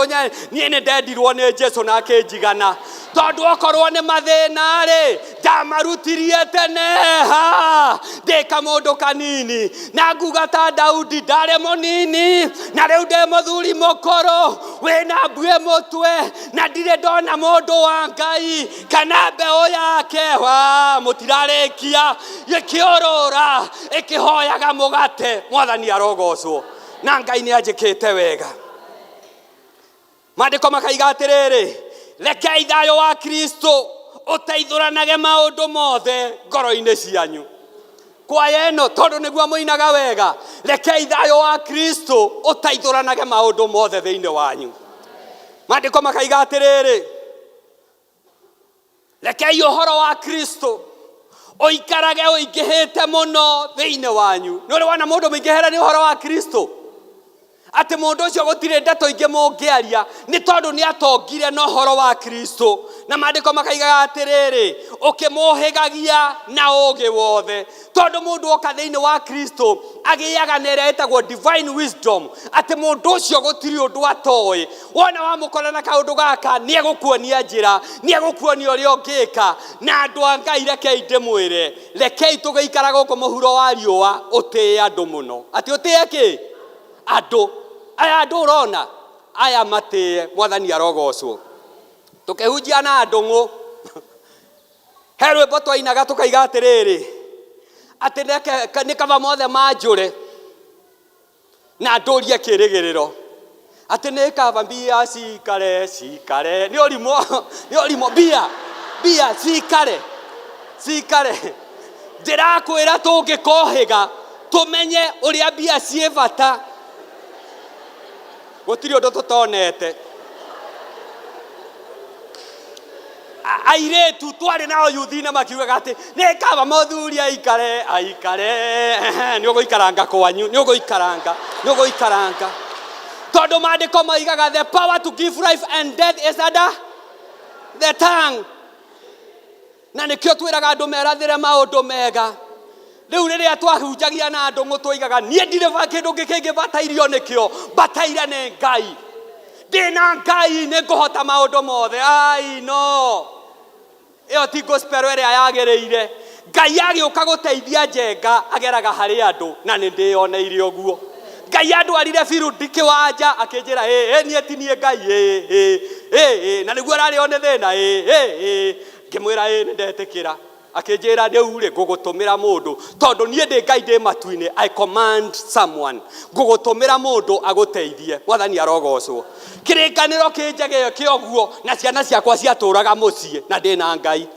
niĩ nĩ ndendirwo nĩ Jesu na akĩnjigana, tondũ okorwo nĩ mathĩna rĩ, ndamarutirie tene, ha, ndĩ kamũndũ kanini, na nguga ta Daudi, ndarĩ mũnini, na rĩu ndĩ mũthuri mũkũrũ wĩna mbuĩ mũtwe, na ndirĩ ndona mũndũ wa Ngai kana mbeũ yake. Wa, mũtirarĩkia gĩkĩũrũra ĩkĩhoyaga mũgate. Mwathani arogocwo, na Ngai nĩ anjĩkĩte wega. Maandĩko makaiga atĩrĩrĩ, rekei thayũ wa Kristo ũteithũranage maũndũ mothe ngoro-inĩ cianyu. Kwaya ĩno tondũ nĩguo mũinaga wega, rekei thayũ wa Kristo ũteithũranage maũndũ mothe thĩinĩ wanyu. Maandĩko makaiga atĩrĩrĩ, rekei ũhoro wa Kristo ũikarage ũingĩhĩte mũno thĩinĩ wanyu. Nĩ ũrĩ wona mũndũ mũingĩhĩre nĩ ũhoro wa Kristo? Atĩ mũndũ ũcio gũtirĩ ndeto ingĩ mũngĩaria nĩ tondũ nĩ atongire na ũhoro wa Kristo. Na maandĩko makaigaga atĩrĩrĩ, ũkĩmũhĩgagia na ũũgĩ wothe. Tondũ mũndũ oka thĩinĩ wa Kristo agĩaga na ĩrĩa ĩtagwo divine wisdom, atĩ mũndũ ũcio gũtirĩ ũndũ atoĩ. Wona wamũkora na kaũndũ gaka, nĩ egũkuonia njĩra, nĩ egũkuonia ũrĩa ũngĩka. Na andũ a Ngai, rekei ndĩmwĩre, rekei tũgĩikara gũkũ mũhuro wa riũa, ũtĩe andũ mũno. Atĩ ũtĩe kĩ? Andũ. Aya andũ ũrona, aya matĩe, Mwathani arogocwo. Tũkĩhunjia na andũ ng'ũ. He rwĩmbo twainaga tũkaiga atĩrĩrĩ, atĩ nĩ kaba mothe manjũre na ndũrie kĩrĩgĩrĩro, atĩ nĩ kaba mbia cikare cikare, nĩ ũrimũ, nĩ ũrimũ, mbia mbia cikare cikare. Ndĩrakwĩra tũngĩkohĩga tũmenye ũrĩa mbia ciĩ bata, gũtirĩ ũndũ tũtonete. Airĩtu twarĩ nao yuthi-inĩ makiugaga atĩ nĩ kaba mũthuri aikare aikare, nĩ ũgũikaranga kwanyu, nĩ ũgũikaranga, nĩ ũgũikaranga, tondũ maandĩko moigaga the power to give life and death is under the tongue. Na nĩkĩo twĩraga andũ merathĩre maũndũ mega. Rĩu rĩrĩa twahunjagia na andũ ng'ũ, twoigaga niĩ ndirĩ kĩndũ kĩngĩ batairio nĩkĩo, bataire nĩ Ngai. Ndĩna Ngai nĩ ngũhota maũndũ mothe. Ai no, ĩyo ti gospel ĩrĩa yagĩrĩire. Ngai agĩũka gũteithia Njenga ageraga harĩ andũ, na nĩ ndĩyoneire ũguo. Ngai andwarire birundi kĩwanja akĩnjĩra ĩ niĩ ti niĩ Ngai, ĩ ĩ ĩ ĩ, na nĩguo ũrarĩo nĩ thĩna, ĩ ĩ ĩ. Ngĩmwĩra ĩ nĩ ndetĩkĩra. Akĩnjĩra rĩu rĩ ngũgũtũmĩra mũndũ, tondũ niĩ ndĩ Ngai ndĩ matu-inĩ, I command someone, ngũgũtũmĩra mũndũ agũteithie. Mwathani arogocwo. Kĩrĩkanĩro kĩnjege kĩa ũguo, na ciana ciakwa ciatũraga mũciĩ na ndĩna Ngai,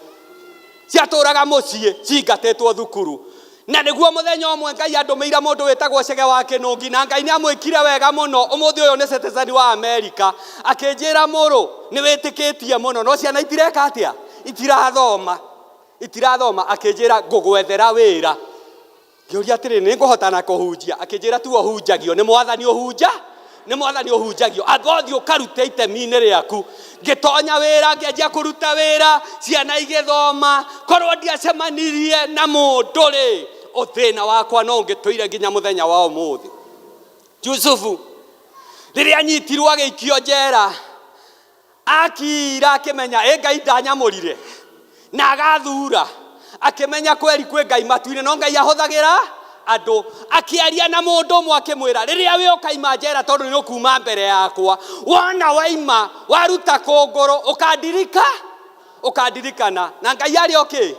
ciatũraga mũciĩ cingatĩtwo thukuru. Na nĩguo mũthenya ũmwe Ngai andũmĩire mũndũ wĩtagwo Chege wa Kĩnũngi, na Ngai nĩ amwĩkire wega mũno. Ũmũthĩ ũyũ nĩ citizen wa Amerika. Akĩnjĩra, mũrũ, nĩ wĩtĩkĩtie mũno, no ciana itireka atĩa? Itirathoma, itirathoma. Akĩnjĩra ngũgwethera wĩra. Ngĩũria atĩrĩ, nĩ ngũhota na kũhunjia? Akĩnjĩra tu ũhunjagio nĩ Mwathani, ũhunja nĩ Mwathani ũhunjagio, amba ũthiĩ ũkarute itemi-inĩ rĩaku. Ngĩtonya wĩra, ngĩanjia kũruta wĩra, ciana igĩthoma. Korwo ndiacemanirie na mũndũ rĩ, ũthĩna wakwa no ũngĩtũire nginya mũthenya wa ũmũthĩ. Jusufu rĩrĩa anyitirwo agĩikio njera, akira akĩmenya ĩ Ngai ndanyamũrire na agathura, akĩmenya kweri kwĩ Ngai matu-inĩ, no Ngai ahũthagĩra andũ. Akĩaria na mũndũ ũmwe akĩmwĩra, rĩrĩa wĩ ũkaima njera, tondũ nĩ ũkuma mbere yakwa, wona waima waruta kũngũrũ ũkandirika, ũkandirikana. Na Ngai arĩ o kĩ?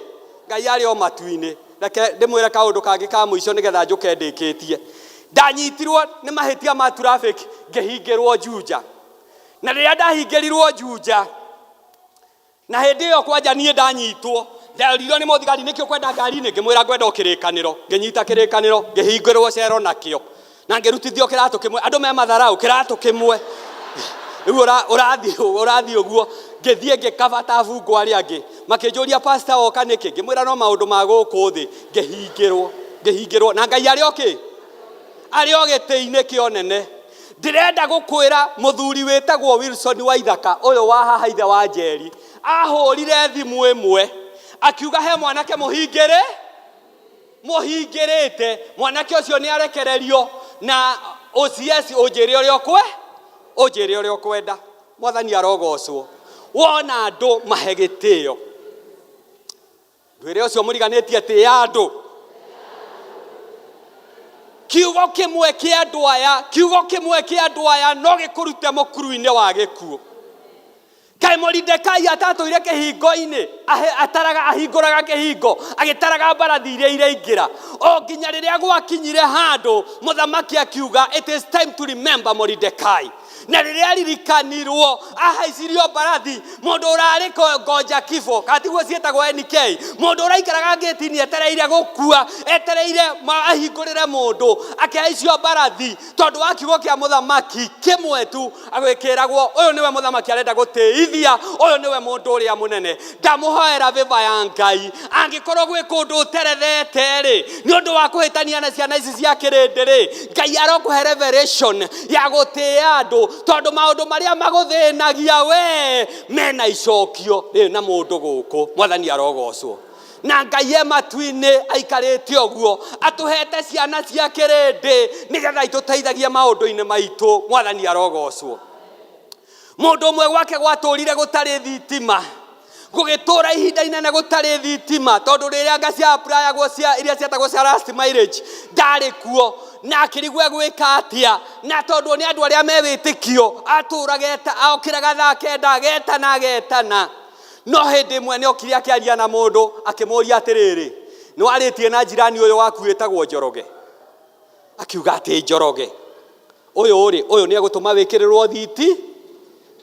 Ngai arĩ o matu-inĩ. Reke ndĩmwĩre kaũndũ kangĩ ka mũico nĩgetha njũke ndĩkĩtie. Ndanyitirwo nĩ mahĩtia ma traffic, ngĩhingĩrwo Juja. Na rĩrĩa ndahingĩrirwo Juja, na hĩndĩ ĩyo kwanja niĩ ndanyitwo, ndoririo nĩ mũthigari nĩkĩ ũkwenda ngari-inĩ, ngĩmwĩra ngwenda o kĩrĩkanĩro. Ngĩnyita kĩrĩkanĩro, ngĩhingĩrwo cero nakĩo, na ngĩrutithio kĩratũ kĩmwe. Andũ me matharau, kĩratũ kĩmwe rĩu ũrathiĩ ũguo. Ngĩthiĩ ngĩkabata bungo, arĩa angĩ makĩnjũria pastor woka nĩkĩ, ngĩmwĩra no maũndũ ma gũkũ thĩ. Ngĩhingĩrwo, ngĩhingĩrwo, na Ngai arĩ o kĩ? Arĩ o gĩtĩ-inĩ kĩa ũnene. Ndĩrenda gũkwĩra mũthuri wĩtagwo Wilson Waithaka, ũyũ wa haha ithe wa Njeri, ahũrire thimũ ĩmwe akiuga he mwanake mũhingĩrĩ mũhingĩrĩte, mwanake ũcio nĩ arekererio na OCS, ũnjĩre ũrĩa ũkwe ũnjĩre ũrĩa ũkwenda. Mwathani arogocwo. Wona andũ mahe gĩtĩo, ndwĩre ũcio mũriganĩtie tĩĩa andũ. Kiugo kĩmwe kĩa andũ aya, kiugo kĩmwe kĩa andũ aya no gĩkũrute mũkuru-inĩ wa gĩkuũ. Kaĩ Moridekai atatũire kĩhingo-inĩ, ataraga, ahingũraga kĩhingo agĩtaraga mbarathi iria iraingĩra, o nginya rĩrĩa gwakinyire handũ mũthamaki akiuga it is time to remember Moridekai. Na rĩrĩa aririkanirwo ahaicirio mbarathi, mũndũ ũrarĩ ngonja kifo, katiguo ciĩtagwo NK, mũndũ ũraikaraga ngĩti-inĩ etereire gũkua, etereire ahingũrĩre mũndũ, akĩhaicio mbarathi tondũ wa kiugo kĩa mũthamaki kĩmwe tu, agwĩkĩragwo ũyũ nĩwe mũthamaki arenda gũtĩithia, ũyũ nĩwe mũndũ ũrĩa mũnene. Ndamũhoera vĩva ya Ngai, angĩkorwo gwĩ kũndũ ũterethete rĩ, nĩ ũndũ wa kũhĩtania na ciana ici cia kĩrĩndĩ rĩ, Ngai arokũhe revelation ya gũtĩĩa andũ, tondũ maũndũ marĩa magũthĩnagia we mena icokio rĩ na mũndũ gũkũ. Mwathani arogocwo. Na Ngai e matu-inĩ aikarĩte ũguo, atũhete ciana cia kĩrĩndĩ nĩgetha itũteithagie maũndũ-inĩ maitũ. Mwathani arogocwo. Mũndũ ũmwe gwake gwatũrire gũtarĩ thitima, gũgĩtũra ihinda inene gũtarĩ thitima, tondũ rĩrĩa nga cia applyagwo cia iria cietagwo cia last mileage ndarĩ kuo, na akĩrigwo egwĩka atĩa, na tondũ nĩ andũ arĩa me wĩtĩkio, atũraga okĩraga thaa kenda agetana agetana. No hĩndĩ ĩmwe nĩ okire akĩaria na mũndũ akĩmũria atĩrĩrĩ, nĩ warĩtie na jirani ũyũ waku wĩtagwo Njoroge? Akiuga atĩ Njoroge ũyũ rĩ, ũyũ nĩ egũtũma wĩkĩrĩrwo thiti.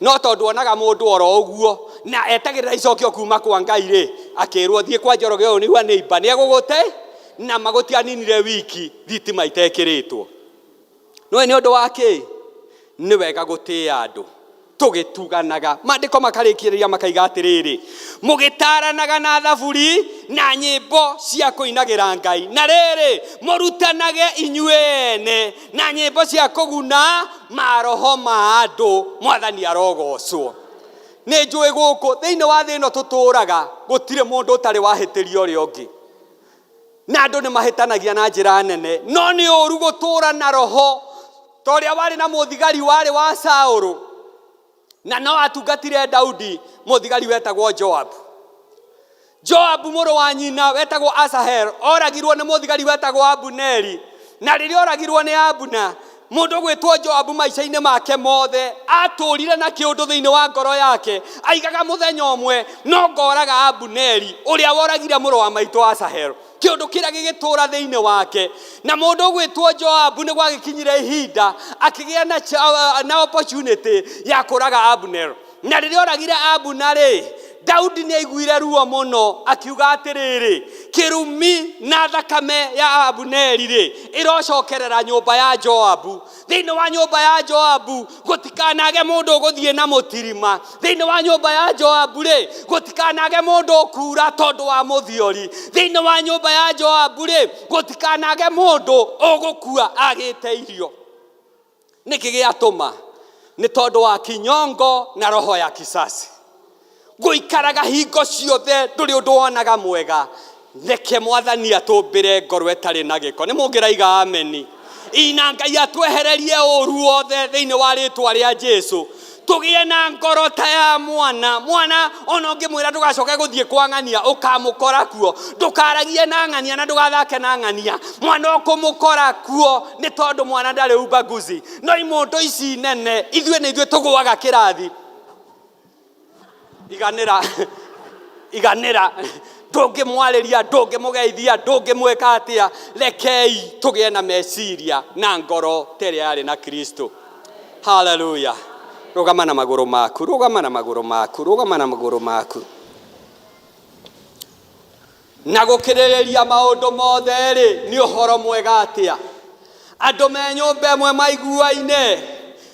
No tondũ onaga mũndũ oro ũguo na etagĩrĩra icokio kuma kwa Ngai rĩ, akĩrwo thiĩ kwa Njoroge ũyũ nĩguo nĩimba nĩ egũgũte, na magũtianinire wiki thitima itekĩrĩtwo. Nĩũĩ nĩ ũndũ wa kĩ? Nĩ wega gũtĩĩa andũ tũgĩtuganaga. Maandĩko makarĩkĩrĩria makaiga atĩrĩrĩ, mũgĩtaranaga na thaburi na nyĩmbo cia kũinagĩra Ngai, na rĩrĩ mũrutanage inyuĩ ene na nyĩmbo cia kũguna maroho ma andũ. Mwathani arogocwo. Nĩ njũĩ gũkũ thĩinĩ wa thĩ ĩno tũtũraga gũtirĩ mũndũ ũtarĩ wahĩtĩria ũrĩa ũngĩ, na andũ nĩ mahĩtanagia na njĩra nene, no nĩ ũru gũtũra na roho ta ũrĩa warĩ na mũthigari warĩ wa Saũlũ, na no atungatire Daudi, mũthigari wetagwo Joabu. Joabu mũrũ wa nyina wetagwo Asahel oragirwo nĩ mũthigari wetagwo Abuneri, na rĩrĩa oragirwo nĩ Abuna, mũndũ gwĩtwo Joabu maica-inĩ make mothe atũrire na kĩũndũ thĩinĩ wa ngoro yake, aigaga mũthenya ũmwe no ngoraga Abuneri ũrĩa woragire mũrũ wa maitũ Asahel. Kĩũndũ kĩrĩa gĩgĩtũra thĩinĩ wake. Na mũndũ ũgwĩtwo Joabu nĩ gwagĩkinyire ihinda akĩgĩa na opportunity ya kũraga Abner. Na rĩrĩa oragire Abuna rĩ, Daudi nĩ aiguire ruo mũno, akiuga atĩrĩrĩ, kĩrumi na thakame ya Abuneri rĩ, ĩrocokerera nyũmba ya Joabu. Thĩinĩ wa nyũmba ya Joabu gũtikanage mũndũ ũgũthiĩ na mũtirima. Thĩinĩ wa nyũmba ya Joabu rĩ, gũtikanage mũndũ ũkura tondũ wa mũthiori. Thĩinĩ wa nyũmba ya Joabu rĩ, gũtikanage mũndũ ũgũkua agĩte irio. Nĩkĩ gĩatũma? Nĩ tondũ wa kinyongo na roho ya kisasi. Gũikaraga hingo ciothe ndũrĩ ũndũ wonaga mwega. Reke Mwathani atũmbĩre ngoro ĩtarĩ na gĩko. Nĩ mũngĩraiga ameni? Ina Ngai atwehererie ũru wothe thĩinĩ wa rĩtwa rĩa Jesu. Tũgĩe na ngoro ta ya mwana. Mwana ona ũngĩmwĩra ndũgacoke gũthiĩ kwa ng'ania, ũkamũkora kuo. Ndũkaragie na ng'ania na ndũgathake na ng'ania. Mwana ũkũmũkora kuo nĩ tondũ mwana ndarĩ ubaguzi. No imũndũ ici nene, ithuĩ nĩ ithuĩ tũgũaga kĩrathi. Iganĩra, iganĩra, ndũngĩmwarĩria, ndũngĩmũgeithia, ndũngĩmwĩka atĩa. Rekei tũgĩe na meciria na ngoro ta ĩrĩa yarĩ na Kristo. Haleluya. Rũgama na magũrũ maku, rũgama na magũrũ maku, rũgama na magũrũ maku. Na gũkĩrĩrĩria maũndũ mothe rĩ, nĩ ũhoro mwega atĩa? Andũ me nyũmba ĩmwe maiguaine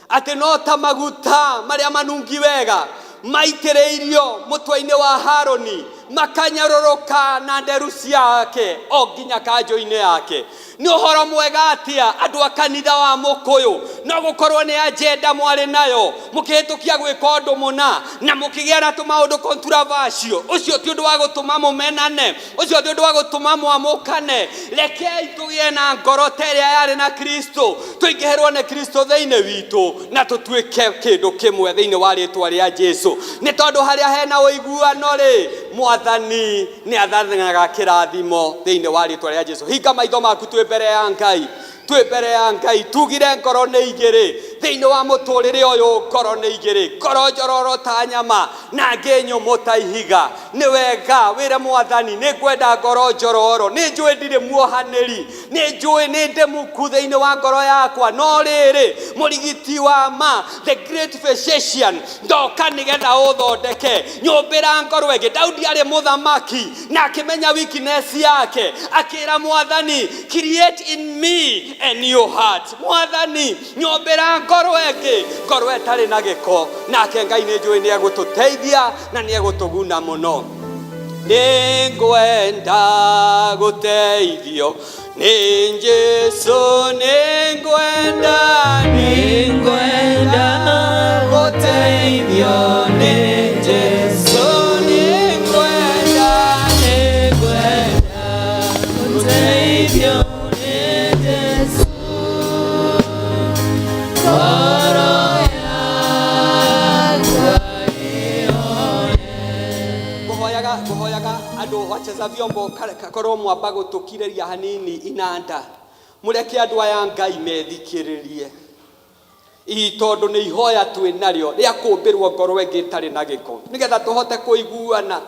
atĩ no ta maguta marĩa manungi wega maitĩrĩirio mũtwe-inĩ wa Harũni, makanyarũrũka na nderu ciake o nginya kanjũ-inĩ yake. Nĩ ũhoro mwega atĩa andũ a kanitha wa Mũkũyũ, no gũkorwo nĩ agenda mwarĩ nayo mũkĩhĩtũkia gwĩka ũndũ mũna na mũkĩgĩa na tũmaũndũ controversial. Ũcio ti ũndũ wa gũtũma mũmenane, ũcio ti ũndũ wa gũtũma mwamũkane. Rekei tũgĩe na ngoro ta ĩrĩa yarĩ na Kristo, tũingĩhĩrwo nĩ Kristo thĩinĩ witũ na tũtuĩke kĩndũ kĩmwe thĩinĩ wa rĩtwa rĩa Jesu. Nĩ tondũ harĩa hena ũiguano rĩ, Mwathani nĩ athanaga kĩrathimo thĩinĩ wa rĩtwa rĩa Jesu. Hinga maitho maku twĩ mbere ya Ngai, twĩ mbere ya Ngai, tugire ngoro nĩ igĩrĩ. Thĩinĩ wa mũtũrĩre ũyũ ngoro nĩ igĩrĩ, ngoro njororo ta nyama na ngĩ nyũmũ ta ihiga. Nĩ wega wĩre Mwathani, nĩ ngwenda ngoro njororo, nĩ njũĩ ndirĩ muohanĩri, nĩ njũĩ nĩ ndĩmuku thĩinĩ wa ngoro yakwa, no rĩrĩ mũrigiti wa ma, the great physician, ndoka nĩgetha ũthondeke, nyũmbĩra ngoro ĩngĩ. Daudi arĩ mũthamaki na akĩmenya weakness yake, akĩra Mwathani, create in me a new heart. Mwathani, nyũmbĩra ngoro ĩngĩ, ngoro ĩtarĩ na gĩko. Nake Ngai nĩ njũĩ nĩ egũtũteithia na nĩ egũtũguna mũno. Nĩngwenda gũteithio nĩ Jesũ, nĩngwenda, nĩngwenda gũteithio nĩ Jesũ, nĩngwenda, nĩngwenda gũteithio nĩ Jesũ. Ngoro yakwa ngũhoyaga, ngũhoyaga andũ wacheza vyombo korwo mwamba gũtũkirĩria hanini inanda, mũreke andũ aya Ngai methikĩrĩrie. Ii tondũ nĩ ihoya twĩ narĩo rĩa kũmbĩrwo ngoro ĩngĩ ĩtarĩ na gĩko, nĩgetha tũhote kũiguana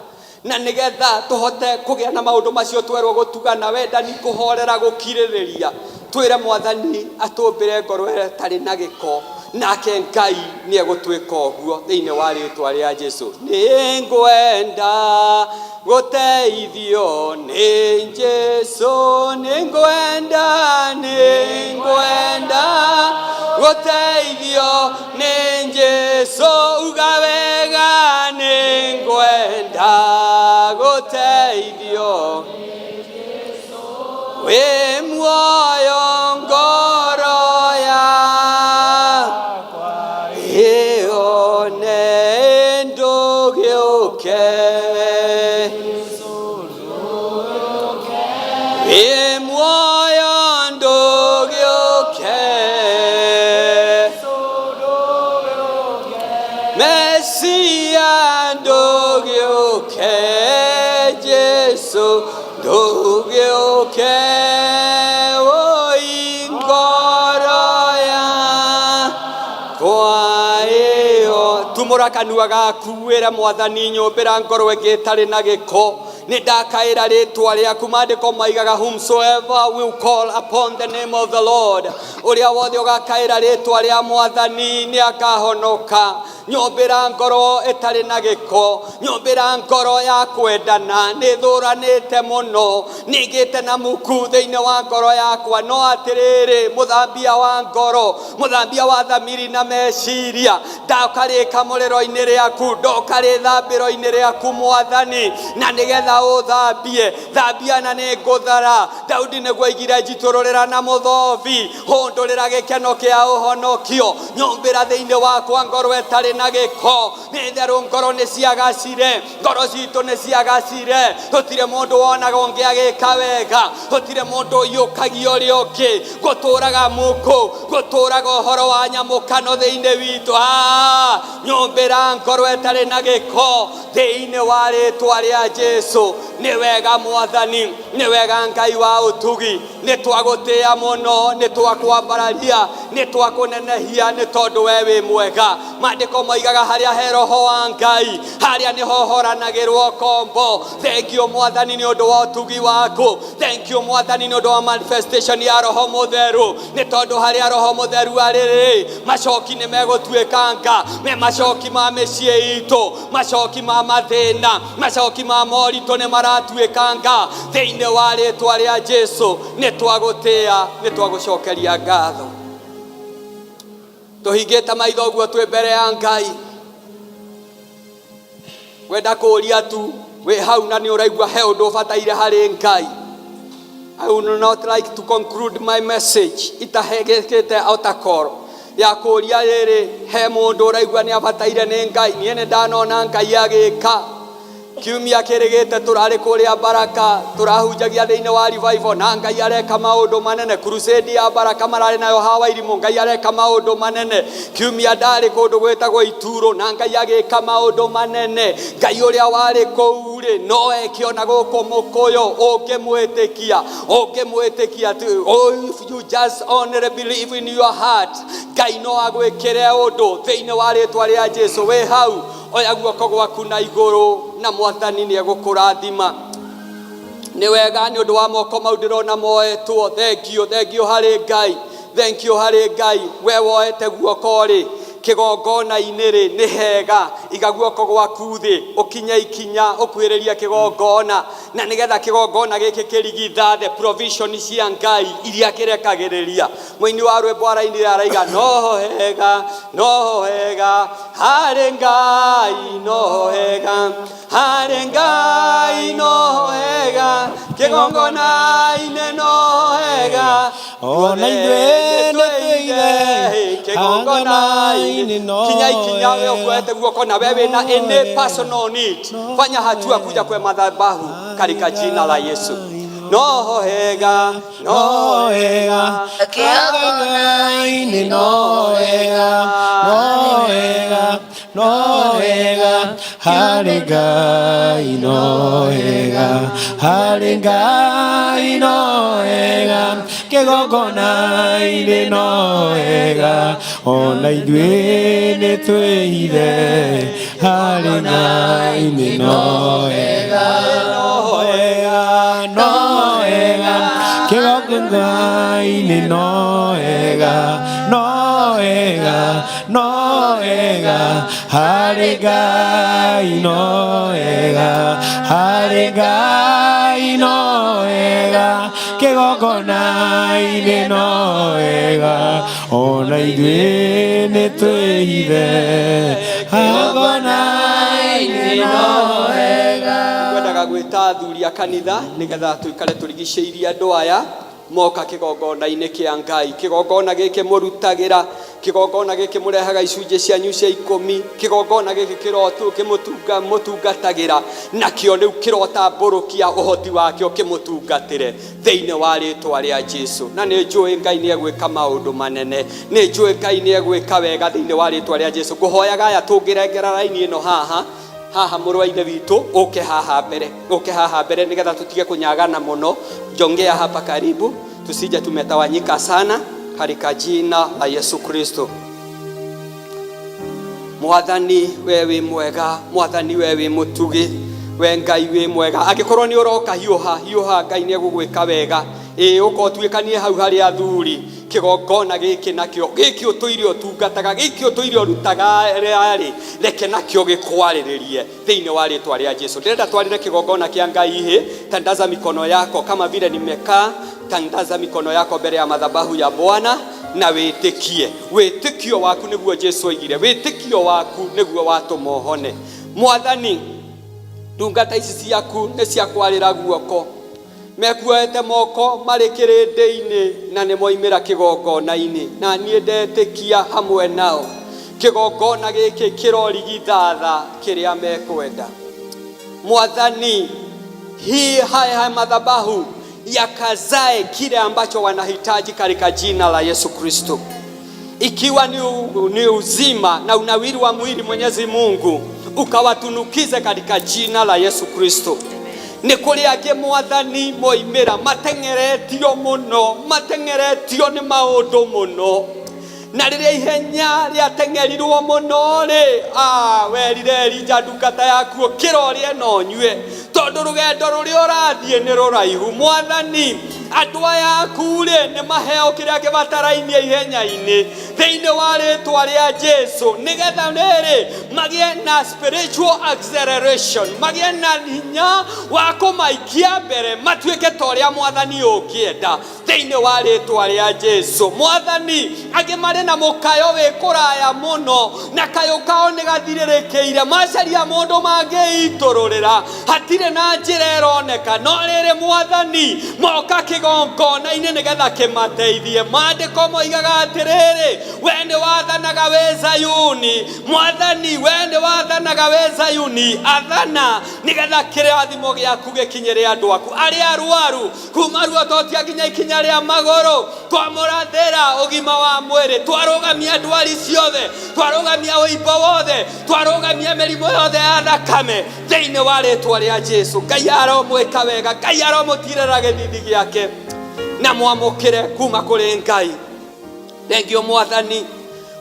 na nĩgetha tũhote kũgĩa na maũndũ macio twerwo gũtugana, wendani, kũhorera, gũkirĩrĩria. Twĩre Mwathani atũmbĩre ngoro ĩtarĩ na gĩko, nake Ngai nĩ egũtwĩka ũguo thĩinĩ wa rĩtwa rĩa Jesũ. Nĩngwenda gũteithio nĩ Jesũ, nĩngwenda, nĩngwenda gũteithio nĩ Jesũ, uga wega, nĩngwenda gũteithio wĩ muoyo ngoro yakwa ĩone ndũgĩũke, wĩ muoyo ndũgĩũke, Mesia ndũgĩũke, Jesũ ndũgĩũke, woi ngoro yakwa ĩyo. Tumũra kanua gaku wĩre Mwathani, nyũmbĩra ngoro ĩngĩ ĩtarĩ na gĩko, nĩ ndakaĩra rĩtwa rĩaku. Maandĩko maigaga, whomsoever will call upon the name of the Lord, ũrĩa wothe ũgakaĩra rĩtwa rĩa Mwathani nĩ akahonoka. Nyũmbĩra ngoro ĩtarĩ na gĩko, nyũmbĩra ngoro ya kwendana, nĩ thũranĩte mũno, nĩngĩte na muku thĩinĩ wa ngoro yakwa, no atĩrĩrĩ, mũthambia wa ngoro, mũthambia wa thamiri na meciria, ndoka rĩkamũrĩro-inĩ rĩaku, ndoka rĩthambĩro-inĩ rĩaku Mwathani, na nĩgetha ũthambie, thambia na nĩ ngũthara. Daudi nĩguo aigire, njitũrũrĩra na mũthobi, hũndũrĩra gĩkeno kĩa ũhonokio, nyũmbĩra thĩinĩ wakwa ngoro ĩtarĩ na gĩko. Nĩ therũ ngoro nĩ ciagacire, ngoro citũ nĩ ciagacire, tũtirĩ mũndũ wonaga ũngĩ agĩka wega, tũtirĩ mũndũ ũiyũkagia ũrĩa ũngĩ, gũtũraga muku, gũtũraga ũhoro wa nyamũkano thĩinĩ witũ. Nyũmbĩra ngoro ĩtarĩ na gĩko thĩinĩ wa rĩtwa rĩa Jesũ. Nĩ wega Mwathani, nĩ wega Ngai wa ũtugi, nĩ twagũtĩĩa mũno, nĩ twakwambararia, nĩ twakũnenehia, nĩ tondũ we wĩ mwega. Maandĩko moigaga harĩa he roho wa Ngai, harĩa nĩho horanagĩrwo kombo. Thank you Mwathani nĩ ũndũ wa ũtugi waku, thank you Mwathani nĩ ũndũ wa manifestation ya roho mũtheru, nĩ tondũ harĩa roho mũtheru arĩ rĩ, macoki nĩ megũtuĩkanga, me macoki ma mĩciĩ itũ, macoki ma mathĩna, macoki ma moritũ nĩ maratuĩkanga thĩinĩ wa rĩtwa rĩa Jesũ. Nĩ twagũtĩĩa, nĩ twagũcokeria ngatho. Tũhingĩte maitho ũguo twĩ mbere ya Ngai, ngwenda kũũria tu wĩ hau na nĩ ũraigua he ũndũ ũbataire harĩ Ngai. I would not like to conclude my message itahegekete altar call ya kũũria rĩrĩ, he mũndũ ũraigua nĩ abataire nĩ Ngai. Niĩ nĩ ndanona Ngai agĩka. Kiumia kĩrĩgĩte tũrarĩ kũrĩa Baraka, tũrahunjagia thĩinĩ wa revival na Ngai areka maũndũ manene. Crusade ya Baraka mararĩ nayo hawa irimũ, Ngai areka maũndũ manene. Kiumia ndarĩ kũndũ gwĩtagwo Ituro na Ngai agĩka maũndũ manene. Ngai ũrĩa warĩ kũu rĩ, no eke ona gũkũ Mũkũyũ, ũngĩmwĩtĩkia, ũngĩmwĩtĩkia tu. Oh, if you just only believe in your heart, Ngai no agwĩkĩre ũndũ thĩinĩ wa rĩtwa rĩa Jesu. Wĩ hau, oya guoko gwaku na igũrũ na Mwathani nĩ egũkũrathima. Nĩ wega nĩ ũndũ wa moko mau ndĩrona moetwo. Thengiũ, thengiũ harĩ Ngai, thengiũ harĩ Ngai. We woete guoko rĩ kĩgongona-inĩ rĩ, nĩ hega. Iga guoko gwaku thĩ, ũkinye ikinya ũkuhĩrĩrie kĩgongona, na nĩgetha kĩgongona gĩkĩ kĩrigithathe provision cia Ngai iria kĩrekagĩrĩria. Mũini wa rwĩmbo arainire araiga, noho hega, noho hega harĩ Ngai, noho hega harĩ Ngai, noho hega kĩgongona-inĩ, noho hega. Ona ithuĩ nĩ twĩire kĩgongona-inĩ. No Kinya ikinya we ũkuoete guoko na we wĩna any personal need, fanya hatua kuja kwe madhabahu katika jina la Yesu. Noho hega, no wega kĩgongona-inĩ, no wega, no wega, no wega harĩ Ngai, no wega harĩ Ngai, no wega kĩgongona-inĩ, no wega. Ona ithuĩ nĩ twĩhithe harĩ Ngai nĩ no wega, no wega, no wega kĩgongona-inĩ, no wega, no wega, no wega harĩ Ngai, no wega harĩ Ngai, no wega kĩgongona-inĩ, no wega. Ona ithuĩ nĩ twĩhithe kĩgongona-inĩ, no wega. Ngwendaga gwĩta athuri a kanitha nĩgetha tũikare tũrigicĩirie andũ aya moka kĩgongona-inĩ kĩa Ngai. Kĩgongona gĩkĩ mũrutagĩra, kĩgongona gĩkĩ mũrehaga icunjĩ cianyu cia ikũmi, kĩgongona gĩkĩ kĩrotu kĩmũtunga mũtungatagĩra nakĩo, rĩu kĩrotambũrũkia ũhoti wakĩo kĩmũtungatĩre thĩinĩ wa rĩtwa rĩa Jesu. Na nĩ njũĩ Ngai nĩ egwĩka maũndũ manene, nĩ njũĩ Ngai nĩ egwĩka wega thĩinĩ wa rĩtwa rĩa Jesu. Ngũhoyaga aya tũngĩrengera raini ĩno haha haha, mũrũ wa ithe witũ, ũke haha mbere, ũke haha mbere nĩgetha tũtige kũnyagana mũno. Jongea hapa karibu, tusije tumetawanyika sana, katika jina la Yesu Kristo. Mwathani we wĩ mwega, Mwathani we wĩ mũtugi, we Ngai wĩ mwega. Angĩkorwo nĩ ũroka, hiũha hiũha, Ngai nĩ egũgwĩka wega. Ĩĩ, ũka ũtuĩkanie hau harĩ athuri. Kĩgongona gĩkĩ nakĩo gĩkĩ ũtũire ũtungataga, gĩkĩ ũtũire ũrutaga rĩ, reke nakĩo gĩkwarĩrĩrie thĩinĩ wa rĩtwa rĩa Jesu. Ndĩrenda twarĩre kĩgongona kĩa Ngai hĩ. Tandaza mikono yako kama vile nimekaa, tandaza mikono yako mbele ya madhabahu ya Bwana na wĩtĩkie. Wĩtĩkio waku nĩguo Jesu oigire, wĩtĩkio waku nĩguo watũma ũhone. Mwathani, ndungata ici ciaku nĩ cia kwarĩra guoko, mekuoete moko marĩ kĩrĩndĩ-inĩ na nĩ moimĩra kĩgongona-inĩ, na niĩ ndetĩkia hamwe nao kĩgongona gĩkĩ kĩrorigithatha kĩrĩa mekwenda. Mwathani, hii haya madhabahu yakazae kile ambacho wanahitaji katika jina la Yesu Kristo. Ikiwa ni uzima na unawiri wa mwili, Mwenyezi Mungu ukawatunukize katika jina la Yesu Kristo. Nĩ kũrĩ angĩ, Mwathani, moimĩra mateng'eretio mũno, mateng'eretio nĩ maũndũ mũno, na rĩrĩa ihenya rĩateng'erirwo mũno rĩ, werire Elija ndungata yaku, ũkĩra ũrĩe na ũnyue, tondũ rũgendo rũrĩa ũrathiĩ nĩ rũraihu. Mwathani, andũ aya aku rĩ, nĩ maheo kĩrĩa kĩbatarainie ihenya-inĩ thĩinĩ wa rĩtwa rĩa Jesu, nĩgetha rĩrĩ magĩe na spiritual acceleration, magĩe na hinya wa kũmaikia mbere, matuĩke ta ũrĩa Mwathani ũngĩenda thĩinĩ wa rĩtwa rĩa Jesu. Mwathani, angĩ marĩ na mũkayo wĩ kũraya mũno na kayũ kao nĩ gathirĩrĩkĩire, macaria mũndũ mangĩitũrũrĩra hatirĩ. Gũtirĩ na njĩra ĩroneka, no rĩrĩ mwathani moka kĩgongona-inĩ nĩgetha kĩmateithie. Maandĩko moigaga atĩrĩrĩ, we nĩ wathanaga wĩ Zayuni, mwathani we nĩ wathanaga wĩ Zayuni, athana nĩgetha kĩrathimo gĩaku gĩkinyĩre andũ aku arĩa arwaru, kuma ruototia nginya ikinya rĩa magũrũ. Twamũrathĩra ũgima wa mwĩrĩ, twarũgamia ndwari ciothe, twarũgamia ũimbo wothe, twarũgamia mĩrimũ yothe ya thakame thĩinĩ wa rĩtwa rĩa Jesu. Ngai aromwĩka wega, Ngai aromũtirĩra gĩthithi gĩake na mwamũkĩre kuma kũrĩ Ngai. Thengio mwathani.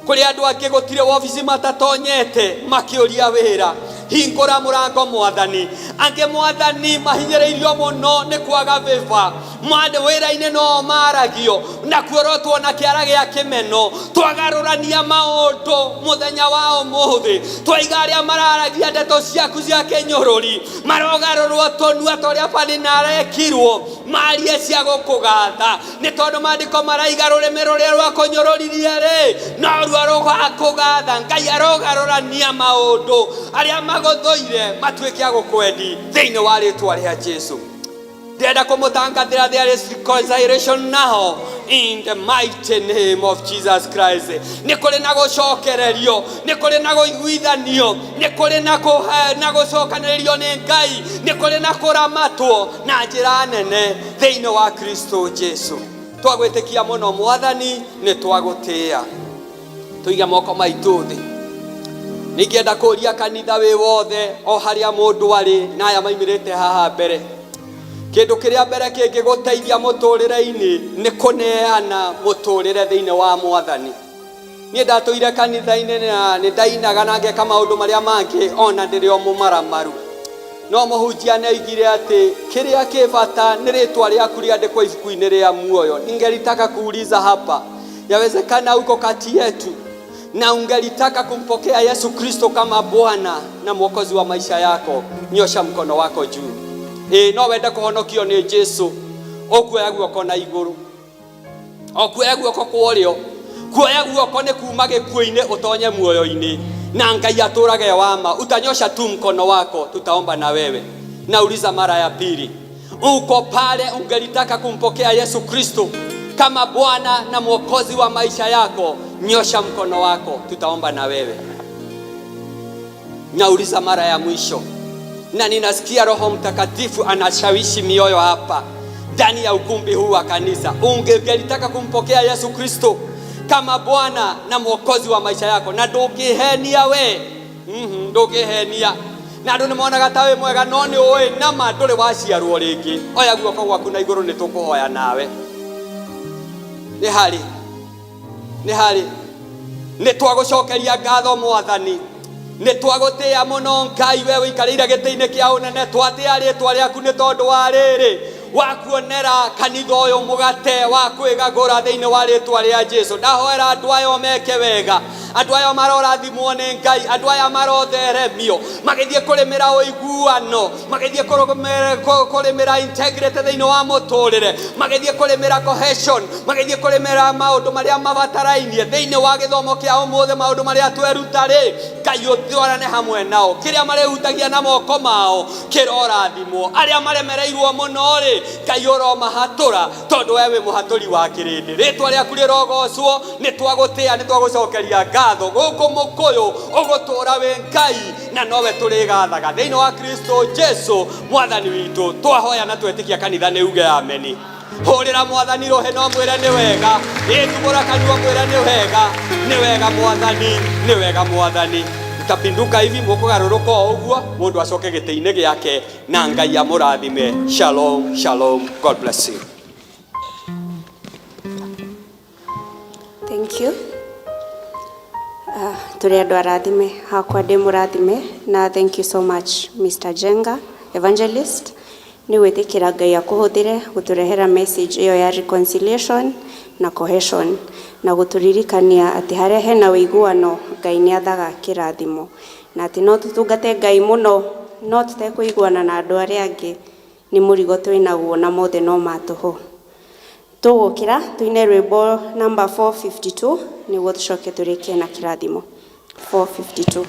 Kũrĩ andũ angĩ gũtirĩ wobici matatonyete makĩũria wĩra, hingũra mũrango mwathani. Angĩ mwathani mahinyĩrĩirio mũno nĩ kwaga vĩva, mwana wĩra-inĩ no maragio na kuorotwo na kĩara gĩa kĩmeno. Twagarũrania maũndũ mũthenya wa ũmũthĩ, twaiga arĩa mararagia ndeto ciaku cia kĩnyũrũri marogarũrwo tũnua ta ũrĩa Penina arekirwo, marie cia gũkũgatha, nĩ tondũ maandĩko maraiga rũrĩmĩ rũrĩa rwakũnyũrũririe rĩ noruo rũgakũgatha. Ngai arogarũrania maũndũ, arĩa magũthũire matuĩke a gũkwendi thĩinĩ wa rĩtwa rĩa Jesu. Ndĩrenda kũmũtangathĩra there is reconciliation now in the mighty name of Jesus Christ. Nĩ kũrĩ na gũcokererio, nĩ kũrĩ na gũiguithanio, nĩ kũrĩ na na gũcokanĩrĩrio nĩ Ngai, nĩ kũrĩ na kũramatwo na njĩra nene thĩinĩ wa Kristo Jesu. Twagwĩtĩkia mũno mwathani, nĩ twagũtĩĩa. Tũige moko maitũ thĩ. Ningĩenda kũria kanitha wĩ wothe o harĩa mũndũ arĩ na aya maimĩrĩte haha mbere, kĩndũ kĩrĩa mbere kĩngĩgũteithia mũtũrĩre-inĩ nĩ kũneana mũtũrĩre thĩinĩ wa mwathani. Niĩ ndatũire kanitha-inĩ na nĩ ndainaga na ngeka maũndũ marĩa mangĩ ona ndĩrĩ o mũmaramaru, no mũhunjia nĩ oigire atĩ kĩrĩa kĩ bata nĩ rĩtwa rĩaku rĩandĩkwo ibuku-inĩ rĩa muoyo. Ningelitaka kuuliza hapa, yawezekana uko kati yetu na ungelitaka kumpokea Yesu Kristo kama Bwana na Mwokozi wa maisha yako, nyosha mkono wako juu. No wende kũhonokio nĩ Jesu, ũkuoya guoko na igũrũ, ũkuoya guoko kwa ũrĩo. Kuoya guoko nĩ kuma gĩkuũ-inĩ ũtonye muoyo-inĩ, na Ngai atũrage wama. Utanyosha tu mkono wako, tutaomba na wewe. Nauliza mara ya pili, uko pale ungelitaka kumpokea Yesu Kristo kama Bwana na Mwokozi wa maisha yako, nyosha mkono wako, tutaomba na wewe. Nauliza mara ya mwisho, na ninasikia Roho Mtakatifu anashawishi mioyo hapa ndani ya ukumbi huu wa kanisa. Ungelitaka kumpokea Yesu Kristo kama Bwana na Mwokozi wa maisha yako, na ndũngĩhenia we, ndũngĩhenia na andũ nĩ monaga ta wĩ mwega, no nĩ ũĩ nama ndũrĩ waciarwo rĩngĩ. Oya guoko gwaku na igũrũ, nĩ tũkũhoya nawe. Nĩ harĩ, nĩ harĩ, nĩ twagũcokeria ngatho mwathani, nĩ twagũtĩĩa mũno Ngai, we ũikarĩire gĩtĩ-inĩ kĩa ũnene. Twatĩĩa rĩtwa rĩaku nĩ tondũ wa rĩrĩ wakuonera kanitha ũyũ mũgate wa kwĩgagũra thĩinĩ wa rĩtwa rĩa Jesu. Ndahoera andũ aya meke wega, andũ aya marorathimwo nĩ Ngai, andũ aya marotheremio magĩthiĩ kũrĩmĩra ũiguano, magĩthiĩ kũrĩmĩra integrity thĩinĩ wa mũtũrĩre, magĩthiĩ kũrĩmĩra cohesion, magĩthiĩ kũrĩmĩra maũndũ marĩa mabatarainie thĩinĩ wa gĩthomo kĩa ũmũthĩ, maũndũ marĩa tweruta rĩ, Ngai ũtwarane hamwe nao. Kĩrĩa marĩhutagia na moko mao kĩrorathimwo, arĩa maremereirwo mũno rĩ, Ngai ũromahatũra, tondũ we wĩ mũhatũri wa kĩrĩndĩ. Rĩtwa rĩaku rĩrogocwo, nĩ twagũtĩĩa, nĩ twagũcokeria ngatho. Gũkũ mũkũyũ ũgũtũra wĩ Ngai na nowe tũrĩgathaga thĩinĩ wa Kristo Jesu mwathani witũ. Twahoya na twetĩkia kanitha nĩ uge ameni. Hũrĩra mwathani rũhĩ no mwĩre nĩ wega, ĩtubũra kanua mwĩre nĩ wega, nĩ wega mwathani, nĩ wega mwathani. Utapinduka hivi, mũkũgarũrũka o ũguo, mũndũ acoke gĩtĩ-inĩ gĩake, na Ngai amũrathime. Shalom, shalom, God bless you. Thank you. Tũrĩ andũ arathime, hakwa ndĩ mũrathime, na thank you so much Mr. Jenga Evangelist nĩ gwĩtĩkĩra Ngai akũhũthĩre gũtũrehera message ĩyo ya reconciliation na cohesion, na gũtũririkania atĩ harĩa hena ũiguano Ngai nĩ athaga kĩrathimo, na atĩ no tũtungate Ngai mũno no tũtekũiguana na andũ arĩa angĩ nĩ mũrigo twĩnaguo na mothe no ma tũhũ. Tũgũkĩra tũine rwĩmbo number 452 nĩguo tũcoke tũrĩkie na kĩrathimo. 452.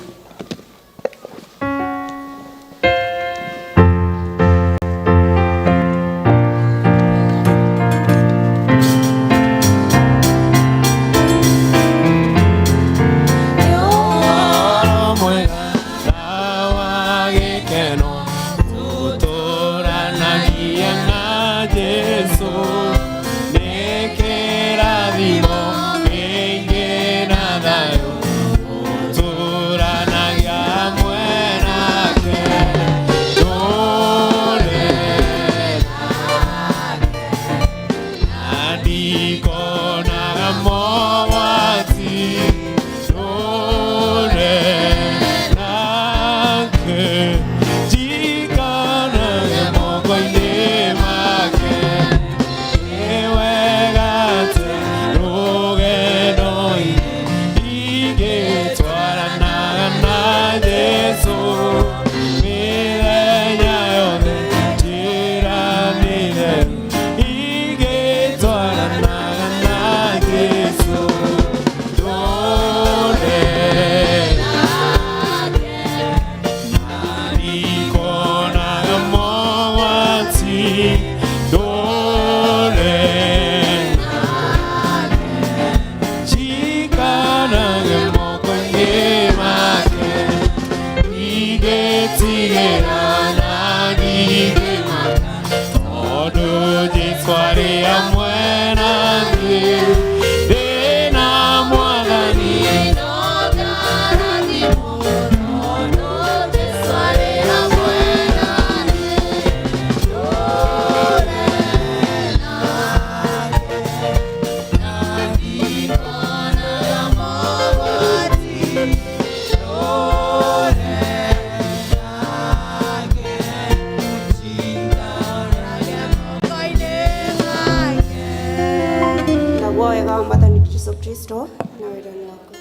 Kristo na wendani waku.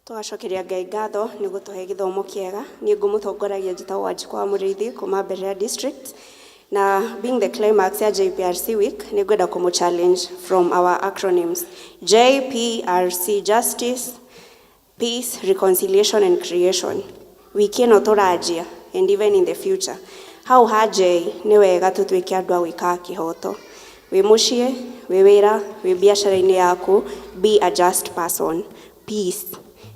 Tũgacokeria Ngai ngatho nĩ gũtũhe gĩthomo kĩega. Niĩ ngũmũtongoragia njĩtagwo Wanjikũ wa Mũrĩithi kuma Mberea District. Na being the climax ya JPRC week, nĩ ngwenda kũmũ challenge from our acronyms. JPRC, Justice, Peace, Reconciliation and Creation. Wiki ĩno tũranjia and even in the future. Hau ha J nĩ wega tũtuĩke andũ a gwĩkaga kĩhoto. Wĩ mũciĩ, wĩ wĩra, wĩ biacara-inĩ yaku, be a just person. Peace,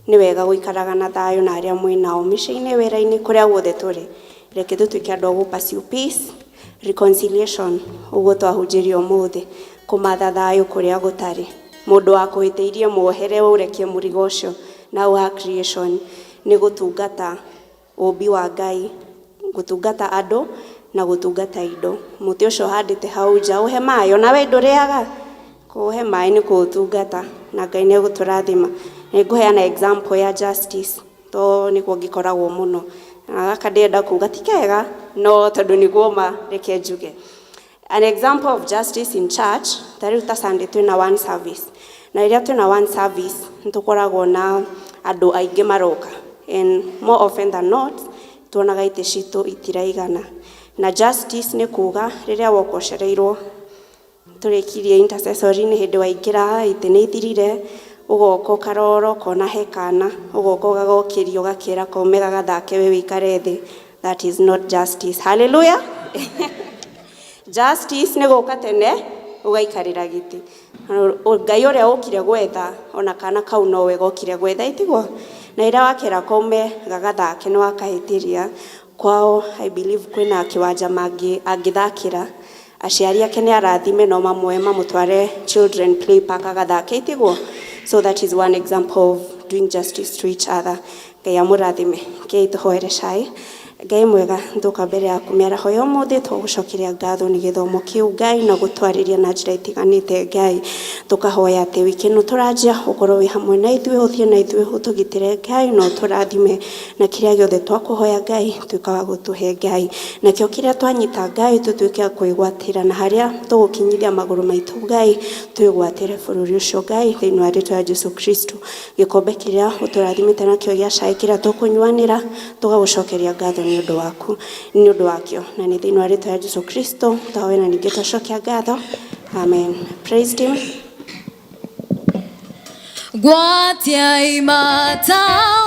nĩ wega gũikaraga na thayũ na arĩa mwĩ nao mĩciĩ-inĩ, wĩra-inĩ, kũrĩa guothe tũrĩ. Reke tũtuĩke andũ a gũ pursue peace. Reconciliation, ũguo twahunjĩrio ũmũthĩ, kũmatha thayũ kũrĩa gũtarĩ. Mũndũ wakũhĩtĩirie muohere ũrekie mũrigo ũcio. Na hau ha creation nĩ gũtungata ũmbi wa Ngai, gũtungata andũ na gũtungata indo. Mũtĩ ũcio ũhandĩte hau nja ũhe maĩ, ona we ndũrĩaga, kũũhe maĩ nĩ kũũtungata na Ngai nĩ egũtũrathima. Nĩ ngũheana example ya justice to nĩguo ngĩkoragwo mũno. Na gaka ndĩrenda kuga ti kega no tondũ nĩguo ma reke njuge. An example of justice in church, ta rĩu ta Sunday twĩna one service. Na rĩrĩa twĩna one service, nĩ tũkoragwo na andũ aingĩ maroka. And more often than not, tuonaga itĩ citũ itiraigana. Na justice nĩ kuga rĩrĩa woka ũcereirwo, tũrĩkirie intercessory nĩ hĩndĩ waingĩra itĩ nĩ ithirire, ũgoka ũkarora ũkona he kana, ũgoka ũgagokĩria ũgakĩra kaume gagathake we wĩikare thĩ. That is not justice. Hallelujah. Justice nĩ gũka tene ũgaikarĩra gĩtĩ. Ngai ũrĩa ũkire gwetha ona kana kau nowe gokire gwetha itiguo. Na rĩrĩa wakera kaume gagathake nĩ wakahĩtĩria kwao, I believe kwĩna kĩwanja angĩthakĩra. Aciari ake nĩ arathime no mamuoe mamũtware children play park agathake itiguo. So that is one example of doing justice to each other. Ngai amũrathime. Kei tũhoere cai. Ngai mwega, ndoka mbere yaku mĩaraho ya ũmũthĩ tũgũcokeria ngatho nĩ gĩthomo kĩu Ngai na gũtwarĩria na njĩra itiganĩte Ngai. Tũkahoya atĩ wiki ĩno tũranjia ũkorwo wĩ hamwe na ithuĩ, ũthiĩ na ithuĩ, ũtũgitĩre Ngai na ũtũrathime na kĩrĩa gĩothe twakũhoya Ngai tuĩka wa gũtũhe Ngai. Nakĩo kĩrĩa twanyita Ngai tũtuĩke a kwĩgwatĩra na harĩa tũgũkinyithia magũrũ maitũ Ngai twĩgwatĩre bũrũri ũcio Ngai thĩinĩ wa rĩtwa rĩa Jesu Kristo. Gĩkombe kĩrĩa ũtũrathimĩte nakĩo gĩa cai kĩrĩa tũkũnyuanĩra tũgagũcokeria ngatho nĩ ũndũ waku, nĩ ũndũ wakĩo, na nĩ thĩinĩ wa rĩtwa rĩa Jesu Kristo twahoya na ningĩ twacokia ngatho. Amen. Praise team. Gwatia imata.